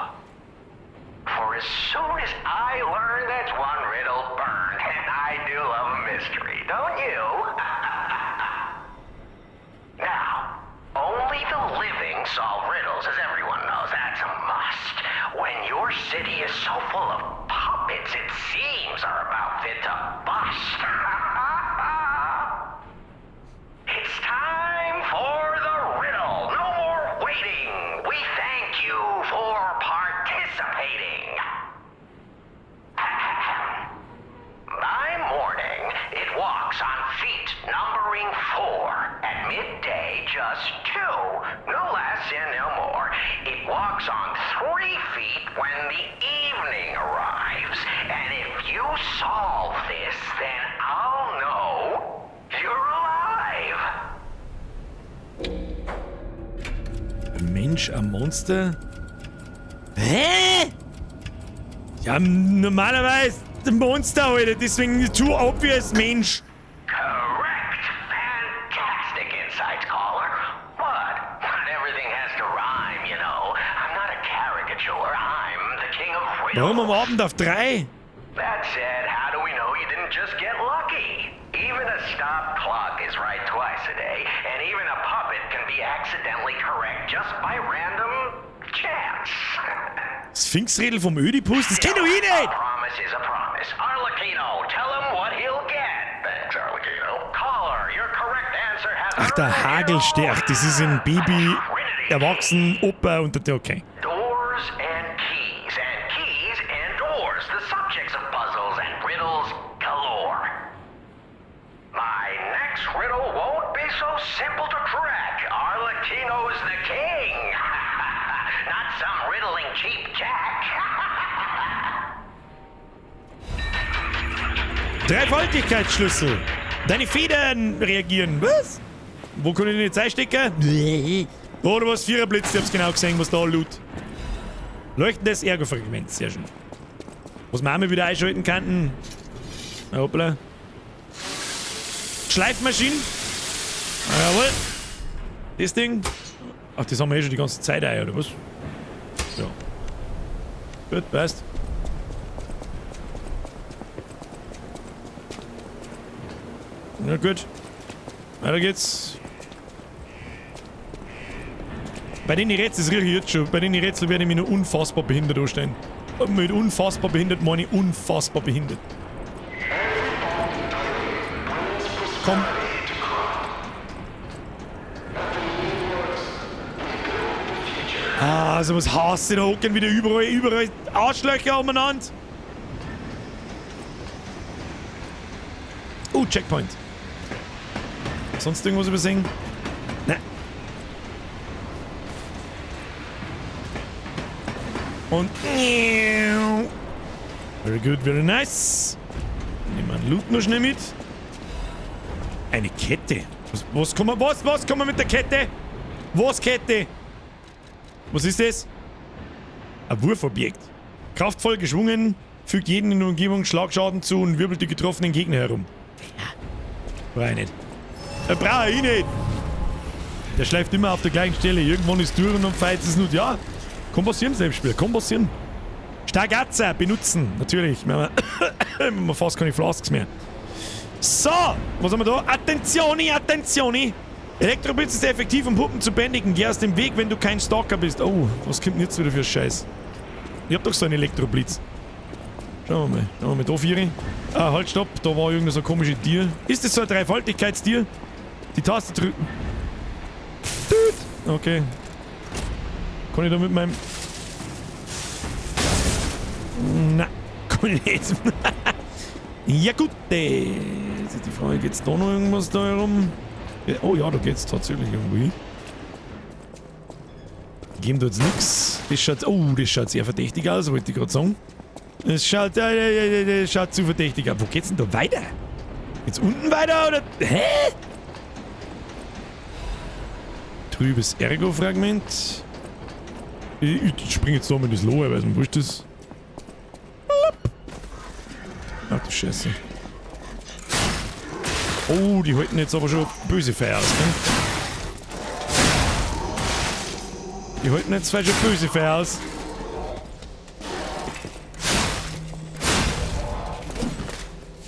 For as soon as I learn that's one riddle burned, and I do love a mystery, don't you? Now, only the living solve riddles, as everyone knows. That's a must. When your city is so full of puppets, it seems are about fit to bust. It's time for the riddle. No more waiting. We thank you for participating. By morning, it walks on feet numbering 4. At midday, just 2. No less and no more. It walks on 3 feet when the evening arrives. And if you solve this, then I'll know you're alive. Ein Mensch, ein Monster? Hä? Ja, normalerweise ein Monster, Alter. Deswegen too obvious, Mensch. Correct. Fantastic insights, caller. But not everything has to rhyme, you know. I'm not a caricature. I'm the king of riddles. Warum am Abend auf 3? That said, how do we know you didn't just get lucky? Even a stopped clock is right twice a day, and even a puppet can be accidentally correct just by random chance. Sphinxrädel vom Ödipus? Das kenn doch ich nicht! A promise is a promise. Arlecchino, tell him what he'll get. Thanks, Arlecchino. Caller, your correct answer has Ach, der Hagelstern. Das ist ein Baby, Erwachsen, Opa und der, okay. Doors and keys, and keys and doors, the subjects of puzzles and riddles galore. My next riddle won't be so simple to crack. Arlecchino's the king. Not some riddling cheap jack. Dreifaltigkeitsschlüssel. Deine Federn reagieren. Was? Wo kann ich den jetzt einstecken? Oh, du warst Viererblitz. Ich hab's genau gesehen, was da loot. Leuchtendes Ergo-Fragment. Sehr schön. Was wir auch mal wieder einschalten könnten. Na, hoppla. Schleifmaschinen. Jawohl. Das Ding. Ach, das haben wir eh schon die ganze Zeit ein, oder was? Ja. Gut, passt. Na gut. Weiter geht's. Bei den Rätseln, das rieche ich jetzt schon, bei den Rätseln werde ich mich noch unfassbar behindert anstellen. Mit unfassbar behindert meine ich unfassbar behindert. Komm. Ah, sowas hasse ich, da hocken wieder überall Arschlöcher umeinander. Oh, Checkpoint. Sonst irgendwas übersehen? Nein. Und. Very good, very nice. Nehmen wir einen Loot noch schnell mit. Eine Kette. Was kann man mit der Kette? Was Kette? Was ist das? Ein Wurfobjekt. Kraftvoll geschwungen, fügt jeden in der Umgebung Schlagschaden zu und wirbelt die getroffenen Gegner herum. Ja. Brauch ich nicht. Brauch ich nicht! Der schleift immer auf der gleichen Stelle. Irgendwann ist durch und dann feiert es nur. Ja, kann passieren, Selbstspieler. Kann passieren. Stargatzer benutzen. Natürlich. Wir haben fast keine Flasks mehr. So, was haben wir da? Attenzione, attenzione! Elektroblitz ist effektiv, um Puppen zu bändigen. Geh aus dem Weg, wenn du kein Stalker bist. Oh, was kommt denn jetzt wieder für Scheiß? Ich hab doch so einen Elektroblitz. Schauen wir mal. Schauen wir mal da, Vieri. Ah, halt, stopp. Da war irgendein so komisches Tier. Ist das so ein Dreifaltigkeitstier? Die Taste drücken. Tüt. Okay. Kann ich da mit meinem... Na, kann ich nicht. Ja gut, jetzt ist die Frage, geht's da noch irgendwas da herum? Oh ja, da geht's tatsächlich irgendwo hin. Geben da jetzt nix. Das schaut, oh, das schaut sehr verdächtig aus, wollte ich gerade sagen. Das schaut, das schaut zu verdächtig aus. Wo geht's denn da weiter? Geht's unten weiter oder? Hä? Trübes Ergo-Fragment. Ich spring jetzt da mal in das Loch, weil es mir wurscht ist. Ach du Scheiße. Oh, die halten jetzt aber schon böse Feuer aus, ne? Die halten jetzt zwar schon böse Feuer aus.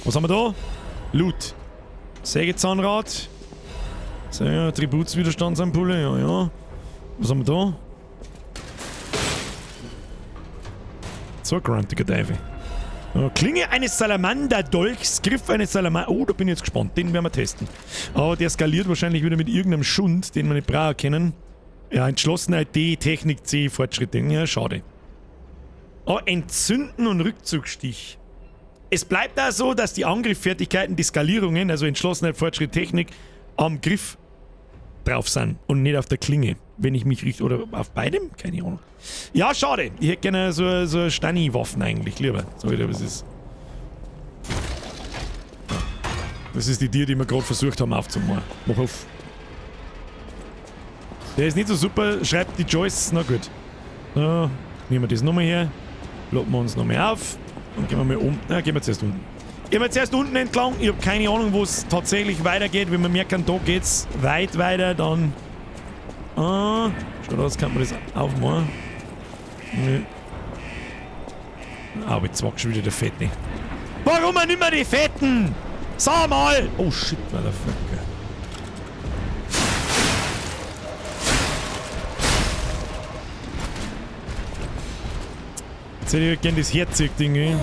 Was haben wir da? Loot. Sägezahnrad. So, Tributswiderstandsampulle, ja, ja. Was haben wir da? So ein gruntiger Teufel. Klinge eines Salamander-Dolchs, Griff eines Salamander... Oh, da bin ich jetzt gespannt. Den werden wir testen. Aber der skaliert wahrscheinlich wieder mit irgendeinem Schund, den wir nicht brauchen können. Ja, Entschlossenheit D, Technik C, Fortschritte. Ja, schade. Oh, Entzünden und Rückzugsstich. Es bleibt da so, dass die Angriffsfertigkeiten, die Skalierungen, also Entschlossenheit, Fortschritt, Technik, am Griff drauf sind und nicht auf der Klinge, wenn ich mich richtig... Oder auf beidem? Keine Ahnung. Ja, schade. Ich hätte gerne so Stani-Waffen eigentlich lieber. Sag ich dir, was ist. Das ist die Tür, die wir gerade versucht haben aufzumachen. Mach auf. Der ist nicht so super, schreibt die Joyce. Na gut. So, nehmen wir das nochmal her. Locken wir uns nochmal auf. Und gehen wir mal um. Na, gehen wir zuerst unten. Gehen wir zuerst unten entlang. Ich habe keine Ahnung, wo es tatsächlich weitergeht. Wenn wir merken, da geht's weit weiter, dann... Ah, schau aus, kann man das aufmachen. Nö. Aber jetzt war schon wieder der Fette. Warum nicht mehr die Fetten? Sag mal! Oh shit, motherfucker. Jetzt hätte ich gerne das Herzig-Ding, ey.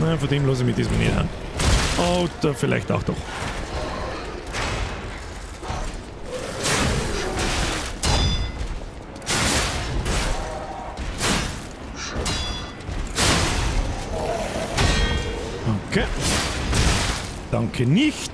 Na, von dem lasse ich mich diesmal nicht an. Oder vielleicht auch doch. Okay. Danke nicht.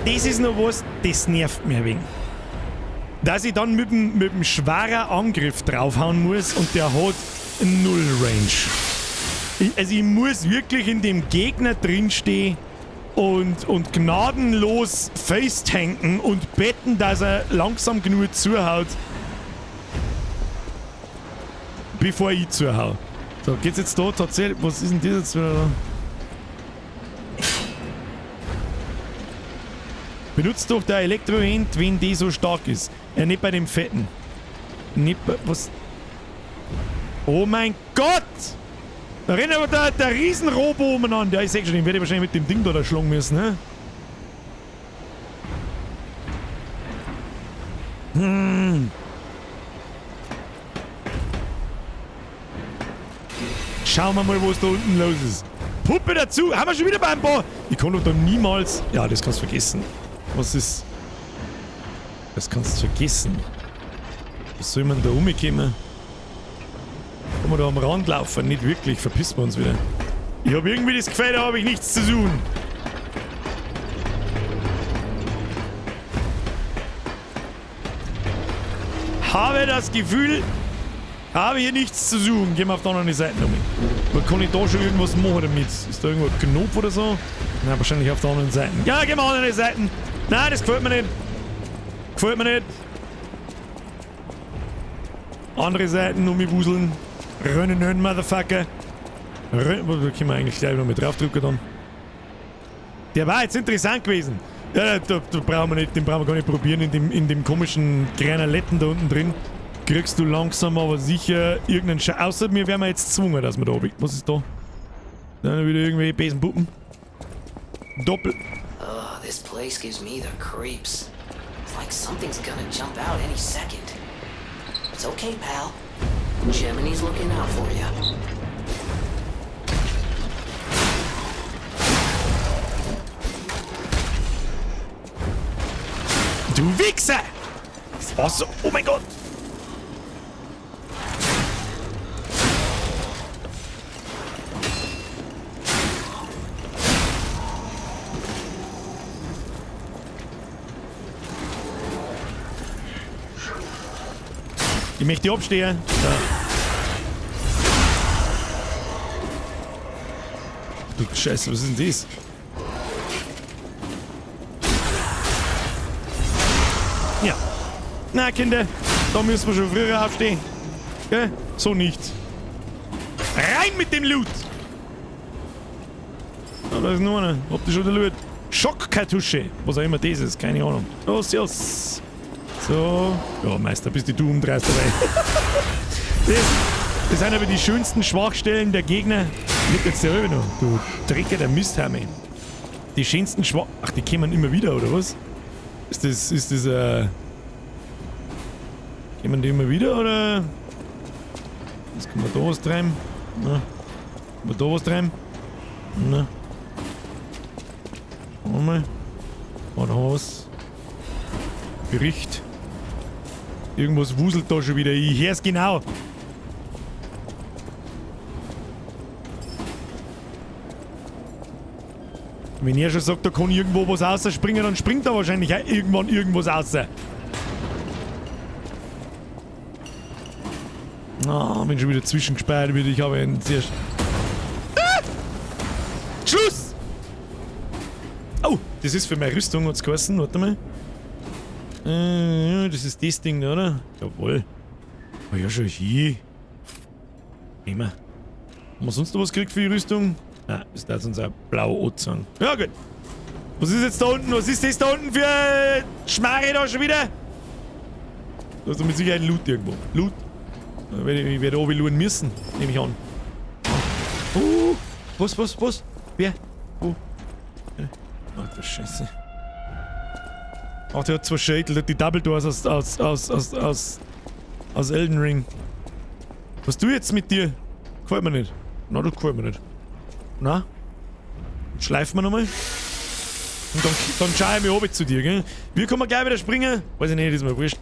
Das ist noch was, das nervt mir ein wenig. Dass ich dann mit dem schweren Angriff draufhauen muss und der hat null Range. Ich muss wirklich in dem Gegner drinstehen und gnadenlos facetanken und betten, dass er langsam genug zuhaut, bevor ich zuhau. So, geht's jetzt da tatsächlich? Was ist denn das jetzt wieder da? Benutzt doch der Elektrohand, wenn die so stark ist. Ja, nicht bei dem Fetten. Nicht, was? Oh mein Gott! Da rennt aber der Riesenrobo umeinander. Ja, ich seh schon, den werde ich wahrscheinlich mit dem Ding da erschlagen müssen, ne? Hm. Schauen wir mal, was da unten los ist. Puppe dazu! Haben wir schon wieder beim Bau? Ich kann doch da niemals... Ja, das kannst du vergessen. Was ist... Das kannst du vergessen. Was soll man da rumkommen? Kann man da am Rand laufen? Nicht wirklich, verpissen wir uns wieder. Ich hab irgendwie das Gefühl, da hab ich nichts zu tun. Habe das Gefühl, habe hier nichts zu suchen. Gehen wir auf der anderen Seite um. Oder kann ich da schon irgendwas machen damit? Ist da irgendwo ein Knopf oder so? Na, wahrscheinlich auf der anderen Seite. Ja, gehen wir auf die andere Seite. Nein, das gefällt mir nicht. Gefällt mir nicht. Andere Seiten um mich wuseln. Rennen, rennen, Motherfucker. Rennen, da können wir eigentlich gleich noch mit draufdrücken dann. Der war jetzt interessant gewesen. Ja, da brauchen wir nicht, den brauchen wir gar nicht probieren in dem komischen Granaletten da unten drin. Kriegst du langsam aber sicher irgendeinen Scheiß. Außer mir werden wir jetzt gezwungen, dass wir da oben. Was ist da? Dann wieder irgendwelche Besenpuppen. Doppel. Oh, this place gives me the creeps. It's like something's gonna jump out any second. It's okay, pal. Gemini's looking out for you. Du Wichser! Das war so. Oh mein Gott! Ich möchte abstehen. Ja. Du Scheiße, was ist denn das? Ja. Na, Kinder, da müssen wir schon früher aufstehen. Gell? So nicht. Rein mit dem Loot! Ah, da ist noch einer. Habt ihr schon den Loot? Schockkartusche. Was auch immer das ist, keine Ahnung. Los, los. So. Ja, Meister, bist du umdrehst dabei. Das sind aber die schönsten Schwachstellen der Gegner. Liegt jetzt der noch. Du Drecker der Misthammer. Die schönsten Schwach... Ach, die kommen immer wieder, oder was? Ist das... Ist das, Kommen die immer wieder, oder? Jetzt kann man da was treiben. Na. Kann man da was treiben? Na. Schauen wir mal. Oh, da haben wir was. Bericht. Irgendwas wuselt da schon wieder. Ich hör's genau. Wenn er schon sagt, da kann irgendwo was rausspringen, dann springt da wahrscheinlich auch irgendwann irgendwas raus. Ah, wenn schon wieder zwischengespeichert wird, ich habe einen sehr... Ah! Schluss! Oh, das ist für meine Rüstung, hat's geheißen. Warte mal. Das ist das Ding, oder? Jawohl. Oh ja, schon hier. Nehmen wir. Haben wir sonst noch was gekriegt für die Rüstung? Nein, das darf uns auch blau anzeigen. Ja, gut. Was ist jetzt da unten? Was ist das da unten für Schmarre da schon wieder? Da ist doch mit Sicherheit Loot irgendwo. Loot. Da werde ich werde oben müssen, nehme ich an. Was, was? Wer? Wo? Ach du Scheiße. Ach, der hat zwei Schädel, der hat die Double Doors aus Elden Ring. Was du jetzt mit dir? Gefällt mir nicht. Na, das gefällt mir nicht. Na? Jetzt schleifen wir nochmal. Und dann schaue ich mich oben zu dir, gell? Wir können gleich wieder springen. Weiß ich nicht, ist mir wurscht.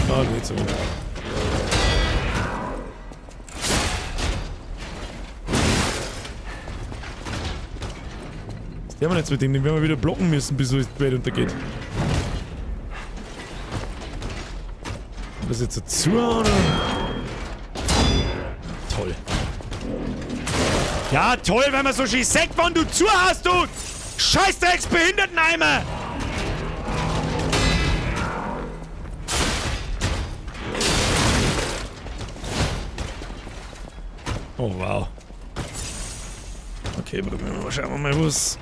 Ah, geht so. Was tun wir jetzt mit dem? Den werden wir wieder blocken müssen, bis die Welt untergeht. Das jetzt dazu, oder? Toll. Ja, toll, wenn man so schön sagt, wann du zu hast, du Scheißdrecksbehinderteneimer! Oh, wow. Okay, probieren wir mal, schauen wir mal, was...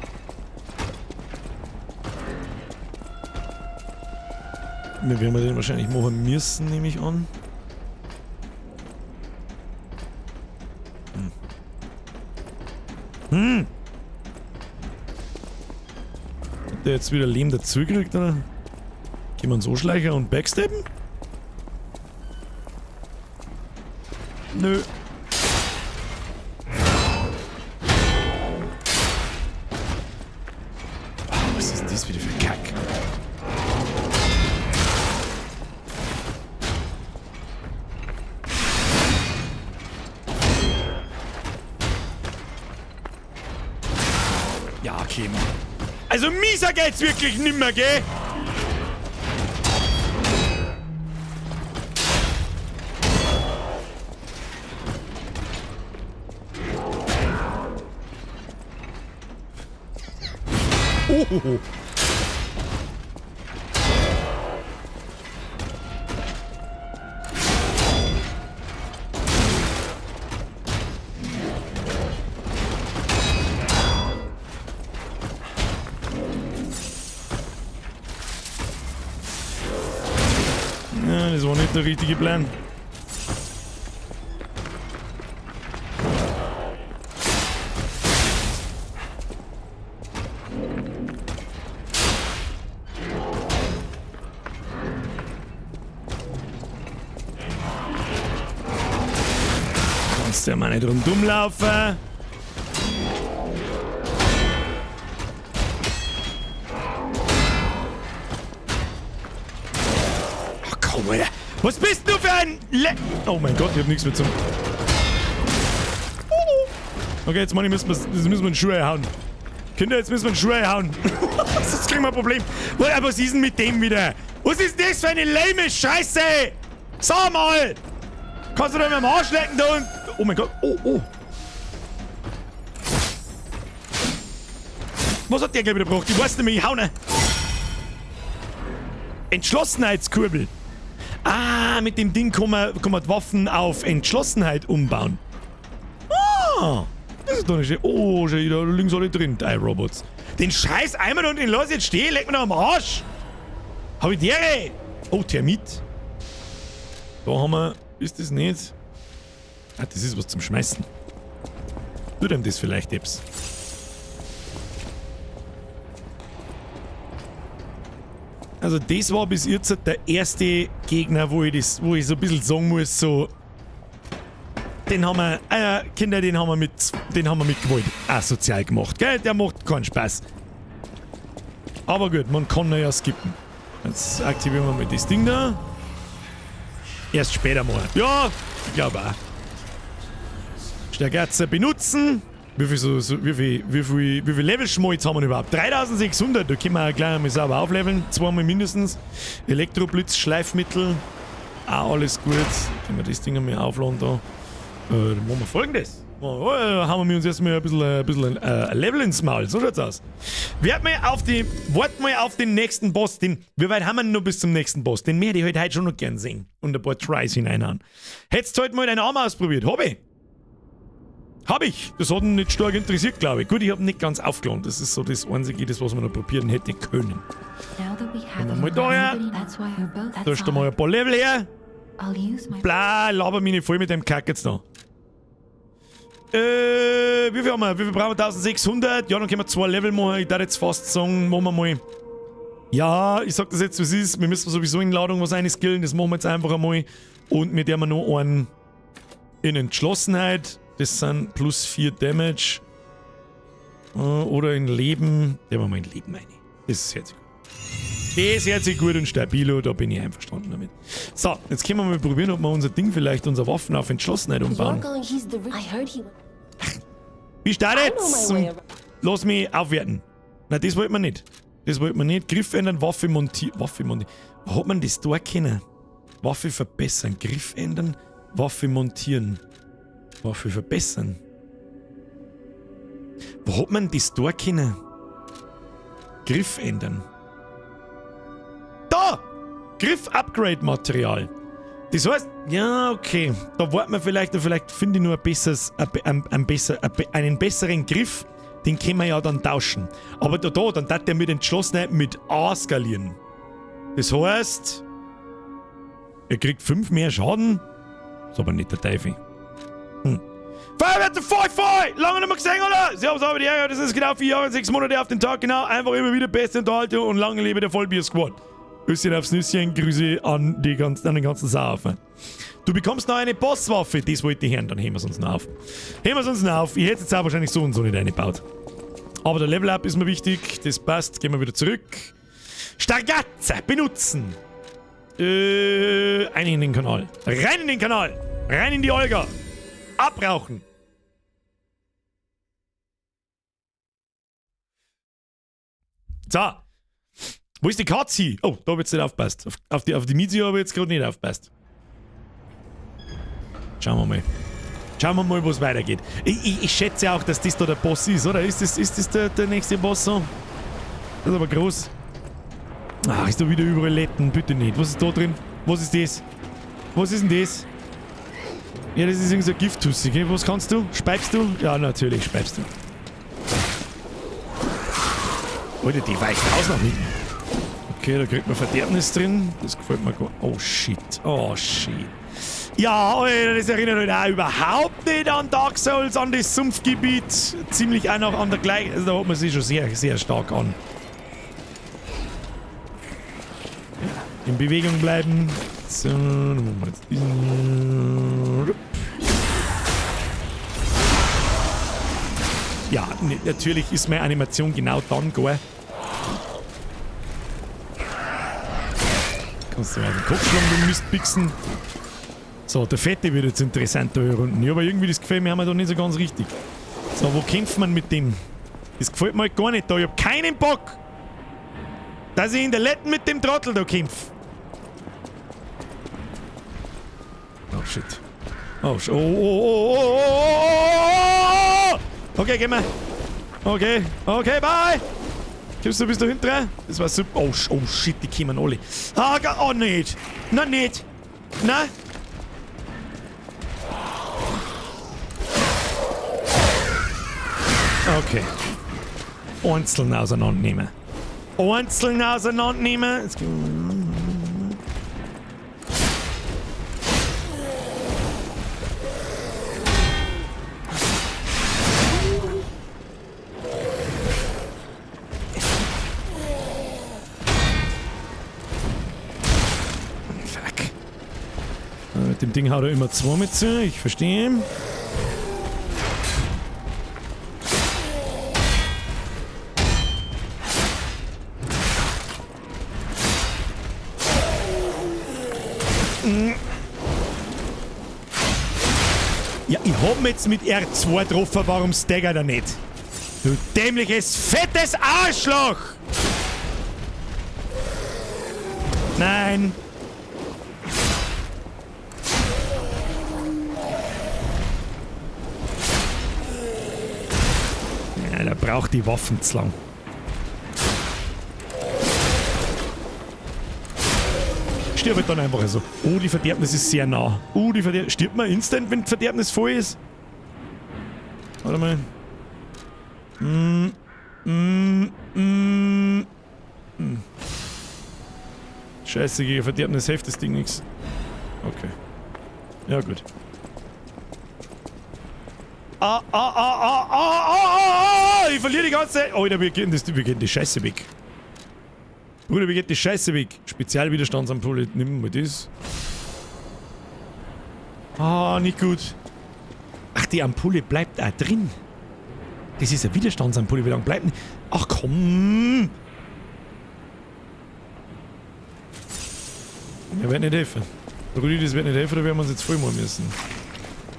Wir werden den wahrscheinlich machen müssen, nehme ich an. Hat der jetzt wieder Leben dazugekriegt, oder? Können wir uns anschleichen und backstabben? Nö. Oh, was ist denn das wieder für Kack? Ja, okay, Mann. Also mieser geht's wirklich nimmer, gell? Ohoho. Ja, das war nicht der richtige Plan. Kannst ja mal nicht rundum laufen. Ach komm, Alter. Was bist du für ein Le... Oh mein Gott, ich hab nichts mehr zum... Okay, jetzt meine ich, müssen wir einen Schuh hauen. Kinder, jetzt müssen wir einen Schuh hauen. Sonst kriegen wir ein Problem. Was ist denn mit dem wieder? Was ist das für eine lame Scheiße? Sag mal! Kannst du da mit dem Arsch lecken da und... Oh mein Gott, oh, oh. Was hat der gleich wieder gebraucht? Ich weiß nicht mehr, ich hau ne. Entschlossenheitskurbel. Ah, mit dem Ding kann man die Waffen auf Entschlossenheit umbauen. Ah, das ist doch nicht schön. Oh, schon wieder links alle drin, die iRobots. Den scheiß Eimer und den lass ich jetzt stehen, leck mir doch am Arsch. Hab ich die? Oh, Thermit. Da haben wir... Ist das nicht? Ah, das ist was zum Schmeißen. Tut ihm das vielleicht etwas. Also das war bis jetzt der erste Gegner, wo ich so ein bisschen sagen muss, so... Den haben wir, Kinder, den haben wir mit Gewalt asozial gemacht, gell? Der macht keinen Spaß. Aber gut, man kann ja skippen. Jetzt aktivieren wir mal das Ding da. Erst später mal. Ja, ich glaube auch. Stärkerze benutzen. Wie viel Level-Schmalz haben wir überhaupt? 3600, da können wir auch gleich einmal sauber aufleveln. Zweimal mindestens. Elektroblitz, Schleifmittel. Auch alles gut. Können wir das Ding einmal aufladen da. Dann machen wir folgendes. Da haben wir uns erstmal ein bisschen ein Level ins Maul. So schaut's aus. Wart mal auf den nächsten Boss. Wie weit haben wir denn noch bis zum nächsten Boss? Den möchte ich halt heute schon noch gern sehen. Und ein paar Tries hineinhauen. Hättest du heute mal deinen Arm ausprobiert? Hab ich. Hab ich. Das hat ihn nicht stark interessiert, glaube ich. Gut, ich habe ihn nicht ganz aufgeladen. Das ist so das Einzige, das, was man noch probieren hätte können. Gehen wir mal da her. Da ist da mal ein paar Level her. Bla, laber mich nicht voll mit dem Kack jetzt noch. Wie viel haben wir? Wie viel brauchen wir? 1600? Ja, dann können wir 2 Level machen. Ich darf jetzt fast sagen, machen wir mal. Ja, ich sag das jetzt, wie es ist. Wir müssen sowieso in Ladung was einskillen. Das machen wir jetzt einfach einmal. Und mit der wir noch einen in Entschlossenheit. Das sind plus 4 Damage. Oder in Leben. Der war mal in Leben eine. Das ist herzlich gut. Das hört sich gut und stabilo, da bin ich einverstanden damit. So, jetzt können wir mal probieren, ob wir unser Ding vielleicht, unsere Waffen auf Entschlossenheit umbauen. Wie startet's? Lass mich aufwerten. Nein, das wollten wir nicht. Das wollten wir nicht. Griff ändern, Waffe montieren. Waffe montieren. Wo hat man das da können? Waffe verbessern. Griff ändern, Waffe montieren. Waffe verbessern. Wo hat man das da können? Griff ändern. Da! Griff-Upgrade-Material. Das heißt, ja, okay. Da warten wir vielleicht, vielleicht finde ich nur einen besseren Griff. Den können wir ja dann tauschen. Aber da, dann darf der mit Entschlossenheit mit A skalieren. Das heißt, Er kriegt 5 mehr Schaden. Ist aber nicht der Teufel. Feuerwehr zu voll, voll! Lange nicht mehr gesehen, oder? Servus, aber die Ehre, das ist genau 4 Jahre und 6 Monate auf den Tag, genau. Einfach immer wieder beste Unterhaltung und lange lebe der Vollbier-Squad. Küsschen aufs Nüsschen, Grüße an, die ganzen, an den ganzen Sauhaufen. Du bekommst noch eine Bosswaffe, das wollte ich hören, dann heben wir es uns noch auf. Heben wir es uns noch auf. Ich hätte es jetzt auch wahrscheinlich so und so nicht eingebaut. Aber der Level-Up ist mir wichtig, das passt. Gehen wir wieder zurück. Stargatze, benutzen. Ein in den Kanal. Rein in den Kanal. Rein in die Olga. Abrauchen. So. Wo ist die Katze? Oh, da hab ich jetzt nicht aufgepasst. Auf die Mizi habe ich jetzt gerade nicht aufgepasst. Schauen wir mal. Schauen wir mal, wo es weitergeht. Ich schätze auch, dass das da der Boss ist, oder? Ist das der nächste Boss so? Das ist aber groß. Ach, ist da wieder überall Letten. Bitte nicht. Was ist da drin? Was ist das? Was ist denn das? Ja, das ist irgend so ein Gifttussi, gell? Was kannst du? Speibst du? Ja, natürlich speibst du. Alter, die weicht aus nach hinten. Okay, da kriegt man Verderbnis drin. Das gefällt mir gut. Oh shit. Oh shit. Ja, Alter, das erinnert halt auch überhaupt nicht an Dark Souls, an das Sumpfgebiet. Ziemlich auch noch an der gleichen. Also da hat man sich schon sehr, sehr stark an. In Bewegung bleiben. So, dann machen wir jetzt diesen. Ja, natürlich ist meine Animation genau dann gar. Kannst du mal auf den Kopf schlagen, du Mistpixen. So, der Fette wird jetzt interessant da hier unten. Ja, aber irgendwie das gefällt mir haben wir da nicht so ganz richtig. So, wo kämpft man mit dem? Das gefällt mir halt gar nicht da. Ich hab keinen Bock, dass ich in der Letten mit dem Trottel da kämpf. Oh shit. Oh, oh, oh, oh, oh, oh, oh, oh. Okay, gehen wir. Okay, okay, bye. Gibst du bis da hinten rein? Das war super. Oh, oh shit, die kommen alle. Ah, oh nicht. Na nicht. Na. Okay. Einzeln auseinandernehmen. Einzeln auseinandernehmen. Jetzt Fuck. Mit dem Ding haut er immer 2 mit zu, ich verstehe. Ja, ich hab mich jetzt mit R2 getroffen, warum staggert er nicht? Du dämliches, fettes Arschloch! Nein! Ja, der braucht die Waffen zu lang. Stirb halt dann einfach so. Oh, die Verderbnis ist sehr nah. Oh, die Verderbnis. Stirbt man instant, wenn die Verderbnis voll ist? Warte mal. Scheiße, gegen Verderbnis hilft das Ding nix. Okay. Ja, gut. Ah, ah, ah, ah, ah, ah, ah, ah, ich verliere die ganze Zeit. Alter, wir gehen die Scheiße weg. Bruder, wie geht die Scheiße weg? Spezialwiderstandsampulle, nimm mal das. Ah, nicht gut. Ach, die Ampulle bleibt auch drin. Das ist eine Widerstandsampulle, wie lange bleibt denn? Ach komm! Ja, wird nicht helfen. Rudi, das wird nicht helfen, da werden wir uns jetzt voll machen müssen.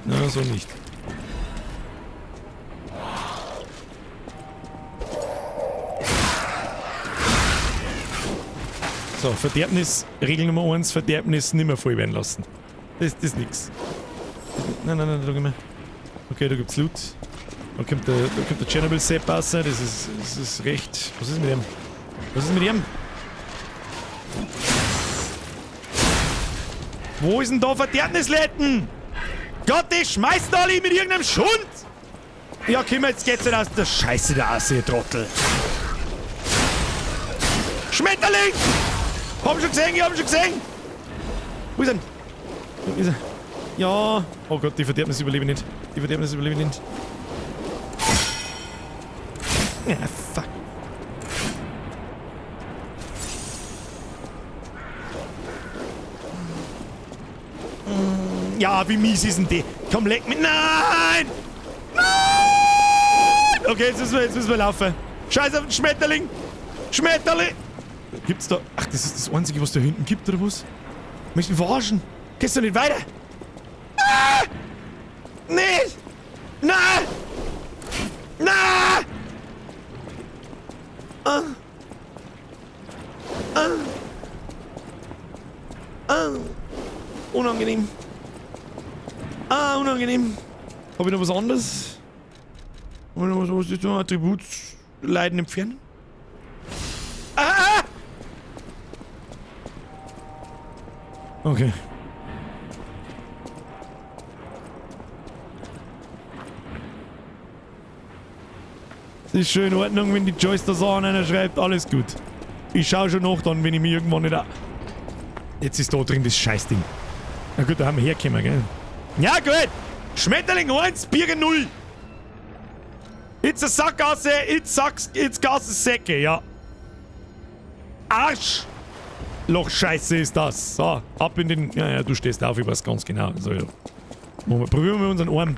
Na, so nicht. So, Verderbnis, Regel Nummer 1, Verderbnis nimmer voll werden lassen. Das ist nix. Nein, nein, nein, da gehen wir. Okay, da gibt's Loot. Da kommt der Chernobyl-Sepp raus, das ist recht. Was ist mit ihm? Was ist mit ihm? Wo ist denn da Verderbnisletten? Gott, die schmeißen alle mit irgendeinem Schund! Ja, komm, jetzt geht's nicht aus der Scheiße da aus, ihr Trottel. Schmetterling! Hab schon gesehen, ich hab schon gesehen! Wo ist er? Wo ist er? Ja. Oh Gott, die Verderbnis überlebe ich nicht. Die Verderbnis überlebe ich nicht. Ja, fuck. Ja, wie mies ist denn die? Komm, leck mich. Nein! Nein! Okay, jetzt müssen wir laufen. Scheiß auf den Schmetterling! Schmetterling! Gibt's da... Ach, das ist das Einzige, was da hinten gibt, oder was? Möchtest du mich verarschen? Gehst du nicht weiter? Ah! Nicht! Nein! Nein! Ah! Ah! Ah! Unangenehm. Ah, unangenehm. Hab ich noch was anderes? Hab ich noch was, was ist da? Attributsleiden entfernen? Ah! Okay. Es ist schön in Ordnung, wenn die Joyce das an einer schreibt, alles gut. Ich schau schon nach dann, wenn ich mich irgendwann nicht... Jetzt ist da drin das Scheißding. Na gut, da haben wir hergekommen, gell? Ja gut! Schmetterling 1, Biere 0! It's a Sackgasse, it's Sacks, it's Gasse Säcke, ja. Arsch! Loch-Scheiße ist das. So, ab in den... Ja, ja, du stehst auf, ich weiß ganz genau. So, ja. Moment, probieren wir unseren Arm.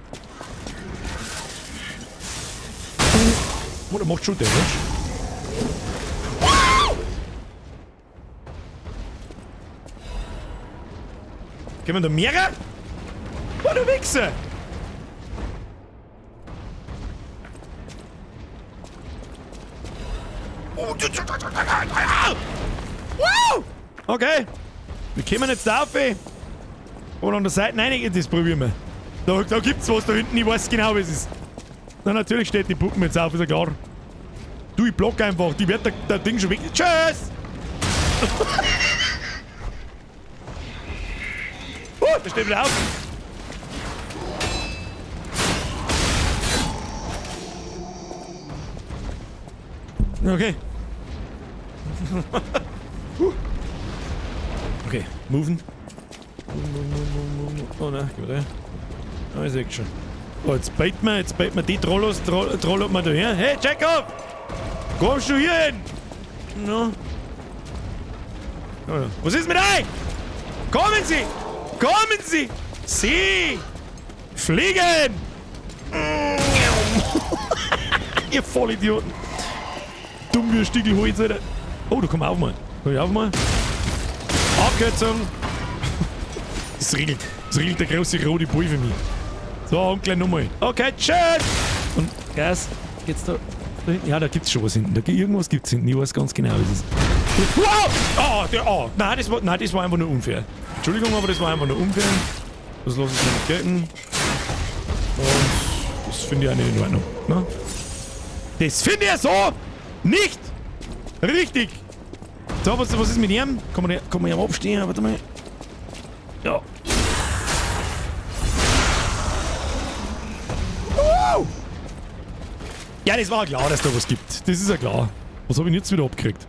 Oh, der macht schon Damage. Wow! Können wir da mehrere? Oh, du Wichser! Wow! Okay. Wir kommen jetzt da auf, ey. Oder an der Seite. Nein, das probieren wir. Da gibt's was da hinten, ich weiß genau, was es ist. Na, natürlich steht die Puppen jetzt auf, ist ja klar. Du, ich block einfach. Die wird der Ding schon weg. Tschüss! Oh, der steht wieder auf. Okay. Okay, moven. Oh nein, geh mal da. Oh, ich seh schon. Oh, jetzt bait man die Trollos, trollert man da her. Hey, Jacob! Kommst du hier hin? No. Oh, ja. Was ist mit euch? Kommen Sie! Kommen Sie! Sie! Fliegen! Ihr Vollidioten! Dumm wie ein Stiegelholz, Alter. Oh, da komm auf mal. Komm ich auf mal. Abkürzung! Das regelt der große rote Ball für mich. So, und gleich nochmal. Okay, tschüss! Und Gas, geht's da hinten? Ja, da gibt's schon was hinten. Da, irgendwas gibt's hinten. Ich weiß ganz genau, was es ist. Wow! Oh, oh. Nein, das war einfach nur unfair. Entschuldigung, aber das war einfach nur unfair. Das lasse ich nicht gelten. Und das finde ich auch nicht in Ordnung. Ne? Das finde ich so nicht richtig! So, was ist mit ihm? Kann man hier aufstehen? Warte mal. Ja. Ja, das war klar, dass da was gibt. Das ist ja klar. Was habe ich denn jetzt wieder abgekriegt?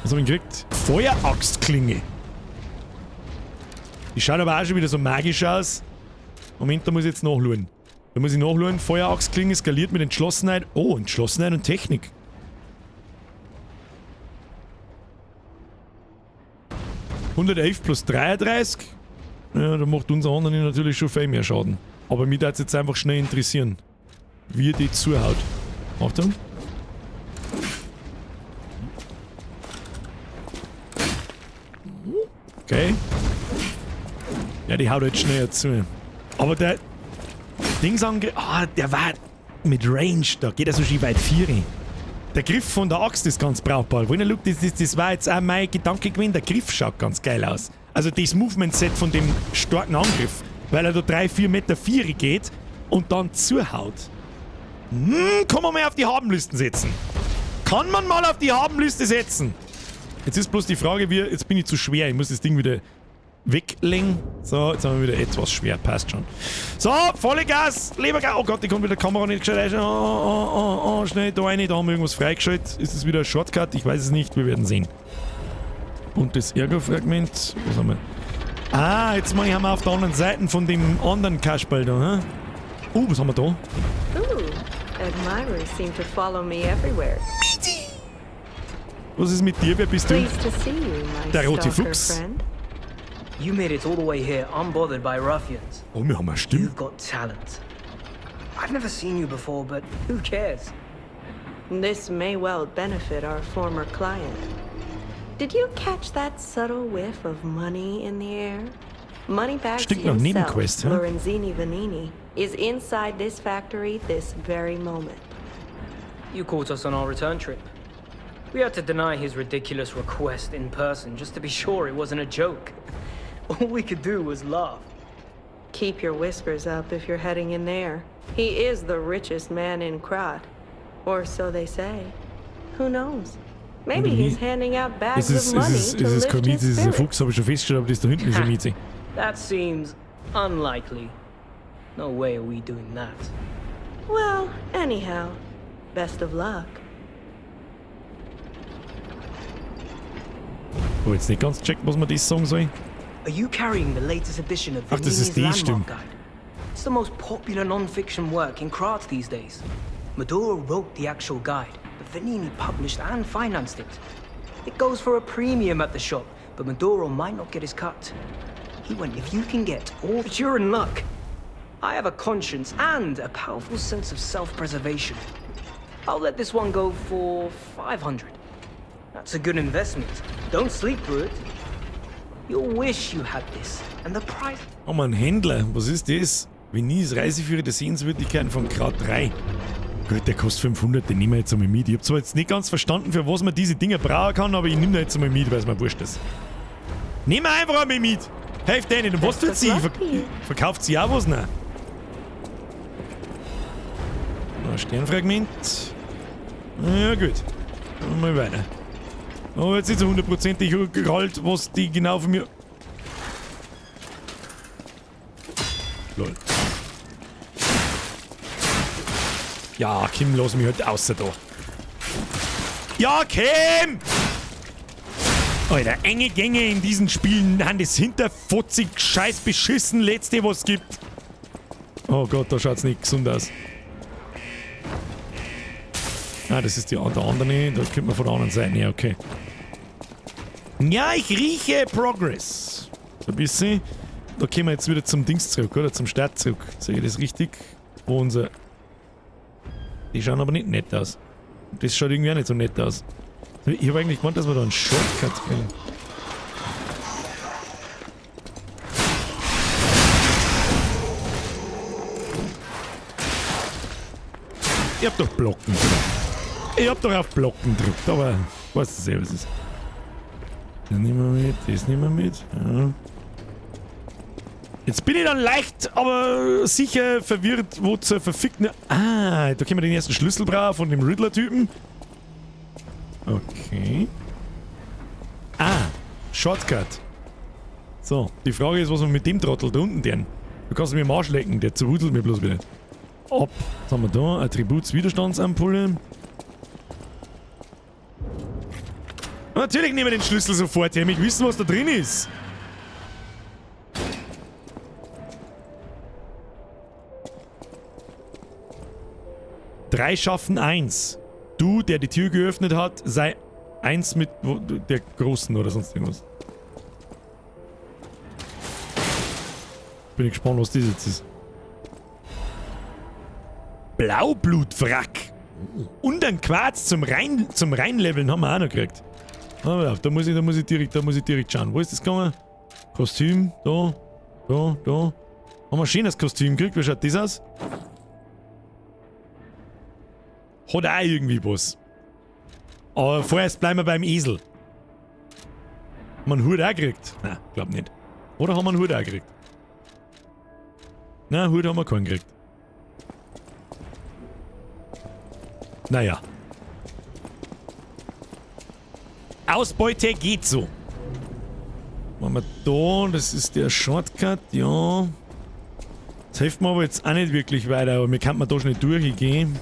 Was habe ich denn gekriegt? Feueraxtklinge. Die schaut aber auch schon wieder so magisch aus. Moment, da muss ich jetzt nachschauen. Da muss ich nachschauen. Feueraxtklinge skaliert mit Entschlossenheit. Oh, Entschlossenheit und Technik. 111 plus 33. Ja, da macht unser anderen natürlich schon viel mehr Schaden. Aber mich würde es jetzt einfach schnell interessieren, wie die zuhaut. Achtung. Okay. Ja, die haut jetzt schneller zu. Aber der Dingsangriff... Ah, der war mit Range. Da geht er so schön weit 4. Der Griff von der Axt ist ganz brauchbar. Look, das war jetzt auch mein Gedanke gewesen. Der Griff schaut ganz geil aus. Also das Movement-Set von dem starken Angriff. Weil er da 3-4 Meter 4 geht und dann zuhaut. Kann man mal auf die Habenlisten setzen. Kann man mal auf die Habenliste setzen. Jetzt ist bloß die Frage, wie, jetzt bin ich zu schwer. Ich muss das Ding wieder weglegen. So, jetzt haben wir wieder etwas schwer. Passt schon. So, volle Gas. Lebergas. Oh Gott, ich komme mit der Kamera nicht gescheit rein. Oh, oh, oh, oh, schnell da rein. Da haben wir irgendwas freigeschaltet. Ist es wieder ein Shortcut? Ich weiß es nicht. Wir werden sehen. Und das Ärgerfragment. Was haben wir? Ah, jetzt mal haben wir auf der anderen Seite von dem anderen Kasperl da, hä? Was haben wir da? Ooh, admirers seem to follow me everywhere. Was ist mit dir? Wer bist du? Pleased to see you, my Der rote stalker Fuchs. friend. You made it all the way here unbothered by ruffians. Oh, wir haben eine Stimme. You've got talent. I've never seen you before, but who cares? This may well benefit our former client. Did you catch that subtle whiff of money in the air? Moneybags Stinkt nach himself, Nebenquest, hä? Lorenzini Venini, is inside this factory this very moment. You caught us on our return trip. We had to deny his ridiculous request in person just to be sure it wasn't a joke. All we could do was laugh. Keep your whiskers up if you're heading in there. He is the richest man in Krat. Or so they say. Who knows? Maybe he's handing out bags Es ist, of money es ist, to es ist lift kein his Mieze, es ist ein spirits. Fuchs, habe ich schon festgestellt, aber das da hinten ist ein Mieze. That seems unlikely. No way are we doing that. Well, anyhow, best of luck. Hab jetzt nicht ganz gecheckt, was man das sagen soll. Are you carrying the latest edition of Ach, das ist Venini's die Landmark Stimme. Guide? It's the most popular non-fiction work in Krat these days. Maduro wrote the actual guide, but Venini published and financed it. It goes for a premium at the shop, but Maduro might not get his cut. He went, if you can get all... But you're in luck. I have a conscience and a powerful sense of self-preservation. I'll let this one go for 500. That's a good investment. Don't sleep through it. You'll wish you had this, and the price. Oh man, Händler, was ist das? Venice, Reiseführer der Sehenswürdigkeiten von Grad 3. Gut, der kostet 500, den nehmen wir jetzt einmal mit. Ich hab zwar jetzt nicht ganz verstanden, für was man diese Dinger brauchen kann, aber ich nehme den jetzt einmal mit, weil es mir wurscht ist. Nehmen wir einfach einmal mit! Hilft eh nicht. Und was tut sie? Verkauft sie auch was? Nein. Na, Sternfragment. Ja, gut. Mal weiter. Aber jetzt nicht so hundertprozentig gerollt, was die genau von mir. Lol. Ja, Kim, lass mich halt außer da. Ja, Kim! Alter, enge Gänge in diesen Spielen haben das hinterfotzig scheiß beschissen letzte, was es gibt. Oh Gott, da schaut's nicht gesund aus. Ah, das ist die der andere. Da kommt man von der anderen Seite her, okay. Ja, ich rieche Progress. So ein bisschen. Da kommen wir jetzt wieder zum Dings zurück, oder? Zum Start zurück. Sehe ich das richtig? Wo unser... Die schauen aber nicht nett aus. Das schaut irgendwie auch nicht so nett aus. Ich habe eigentlich gemeint, dass wir da einen Shortcut kriegen. Ich hab doch Blocken gedrückt. Ich hab doch auf Blocken gedrückt, aber weißt du selber, was es ist. Das nehmen wir mit, das nehmen wir mit. Ja. Jetzt bin ich dann leicht, aber sicher verwirrt, wo zur verfickten... Ah, da können wir den ersten Schlüssel brauchen von dem Riddler-Typen. Okay. Ah, Shortcut. So, die Frage ist, was wir mit dem Trottel da unten tun. Du kannst mir am Arsch lecken, der zerwudelt mir bloß wieder. Ab. Was haben wir da? Attributswiderstandsampulle. Natürlich nehmen wir den Schlüssel sofort her. Ich wissen, was da drin ist. Drei schaffen 1. Du, der die Tür geöffnet hat, sei 1 mit der Großen oder sonst irgendwas. Bin ich gespannt, was das jetzt ist. Blaublutwrack. Und ein Quarz zum Reinleveln haben wir auch noch gekriegt. Aber da muss ich direkt schauen. Wo ist das gegangen? Kostüm, da, da, da. Haben wir ein schönes Kostüm gekriegt. Wie schaut das aus? Hat auch irgendwie was. Aber vorerst bleiben wir beim Esel. Haben wir einen Hut auch gekriegt? Nein, glaub nicht. Oder haben wir einen Hut auch gekriegt? Nein, Hut haben wir keinen gekriegt. Naja. Ausbeute geht so. Machen wir da, das ist der Shortcut, ja. Das hilft mir aber jetzt auch nicht wirklich weiter, aber mir kann man da schnell durchgehen.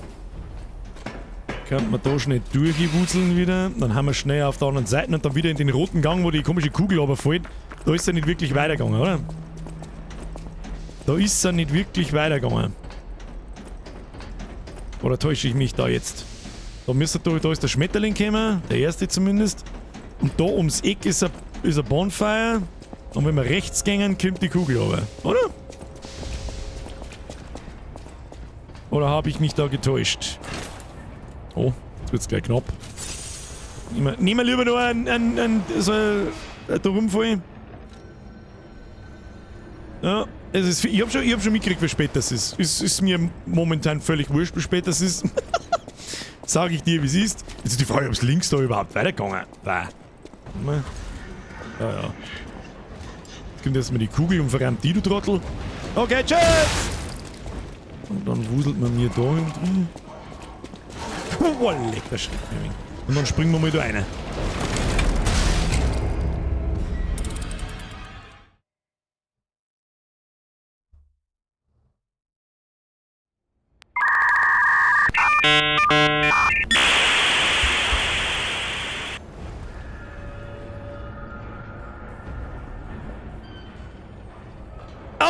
Kann man da schnell durchwuseln wieder. Dann haben wir schnell auf der anderen Seite und dann wieder in den roten Gang, wo die komische Kugel runterfällt. Da ist er nicht wirklich weitergegangen, oder? Da ist er nicht wirklich weitergegangen. Oder täusche ich mich da jetzt? Da müsste da, da ist der Schmetterling gekommen, der erste zumindest. Und da ums Eck ist ein Bonfire. Und wenn wir rechts gehen, kommt die Kugel runter, oder? Oder habe ich mich da getäuscht? Oh, jetzt wird's gleich knapp. Nehmen wir lieber nur einen so da rumfallen. Ja, es ist, ich hab schon mitgekriegt, wie spät das ist. Es ist mir momentan völlig wurscht, wie spät das ist. Sag ich dir, wie es ist. Jetzt ist die Frage, ob es links da überhaupt weitergegangen war. Ja, ja. Jetzt kommt erstmal die Kugel und verrammt die, du Trottel. Okay, tschüss! Und dann wuselt man mir da drin. Oh, leck, der Schreck mir. Und dann springen wir mal da rein.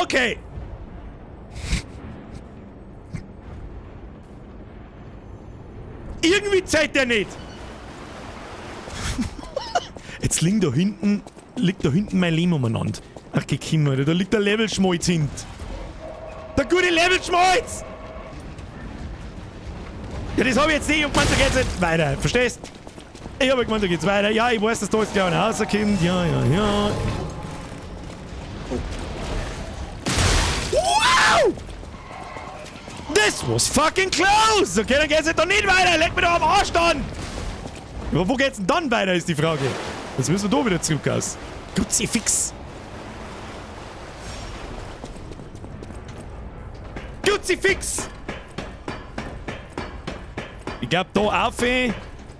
Okay. Irgendwie zeigt er nicht. Jetzt liegt da hinten mein Leben umeinander. Ach, gekommen, Alter, da liegt der Levelschmalz hinten. Der gute Levelschmalz! Ja, das hab ich jetzt nicht und gemeint, da geht's nicht weiter. Verstehst? Ich hab gemeint, da geht's weiter. Ja, ich weiß, dass da jetzt gleich einer rauskommt. Ja, ja, ja. Wow! This was fucking close! Okay, dann geht's jetzt doch nicht weiter! Leck mir doch am Arsch dann! Aber wo geht's denn dann weiter, ist die Frage. Jetzt müssen wir da wieder zurück aus. Kruzifix! Kruzifix! Ich glaub, da auf,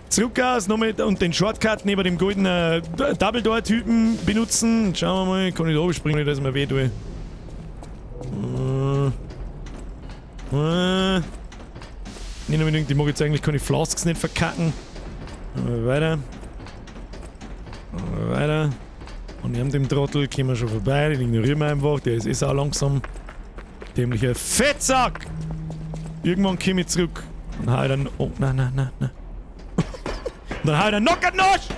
zurück aus, nochmal und den Shortcut neben dem goldenen Double-Door-Typen benutzen. Schauen wir mal, kann ich da oben springen, dass ich mir weh tue. Nicht unbedingt, ich mag jetzt eigentlich keine Flasks nicht verkacken. Weiter. Weiter. Und neben dem Trottel kommen wir schon vorbei, den ignorieren wir einfach, der ist eh sau langsam. Dämlicher Fettsack! Irgendwann komme ich zurück. Und hau ich dann. Oh, nein, nein, nein, nein. Und dann hau ich dann Knock-and-Nosch!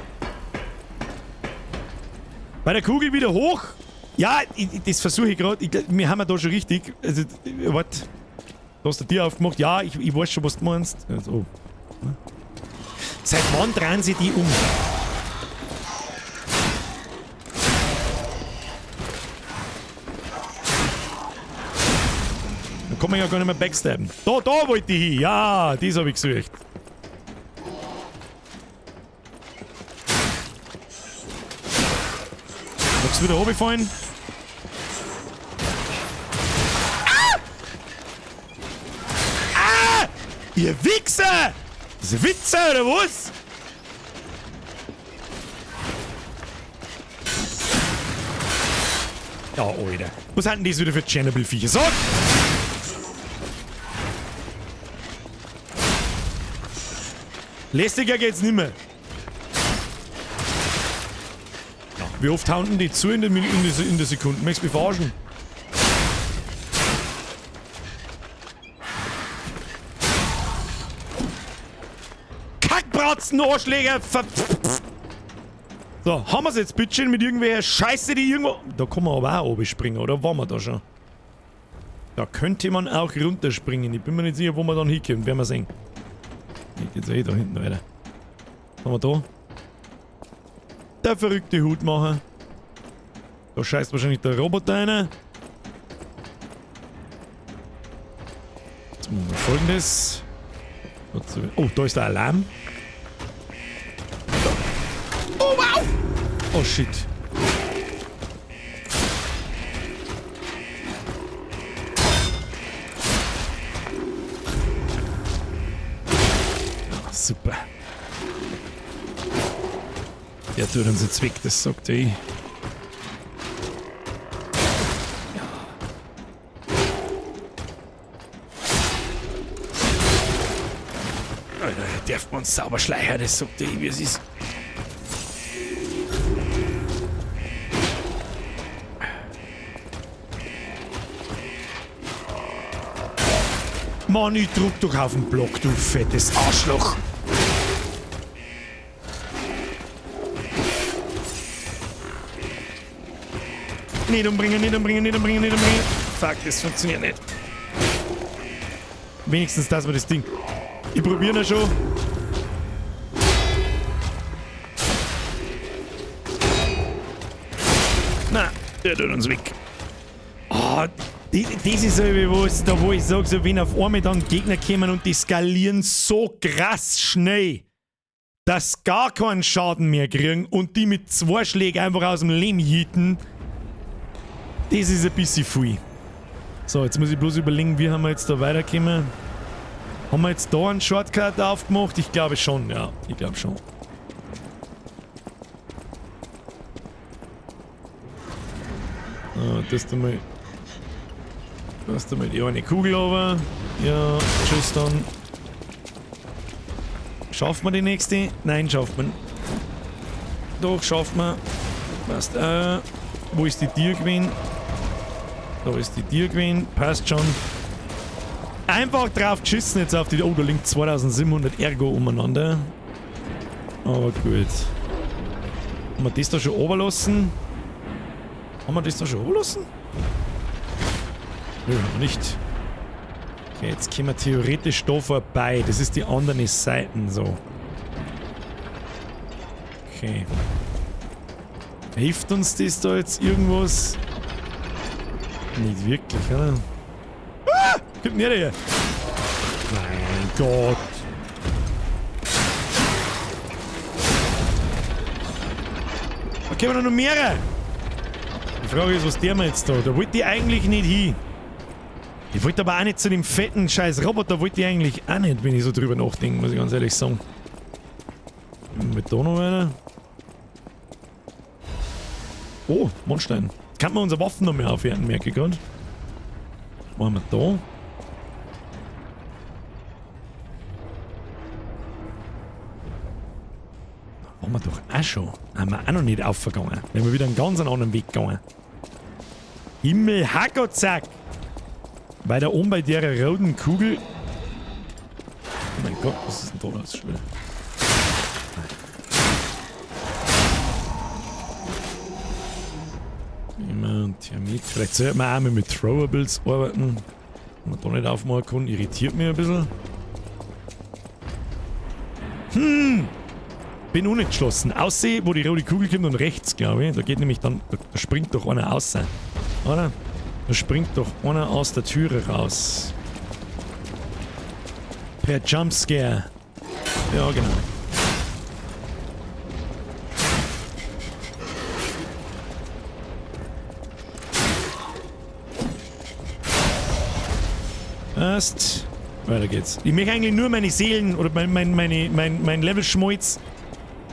Bei der Kugel wieder hoch! Ja, das versuche ich gerade. Wir haben ja da schon richtig. Also, warte. Du hast die Tür aufgemacht. Ja, ich weiß schon, was du meinst. Also, oh. Seit wann drehen sie die um? Da kann man ja gar nicht mehr backstabben. Da wollte ich hin. Ja, das habe ich gesucht. Magst du wieder runterfallen? Ah! Ah! Ihr Wichser! Das ist ein Witzer, oder was? Ja, Alter. Was sind denn das wieder für Tschernobyl-Viecher? Sag! Lästiger geht's nimmer. Ja, wie oft hauen denn die zu in der Sekunde? Möchtest du mich verarschen? Kackbratzen, Arschläger! So, haben wir's jetzt bitteschön mit irgendwelcher Scheiße, die irgendwo... Da kann man aber auch oben springen, oder? Waren wir da schon? Da könnte man auch runterspringen. Ich bin mir nicht sicher, wo man dann hinkommt. Werden wir sehen. Ich geht's eh da hinten weiter. Was haben wir da? Der verrückte Hutmacher. Da scheißt wahrscheinlich der Roboter rein. Jetzt machen wir Folgendes. Oh, da ist der Alarm. Oh, wow! Oh, shit. Ah, super. Der tut uns jetzt weg, das sagt er eh. Alter, darf man sauber schleichern, das sagt er eh, wie es ist. Mann, ich druck doch auf den Block, du fettes Arschloch. Nicht umbringen, nicht umbringen, nicht umbringen, nicht umbringen. Fuck, das funktioniert nicht. Wenigstens, dass wir das Ding... Ich probiere noch schon. Na, der tut uns weg. Ah, das ist so bewusst, da wo ich sage, so, wenn auf einmal dann Gegner kommen und die skalieren so krass schnell, dass gar keinen Schaden mehr kriegen und die mit 2 Schlägen einfach aus dem Leben jieten. Das ist ein bisschen viel. So, jetzt muss ich bloß überlegen, wie haben wir jetzt da weitergekommen. Haben wir jetzt da einen Shortcut aufgemacht? Ich glaube schon, ja. Ich glaube schon. So, das da mal. Lass da mal die eine Kugel runter. Ja, tschüss dann. Schaffen wir die nächste? Nein, schafft man. Doch, schaffen wir. Passt. Wo ist die Tür gewesen? Da ist die Tür gewesen. Passt schon. Einfach drauf geschissen jetzt auf die... Oh, da liegt 2700 Ergo umeinander. Aber gut. Haben wir das da schon runterlassen? Haben wir das da schon runterlassen? Nö, haben wir nicht. Okay, jetzt kommen wir theoretisch da vorbei. Das ist die andere Seite so. Okay. Hilft uns das da jetzt irgendwas? Nicht wirklich, oder? Ah! Kommt nicht her! Mein Gott! Da kommen noch mehrere! Die Frage ist, was der mir jetzt da? Da wollte ich eigentlich nicht hin. Ich wollte aber auch nicht zu dem fetten scheiß Roboter, wollte ich eigentlich auch nicht, wenn ich so drüber nachdenke, muss ich ganz ehrlich sagen. Mit da noch einer. Oh, Mondstein. Kann man unsere Waffen noch mehr aufwerten, merke ich gerade. Was haben wir da? Da waren wir doch auch schon. Haben wir auch noch nicht aufgegangen. Wir haben wieder einen ganz anderen Weg gegangen. Himmel, Hackotzack! Weil da oben bei der roten Kugel... Oh mein Gott, was ist denn da los schon wieder? Immer und Thermit. Vielleicht sollte man auch mal mit Throwables arbeiten. Wenn man da nicht aufmachen kann, irritiert mich ein bisschen. Bin unentschlossen. Aussehen, wo die rote Kugel kommt und rechts, glaube ich. Da geht nämlich dann... Da springt doch einer raus. Oder? Da springt doch einer aus der Türe raus. Per Jumpscare. Ja, genau. Passt. Weiter geht's. Ich möchte eigentlich nur meine Seelen oder mein Level-Schmalz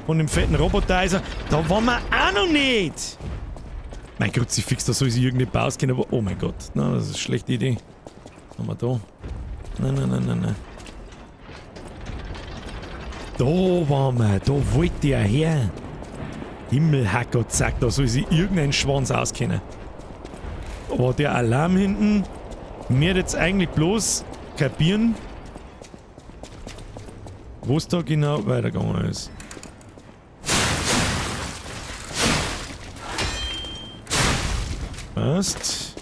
von dem fetten Roboter. Also, da waren wir auch noch nicht. Mein Kruzifix, da soll sich irgendeine Pause gehen, aber oh mein Gott. Na, das ist eine schlechte Idee. Was haben wir da? Nein, nein, nein, nein, nein. Da waren wir, da wollte er her. Himmelhacker, zack, da soll sich irgendein Schwanz auskennen. Aber der Alarm hinten, mir jetzt eigentlich bloß kapieren, wo es da genau weitergegangen ist. Passt.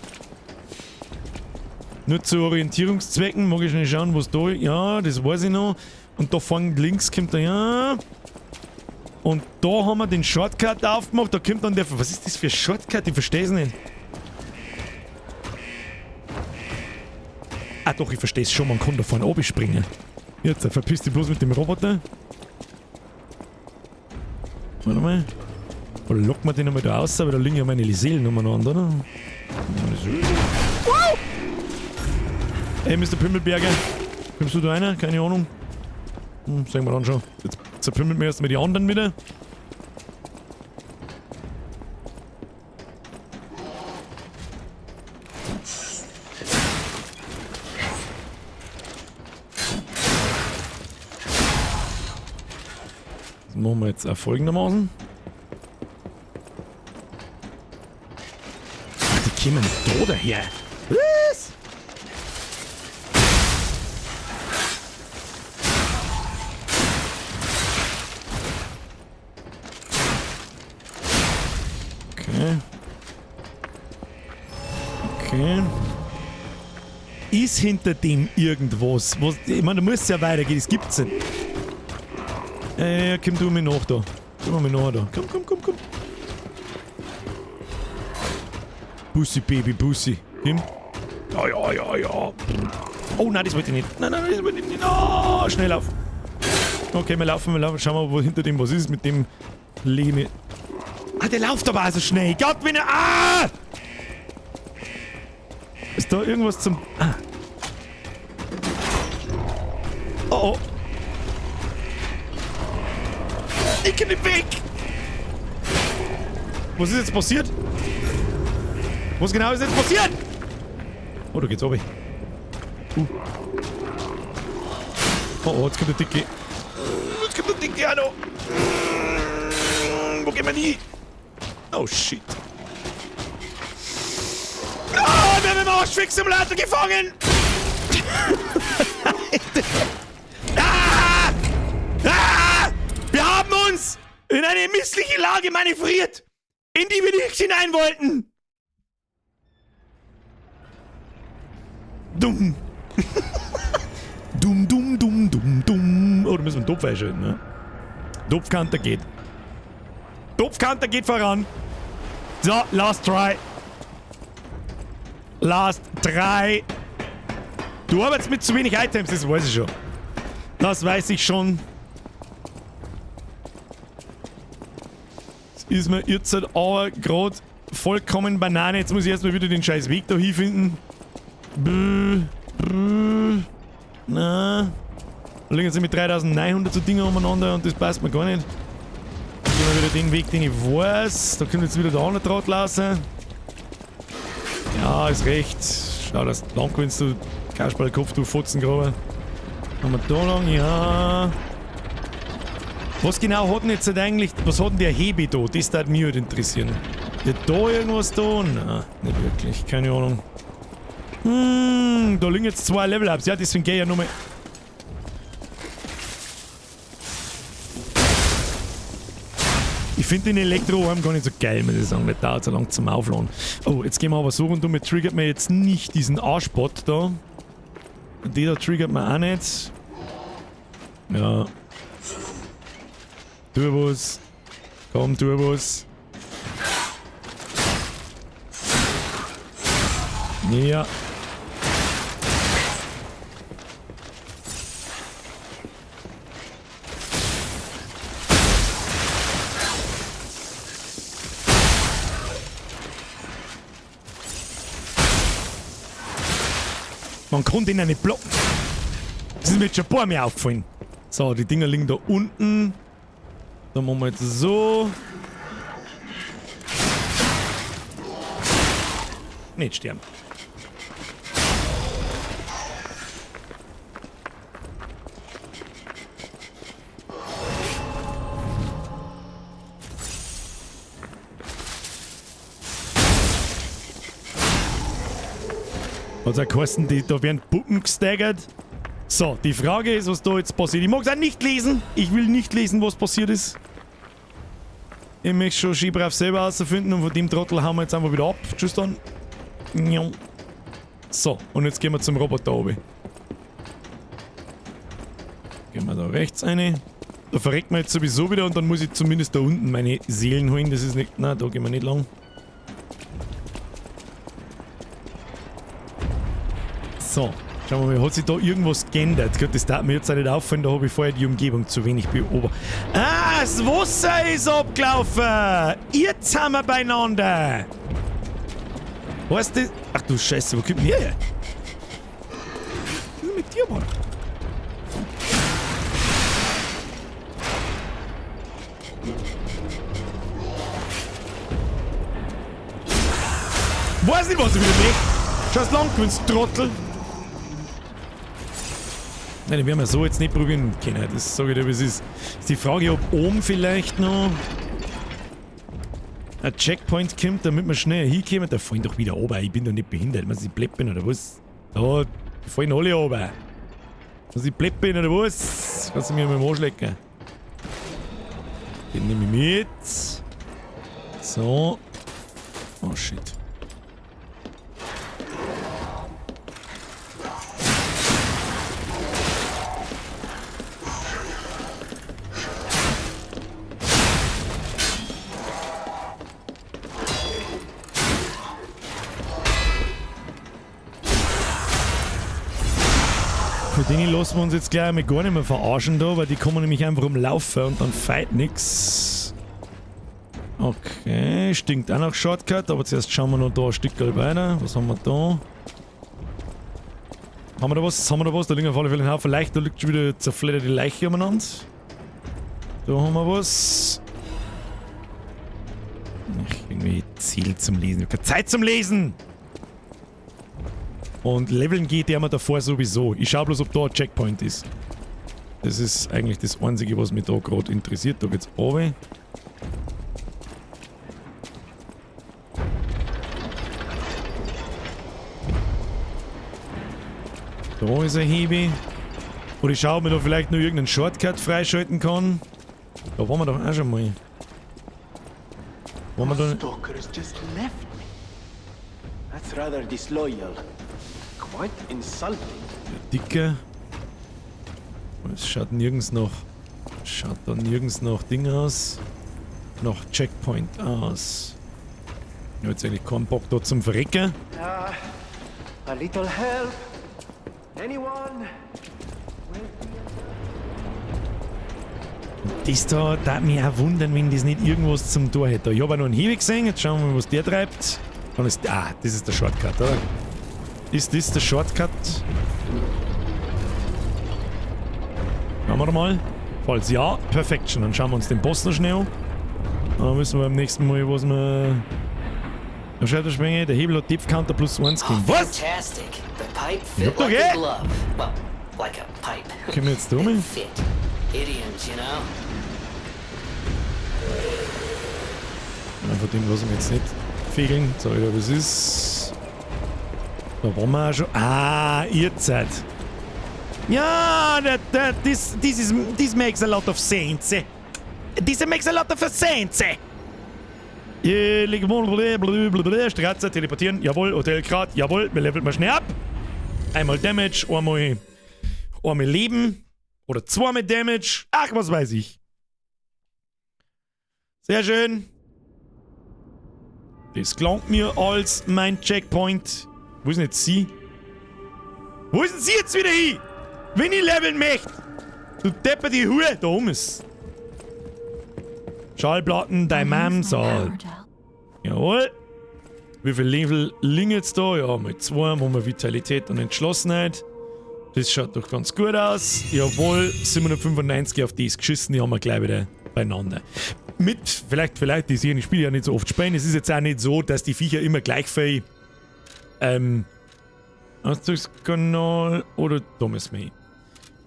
Nur zu Orientierungszwecken mag ich schnell schauen, was da ist. Ja, das weiß ich noch. Und da vorne links kommt der, ja. Und da haben wir den Shortcut aufgemacht. Da kommt dann der... Was ist das für ein Shortcut? Ich verstehe es nicht. Ah doch, ich verstehe es schon. Man kann da vorne oben springen. Jetzt, verpiss dich bloß mit dem Roboter. Warte mal. Oder locken wir den einmal da raus, aber da liegen ja meine Seelen umeinander, oder? Wow! Ey, Mr. Pimmelberger. Kommst du da einer? Keine Ahnung. Sehen wir dann schon. Jetzt zerpümmelt mir erstmal die anderen wieder. Das machen wir jetzt auch folgendermaßen. Ach, die kommen da daher. Was? Okay. Okay. Ist hinter dem irgendwas? Was, ich meine, da muss es ja weitergehen, das gibt's nicht. Ja, komm du mir nach da. Komm mir nach da. Komm, komm, komm, komm. Bussi, Baby, Bussi. Komm. Ja, ja, ja, ja. Oh nein, das wollte ich nicht. Nein, nein, das wollte ich nicht. Oh, schnell auf. Okay, wir laufen, wir laufen. Schauen wir mal, wo hinter dem was ist. Mit dem Lehme. Ah, der läuft aber auch so schnell. Gott, wenn er... Ah! Ist da irgendwas zum... Ah. Oh, oh. Ich bin nicht weg! Was ist jetzt passiert? Was genau ist jetzt passiert? Oh, da geht's runter. Oh, oh, jetzt kommt der Dicke. Jetzt kommt der Dicke auch noch. Wo gehen wir hin? Oh, shit. Ah, wir haben im Arschfix-Simulator gefangen! Ah! Ah! Wir haben uns in eine missliche Lage manövriert, in die wir nicht hinein wollten. Dumm. Dumm, dumm, dumm, dumm, dumm. Oh, da müssen wir einen Topf einschalten, ne? Topfkanter geht. Topfkanter geht voran. So, last try. Last try. Du arbeitest mit zu wenig Items, das weiß ich schon. Das weiß ich schon. Das ist mir jetzt halt aber grad vollkommen Banane. Jetzt muss ich erstmal wieder den scheiß Weg da hinfinden. Brr, brr. Na. Da liegen jetzt mit 3900 so Dinger umeinander und das passt mir gar nicht. Gehen wir wieder den Weg, den ich weiß. Da kommt jetzt wieder der andere Draht lassen. Ja, ist recht. Schau, dass du lang gewinnst, du Kasperlkopf, du Fotzengraber. Haben wir da lang? Ja. Was genau hat denn jetzt halt eigentlich, was hat denn der Hebi da? Das würde mich halt interessieren. Wird da irgendwas da? Nein, nicht wirklich. Keine Ahnung. Da liegen jetzt 2 Level-Ups. Ja, deswegen geh ich ja nochmal. Ich find den Elektroarm gar nicht so geil, muss ich sagen. Der dauert so lang zum Aufladen. Oh, jetzt gehen wir aber so rundum. Jetzt triggert mir jetzt nicht diesen Arschbot da. Und die da triggert man auch nicht. Ja. Turbos. Komm, Turbos. Ja. Man konnte ihn ja nicht blocken. Das ist mir jetzt schon ein paar Mal aufgefallen. So, die Dinger liegen da unten. Da machen wir jetzt so. Nicht sterben. Hat's auch geheißen, da werden Puppen gestaggert. So, die Frage ist, was da jetzt passiert. Ich mag's auch nicht lesen. Ich will nicht lesen, was passiert ist. Ich möchte schon schön brav selber herausfinden und von dem Trottel hauen wir jetzt einfach wieder ab. Tschüss dann. So, und jetzt gehen wir zum Roboter oben. Gehen wir da rechts rein. Da verreckt man jetzt sowieso wieder und dann muss ich zumindest da unten meine Seelen holen. Das ist nicht... Nein, da gehen wir nicht lang. So, schauen wir mal, hat sich da irgendwas geändert? Gut, das darf mir jetzt auch nicht auffallen, da habe ich vorher die Umgebung zu wenig beobachtet. Ah, das Wasser ist abgelaufen! Jetzt sind wir beieinander! Weißt du... Ach du Scheiße, wo kommt denn der her? Was ist mit dir, Mann? Weiß nicht, was ich wieder möchte. Schau's lang, gewinnst, Trottel. Nein, den werden wir so jetzt nicht probieren können. Das sag ich dir, wie es ist. Ist die Frage, ob oben vielleicht noch ein Checkpoint kommt, damit wir schnell hinkommen. Da fallen doch wieder runter. Ich bin doch nicht behindert. Was ich blöd bin oder was? Da fallen alle runter. Was ich blöd bin oder was? Kannst du mir mal anschlecken? Den nehme ich mit. So. Oh shit. Für den lassen wir uns jetzt gleich einmal gar nicht mehr verarschen da, weil die kommen nämlich einfach umlaufen und dann fight nix. Okay, stinkt auch nach Shortcut, aber zuerst schauen wir noch da ein Stück weiter. Was haben wir da? Haben wir da was? Haben wir da was? Da liegen auf alle Fälle ein Haufen Leichen. Da liegt schon wieder zerfledderte Leiche umeinander. Da haben wir was. Ach, irgendwie Ziel zum Lesen. Ich hab keine Zeit zum Lesen! Und leveln geht der mir davor sowieso. Ich schau bloß, ob da ein Checkpoint ist. Das ist eigentlich das Einzige, was mich da gerade interessiert. Da geht's runter. Da ist ein Hebi. Oder ich schau, ob ich da vielleicht noch irgendeinen Shortcut freischalten kann. Da waren wir doch auch schon mal. Waren wir da nicht? Stalker has just left me. That's rather disloyal. Quite insulting. Der Dicke. Es schaut nirgends noch. Schaut da nirgends noch Ding aus. Noch Checkpoint aus. Ich hab jetzt eigentlich keinen Bock da zum Verrecken. A little help. Anyone? Das da darf mich auch wundern, wenn das nicht irgendwas zum Tor hätte. Ich hab auch noch einen Hebel gesehen. Jetzt schauen wir mal, was der treibt. Dann ist, das ist der Shortcut, oder? Ist das der Shortcut? Schauen wir mal. Falls ja, Perfection. Dann schauen wir uns den Boss noch schnell an. Dann wissen wir beim nächsten Mal, was wir... Da schaut der Schwinge, der Hebel hat Depth Counter plus 1 gegeben. Was? Fantastic. The pipe Ich fit hab doch like a eh. glove. Well, like a pipe. Können wir jetzt da mal? Fit. Idioms, you know? Ja, von dem lassen wir jetzt nicht fegeln. Sag ich dir, was ist. Da waren wir auch schon. Ah, ihr Zeit. Ja, this makes a lot of sense. This makes a lot of sense. Stratzer, teleportieren, jawohl, Hotel Krat, jawohl, wir leveln mal schnell ab. Einmal Damage, einmal Leben. Oder zweimal Damage. Ach, was weiß ich. Sehr schön. Das gelangt mir als mein Checkpoint. Wo ist denn jetzt sie? Wo ist denn sie jetzt wieder hin? Wenn ich leveln möchte. Du Depper, die Hure. Da oben ist. Schallplatten, dein Mom, so. Jawohl. Wie viel Level liegen jetzt da? Ja, mit 2 haben wir Vitalität und Entschlossenheit. Das schaut doch ganz gut aus. Jawohl, 795 auf die ist geschissen, die haben wir gleich wieder beieinander. Mit, vielleicht, die sehen die Spiele ja nicht so oft spielen. Es ist jetzt auch nicht so, dass die Viecher immer gleich viel, Anzugskanal oder dummes Mäh.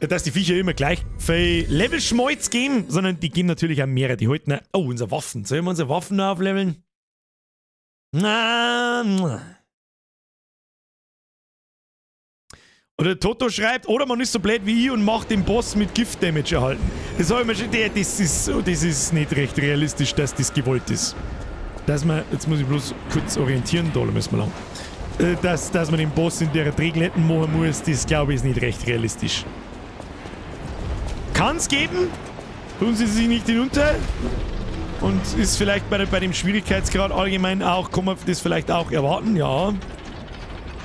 Dass die Viecher immer gleich viel Level-Schmalz geben, sondern die geben natürlich auch mehrere. Die halten auch, oh, unsere Waffen. Sollen wir unsere Waffen noch aufleveln? Na, na. Oder Toto schreibt, oder man ist so blöd wie ich und macht den Boss mit Gift-Damage erhalten. Das hab ich mir schon, der, das ist, das ist nicht recht realistisch, dass das gewollt ist. Dass man, jetzt muss ich bloß kurz orientieren, da müssen wir lang. Dass man den Boss in der Drehglätten machen muss, das glaube ich ist nicht recht realistisch. Kann's geben, tun sie sich nicht hinunter. Und ist vielleicht bei dem Schwierigkeitsgrad allgemein auch, kann man das vielleicht auch erwarten, ja.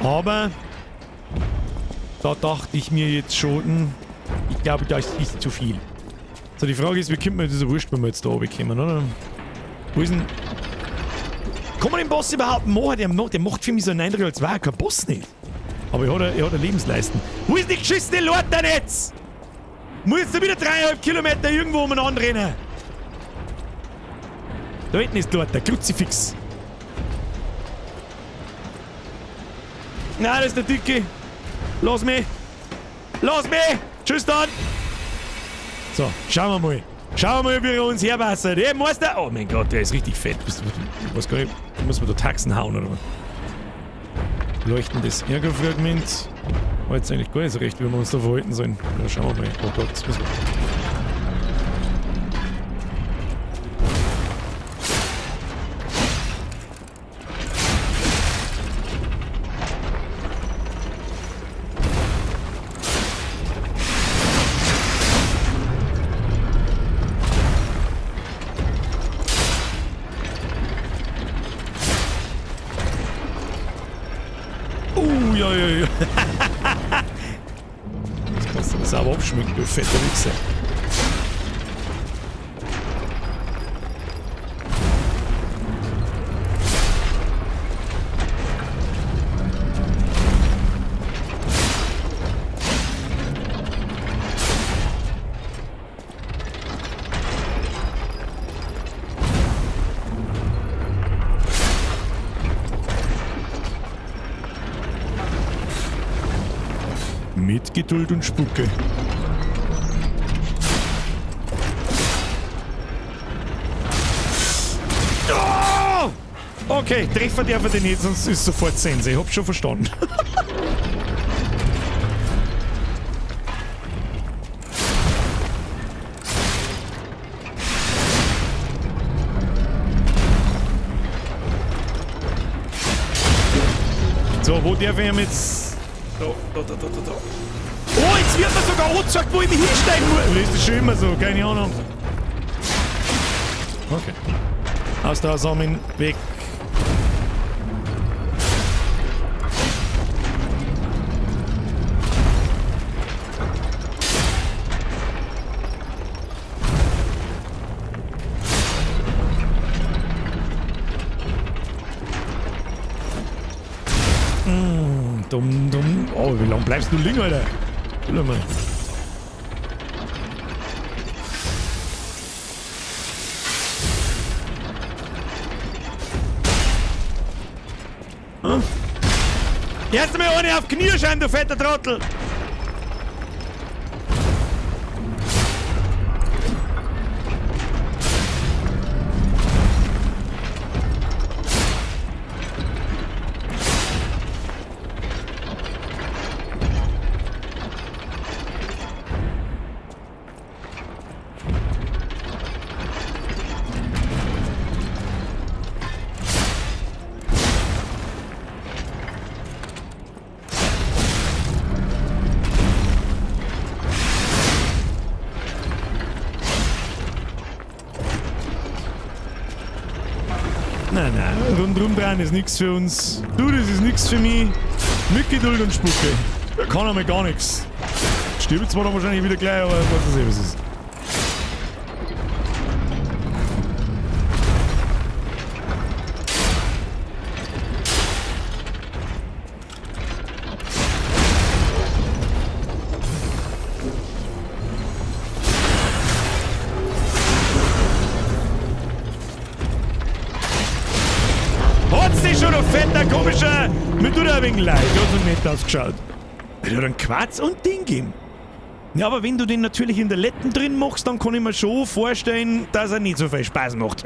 Aber da dachte ich mir jetzt schon, ich glaube, das ist zu viel. So, die Frage ist, wie kommt man das so wurscht, wenn wir jetzt da runterkommen, oder? Wo ist denn... Kann man den Boss überhaupt machen? Der macht für mich so einen Eindruck, als wäre er kein Boss nicht. Aber er hat eine Lebensleisten. Wo ist die geschissene Lord denn jetzt? Muss jetzt wieder dreieinhalb Kilometer irgendwo umeinander rennen? Da hinten ist Lord, der Kruzifix. Nein, das ist der Dicke. Lass mich! Lass mich! Tschüss dann! So, schauen wir mal. Schauen wir mal, wie er uns herpassen. Der Meister! Oh mein Gott, der ist richtig fett. Ich weiß gar nicht, muss man da Taxen hauen oder was? Leuchtendes Ärgerfragment. War jetzt eigentlich gar nicht so recht, wie wir uns da verhalten sollen. Ja, schauen wir mal. Oh Gott, das müssen wir. ui, ui. Das kannst du dir sauber abschminken, du fetter Wichser. Mit Geduld und Spucke. Oh! Okay, treffen darf er den nicht, sonst ist sofort Sense. Ich hab's schon verstanden. So, wo darf ich ihm jetzt... Da, da, da, da, da, da. Oh, jetzt wird mir sogar angezeigt, wo ich mich hinsteigen muss. Oder ist das schon immer so? Keine Ahnung. Okay. Ausdauer sammeln, weg. Dumm, dumm. Oh, wie lange bleibst du liegen, Alter? Chill mal. Hm? Erst einmal ohne auf Knie schauen, du fetter Trottel! Nein, nein, rundrum dran ist nichts für uns. Du, das ist nichts für mich. Mit Geduld und Spucke. Da kann einmal gar nichts. Stirbt zwar dann wahrscheinlich wieder gleich, aber was weiß ich, was ist. Hat's dich schon, du fetter, komischer... Mir tut er ein wenig leid, hat so nett ausgeschaut. Der hat einen Quarz und Ding gegeben. Ja, aber wenn du den natürlich in der Letten drin machst, dann kann ich mir schon vorstellen, dass er nicht so viel Spaß macht.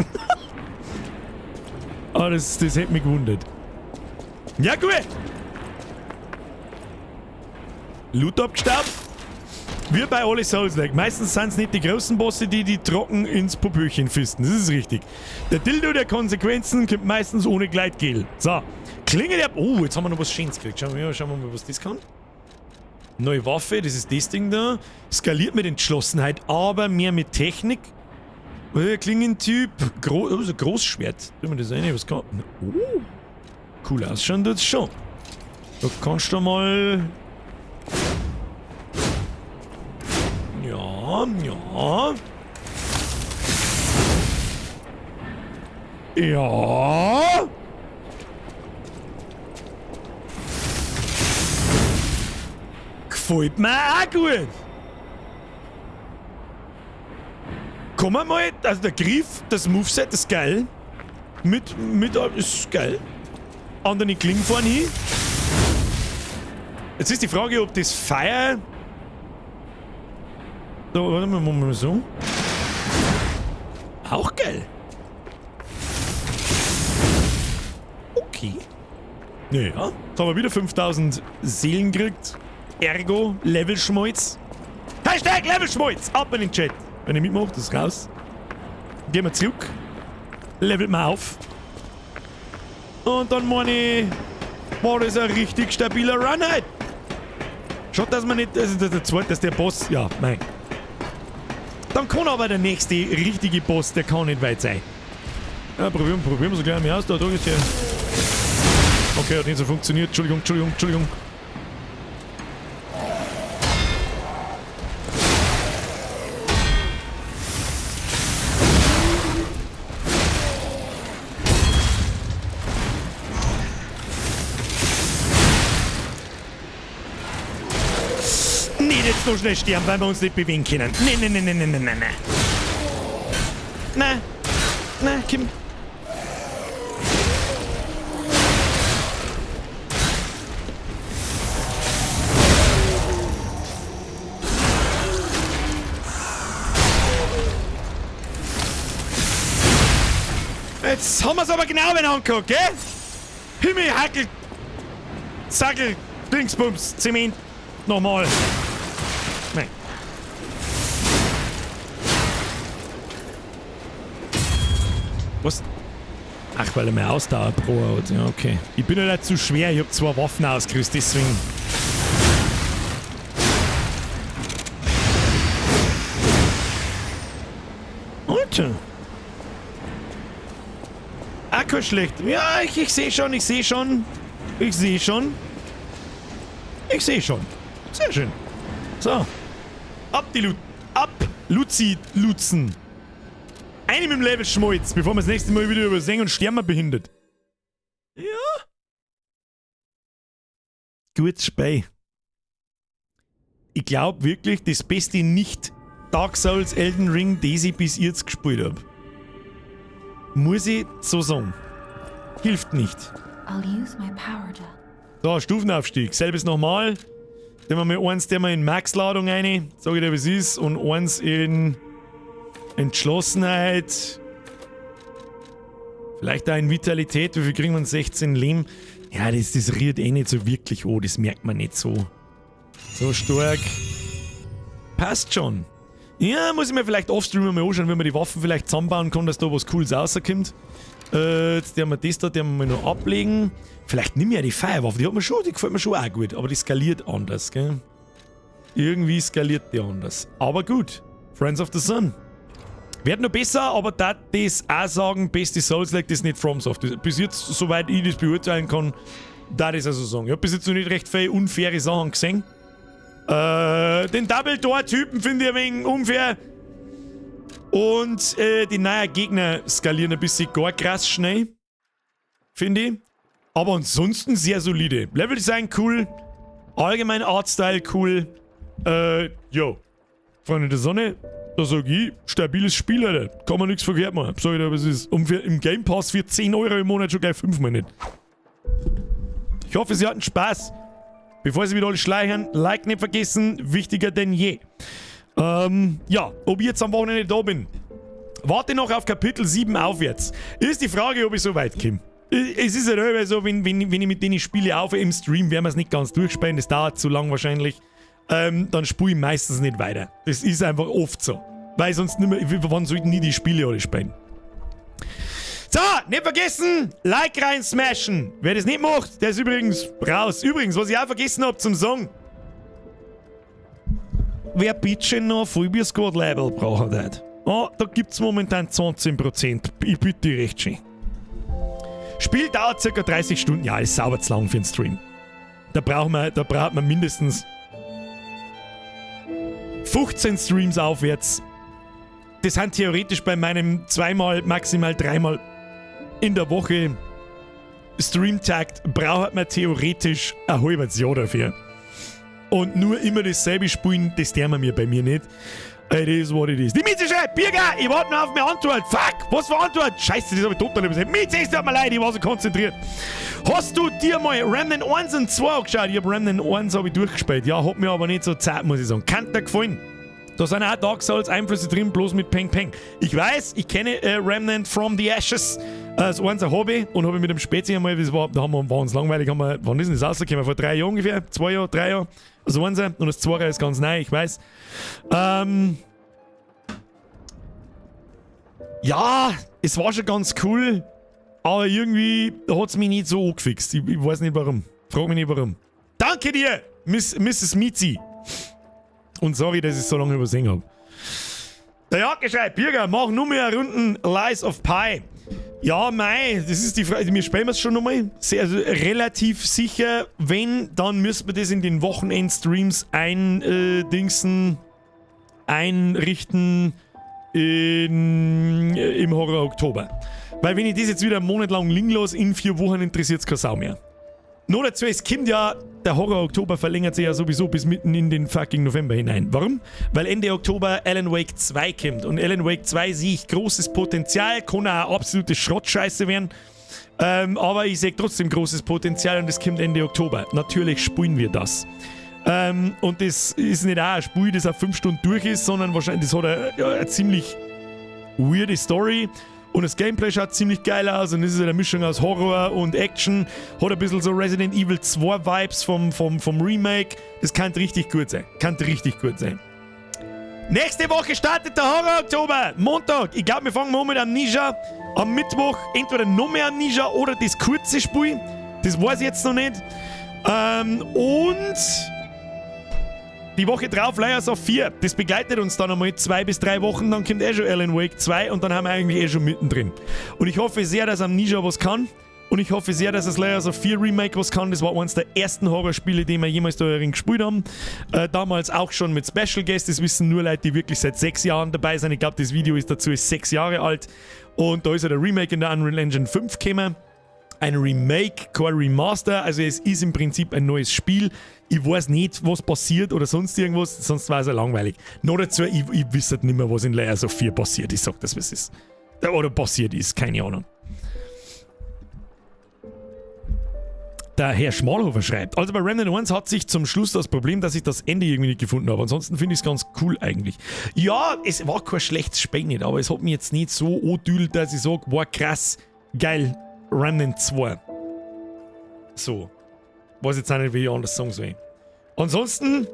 Aber das hätte mich gewundert. Ja, gut. Loot abgestaubt. Wie bei alle Souls-like. Meistens sind's nicht die großen Bosse, die die trocken ins Popöchen fisten. Das ist richtig. Der Dildo der Konsequenzen kommt meistens ohne Gleitgel. So. Klinge der... Oh, jetzt haben wir noch was Schönes gekriegt. Schauen wir mal, was das kann. Neue Waffe, das ist das Ding da. Skaliert mit Entschlossenheit, aber mehr mit Technik. Klingentyp. Oh, so ein Großschwert. Tun wir das rein? Was kann... Oh. Cool ausschauen tut's schon. Da kannst du mal... Ja, ja. Ja. Gefällt mir auch gut. Kommen wir mal, also der Griff, das Moveset ist geil. Mit, ist geil. Andere Klingen fahren hin. Jetzt ist die Frage, ob das Fire... So, warte mal, machen wir mal so. Auch geil. Okay. Naja, jetzt haben wir wieder 5000 Seelen gekriegt. Ergo, Levelschmalz. Hashtag Levelschmalz! Ab in den Chat. Wenn ihr mitmacht, das ist raus. Gehen wir zurück. Levelt mal auf. Und dann meine ich, war das ein richtig stabiler Run halt. Schaut, dass man nicht, also der zweite, dass der Boss, ja, nein. Dann kann aber der nächste richtige Boss, der kann nicht weit sein. Ja, probieren wir so gleich mal aus. Da, da ist ja. Okay, hat nicht so funktioniert. Entschuldigung, Entschuldigung, Entschuldigung. jetzt noch schnell sterben, weil wir uns nicht bewegen können. Nee, nee, nee, nee, nee, nee, nee, nee. Nein. Nein, komm. Jetzt haben wir's aber genau wenn angeguckt, gell? Himmel, Hackel, Sackel, Dingsbums, Zement, nochmal. Nein. Was? Ach, weil er mehr Ausdauer pro hat. Ja, okay. Ich bin ja nicht zu schwer, ich hab 2 Waffen ausgerüstet, deswegen. Alter. Akku schlecht. Ja, ich sehe schon, ich sehe schon. Ich sehe schon. Ich sehe schon. Sehr schön. So. Ab die Lu-, ab Luzi, Lutzen. Eine mit dem Level Schmalz, bevor wir das nächste Mal wieder übersehen und sterben behindert. Ja. Gutes Spiel. Ich glaub wirklich, das beste nicht Dark Souls Elden Ring, das ich bis jetzt gespielt hab. Muss ich so sagen. Hilft nicht. I'll use my power to So, Stufenaufstieg. Selbes nochmal. Nehmen wir mal eins, der mal in Max-Ladung rein. Sag ich dir, wie es ist. Und eins in Entschlossenheit. Vielleicht auch in Vitalität. Wie viel kriegen wir denn? 16 Leben. Ja, das rührt eh nicht so wirklich an. Das merkt man nicht so. So stark. Passt schon. Ja, muss ich mir vielleicht offstreamen mal anschauen, wie man die Waffen vielleicht zusammenbauen kann, dass da was Cooles rauskommt. Jetzt werden wir das da, den wir noch ablegen. Vielleicht nimm ich ja die Feuerwaffe, die hat mir schon, die gefällt mir schon auch gut, aber die skaliert anders, gell? Irgendwie skaliert die anders. Aber gut, Friends of the Sun. Wird noch besser, aber da das auch sagen, beste Souls-like, das nicht FromSoft ist. Bis jetzt, soweit ich das beurteilen kann, da das also sagen. Ich hab bis jetzt noch nicht recht viele unfaire Sachen gesehen. Den Double Door-Typen finde ich ein wenig unfair. Und die neuen Gegner skalieren ein bisschen gar krass schnell. Finde ich. Aber ansonsten sehr solide. Level-Design cool. Allgemein Artstyle cool. Jo. Freunde der Sonne, da sag ich, stabiles Spiel, Alter. Kann man nichts verkehrt machen. Sag ich dir, was ist. Und im Game Pass für 10 Euro im Monat schon gleich 5-mal nicht. Ich hoffe, Sie hatten Spaß. Bevor Sie wieder alle schleichen, Like nicht vergessen, wichtiger denn je. Ja, ob ich jetzt am Wochenende da bin. Warte noch auf Kapitel 7 aufwärts. Ist die Frage, ob ich so weit komme. Es ist ja halt so, wenn ich mit denen spiele auf im Stream, werden wir es nicht ganz durchspielen, das dauert zu lang wahrscheinlich. Dann spiele ich meistens nicht weiter. Das ist einfach oft so. Weil sonst nicht mehr, wann sollten nie die Spiele alle spielen? So, nicht vergessen, Like rein smashen. Wer das nicht macht, der ist übrigens raus. Übrigens, was ich auch vergessen hab zum Sagen. Wer bitte noch Phobia Squad Label braucht hat. Oh, da gibt's momentan 20%. Ich bitte dich recht schön. Spiel dauert circa 30 Stunden. Ja, ist sauber zu lang für einen Stream. Da braucht man mindestens 15 Streams aufwärts. Das sind theoretisch bei meinem zweimal, maximal dreimal in der Woche Streamtakt braucht man theoretisch ein halbes Jahr dafür. Und nur immer dasselbe spielen, das tun wir mir bei mir nicht. It is what it is. Die Mieze schreibt, Birger, ich warte noch auf meine Antwort. Fuck, was für Antwort? Scheiße, das hab ich total übersehen. Mieze, es tut mir leid, ich war so konzentriert. Hast du dir mal Remnant 1 und 2 angeschaut? Ich hab Remnant 1 hab ich durchgespielt. Ja, hat mir aber nicht so Zeit, muss ich sagen. Kann dir gefallen. Da sind auch Dark Souls Einflüsse drin, bloß mit Peng Peng. Ich weiß, ich kenne Remnant from the Ashes. Das 1 ein Hobby und habe ich mit dem Spezi einmal, das war, da haben wir, war uns langweilig, haben wir, wann ist denn das rausgekommen? Vor 3 Jahren ungefähr? 2 Jahre, 3 Jahre? Also 1 und das 2 ist ganz neu, ich weiß. Ja, es war schon ganz cool, aber irgendwie hat's mich nicht so angefixt. Ich weiß nicht warum. Frag mich nicht warum. Danke dir, Misses Mizi. Und sorry, dass ich es so lange übersehen hab. Der Jacke schreibt, Birger, mach nur mehr Runden Lies of P. Ja, mei, das ist die Frage. Wir spielen es schon nochmal. Sehr, also relativ sicher. Wenn, dann müssen wir das in den Wochenendstreams einrichten im Horror Oktober. Weil wenn ich das jetzt wieder einen Monat lang liegen lasse, in 4 Wochen interessiert's keine Sau mehr. Noch dazu, es kommt ja, der Horror Oktober verlängert sich ja sowieso bis mitten in den fucking November hinein. Warum? Weil Ende Oktober Alan Wake 2 kommt. Und Alan Wake 2 sehe ich großes Potenzial, kann auch absolute Schrottscheiße werden. Aber ich sehe trotzdem großes Potenzial und es kommt Ende Oktober. Natürlich spielen wir das. Und das ist nicht auch ein Spiel, das auf 5 Stunden durch ist, sondern wahrscheinlich, das hat eine, ja, eine ziemlich weirde Story. Und das Gameplay schaut ziemlich geil aus und es ist eine Mischung aus Horror und Action. Hat ein bisschen so Resident Evil 2 Vibes vom Remake. Das kann richtig gut sein. Kann richtig gut sein. Nächste Woche startet der Horror Oktober. Montag. Ich glaube, wir fangen mal mit Amnesia. Am Mittwoch entweder noch mehr Amnesia oder das kurze Spiel. Das weiß ich jetzt noch nicht. Und die Woche drauf Layers of 4. Das begleitet uns dann einmal 2 bis 3 Wochen. Dann kommt eh schon Alan Wake 2 und dann haben wir eigentlich eh schon mittendrin. Und ich hoffe sehr, dass Amnesia was kann. Und ich hoffe sehr, dass das Layers of Fear Remake was kann. Das war eines der ersten Horrorspiele, die wir jemals da drin gespielt haben. Damals auch schon mit Special Guest. Das wissen nur Leute, die wirklich seit 6 Jahren dabei sind. Ich glaube, das Video ist dazu ist 6 Jahre alt. Und da ist ja der Remake in der Unreal Engine 5 gekommen. Ein Remake, kein Remaster. Also es ist im Prinzip ein neues Spiel. Ich weiß nicht, was passiert oder sonst irgendwas, sonst war es ja langweilig. Noch dazu, ich wüsste halt nicht mehr, was in Layers of Fear passiert. Ich sag das, was ist. Oder passiert ist, keine Ahnung. Der Herr Schmalhofer schreibt, also bei Remnant 1 hat sich zum Schluss das Problem, dass ich das Ende irgendwie nicht gefunden habe. Ansonsten finde ich es ganz cool eigentlich. Ja, es war kein schlechtes Spiel nicht, aber es hat mich jetzt nicht so andüdelt, dass ich sage, war krass, geil, Remnant 2. So. Weiß jetzt auch nicht, wie ich anders sagen soll. Ansonsten,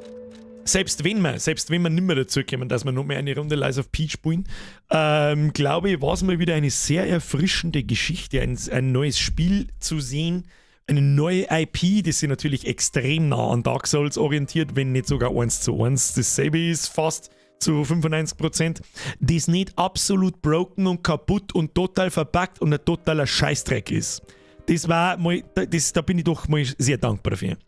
selbst wenn wir nicht mehr dazu kommen, dass wir noch mehr eine Runde Lies of P spielen, glaube ich, war es mal wieder eine sehr erfrischende Geschichte, ein neues Spiel zu sehen, eine neue IP, die sich natürlich extrem nah an Dark Souls orientiert, wenn nicht sogar 1:1 dasselbe ist, fast zu 95%, das nicht absolut broken und kaputt und total verbuggt und ein totaler Scheißdreck ist. Das war mal, da bin ich doch mal sehr dankbar dafür.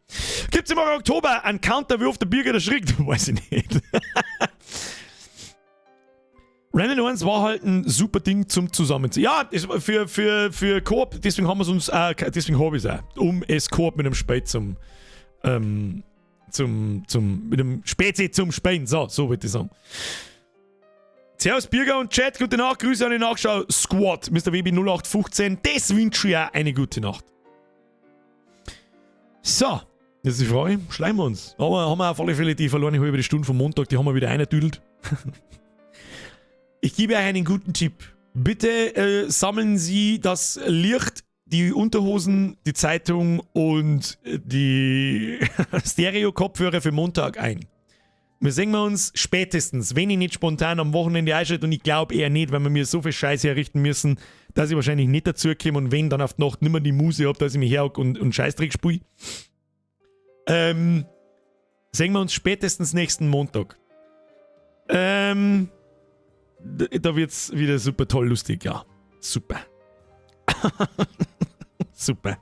Gibt es im Oktober einen Counter, wie oft der Birger erschrickt? Weiß ich nicht. Remnant 1 war halt ein super Ding zum Zusammenziehen. Ja, das war für Koop, deswegen haben wir es uns, deswegen habe ich es auch, um es Koop mit einem Spiel zum, mit dem Spezi zum Spielen, so würde ich sagen. Servus Birger und Chat, gute Nacht, Grüße an die Nachschau Squad, Mr. WB 0815, das wünsche ich auch eine gute Nacht. So, jetzt ist die Frage, schleimen wir uns. Aber haben wir auf alle Fälle die verlorene halbe Stunde vom Montag, die haben wir wieder eingedüdelt. Ich gebe euch einen guten Tipp. Bitte sammeln Sie das Licht, die Unterhosen, die Zeitung und die Stereo-Kopfhörer für Montag ein. Wir sehen wir uns spätestens, wenn ich nicht spontan am Wochenende einschalte, und ich glaube eher nicht, weil wir mir so viel Scheiße herrichten müssen, dass ich wahrscheinlich nicht dazu komme und wenn, dann auf die Nacht nicht mehr die Muse habe, dass ich mich herhock und Scheißdreck spiele. Sehen wir uns spätestens nächsten Montag. Da wird es wieder super toll lustig, ja. Super. Super.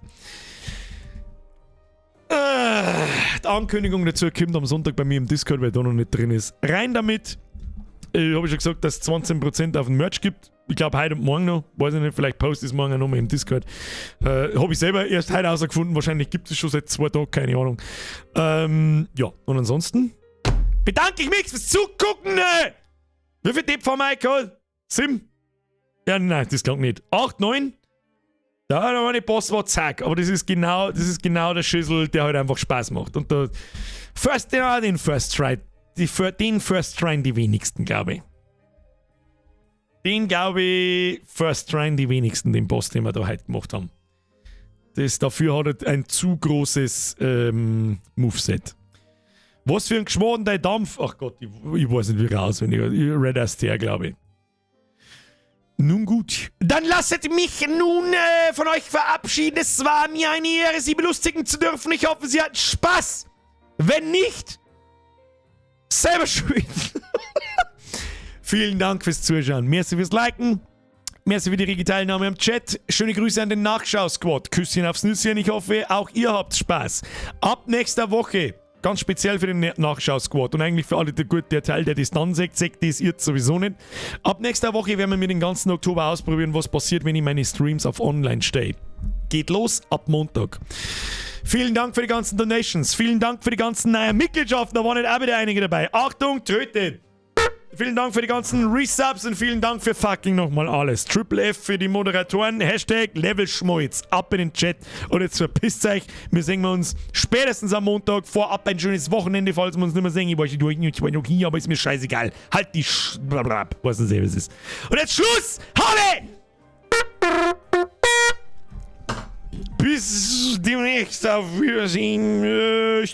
Die Ankündigung dazu kommt am Sonntag bei mir im Discord, weil da noch nicht drin ist. Rein damit. Ich habe schon gesagt, dass es 20% auf den Merch gibt. Ich glaube heute und morgen noch. Weiß ich nicht, vielleicht poste ich es morgen nochmal im Discord. Habe ich selber erst heute rausgefunden. Wahrscheinlich gibt es schon seit 2 Tagen, keine Ahnung. Ja, und ansonsten bedanke ich mich fürs Zugucken. Ne? Wie viel Depp haben wir gehabt? Sieben? Ja, nein, das klang nicht. Acht, neun? Da war nicht Boss war zack. Aber das ist genau der Schüssel, der halt einfach Spaß macht. Und der First, ja, den First Try, den First Try die wenigsten, glaube ich. Den, glaube ich, First Try die wenigsten, den Boss, den wir da heute gemacht haben. Dafür hat er ein zu großes Moveset. Was für ein Geschmack dein Dampf. Ach Gott, ich weiß nicht, wie raus, wenn ich. Red Astaire, glaube ich. Nun gut. Dann lasset mich nun von euch verabschieden. Es war mir eine Ehre, Sie belustigen zu dürfen. Ich hoffe, Sie hatten Spaß. Wenn nicht, selber schuld. Vielen Dank fürs Zuschauen. Merci fürs Liken. Merci für die rege Teilnahme am Chat. Schöne Grüße an den Nachschau-Squad. Küsschen aufs Nüsschen. Ich hoffe, auch ihr habt Spaß. Ab nächster Woche, ganz speziell für den Nachschau-Squad und eigentlich für alle, der, gut, der Teil, der das dann sagt, sagt das ihr sowieso nicht. Ab nächster Woche werden wir mit den ganzen Oktober ausprobieren, was passiert, wenn ich meine Streams auf Online stelle. Geht los ab Montag. Vielen Dank für die ganzen Donations. Vielen Dank für die ganzen neuen Mitgliedschaften. Da waren nicht auch wieder einige dabei. Achtung, Tröte. Vielen Dank für die ganzen Resubs und vielen Dank für fucking nochmal alles. Triple F für die Moderatoren. #LevelSchmolz. Ab in den Chat. Und jetzt verpisst euch. Wir sehen wir uns spätestens am Montag. Vorab ein schönes Wochenende, falls wir uns nicht mehr sehen. Ich weiß nicht, ich war noch hier, aber ist mir scheißegal. Halt die Sch... Blablabla. Weiß nicht, was es ist. Und jetzt Schluss! Habe! Bis demnächst. Auf Wiedersehen.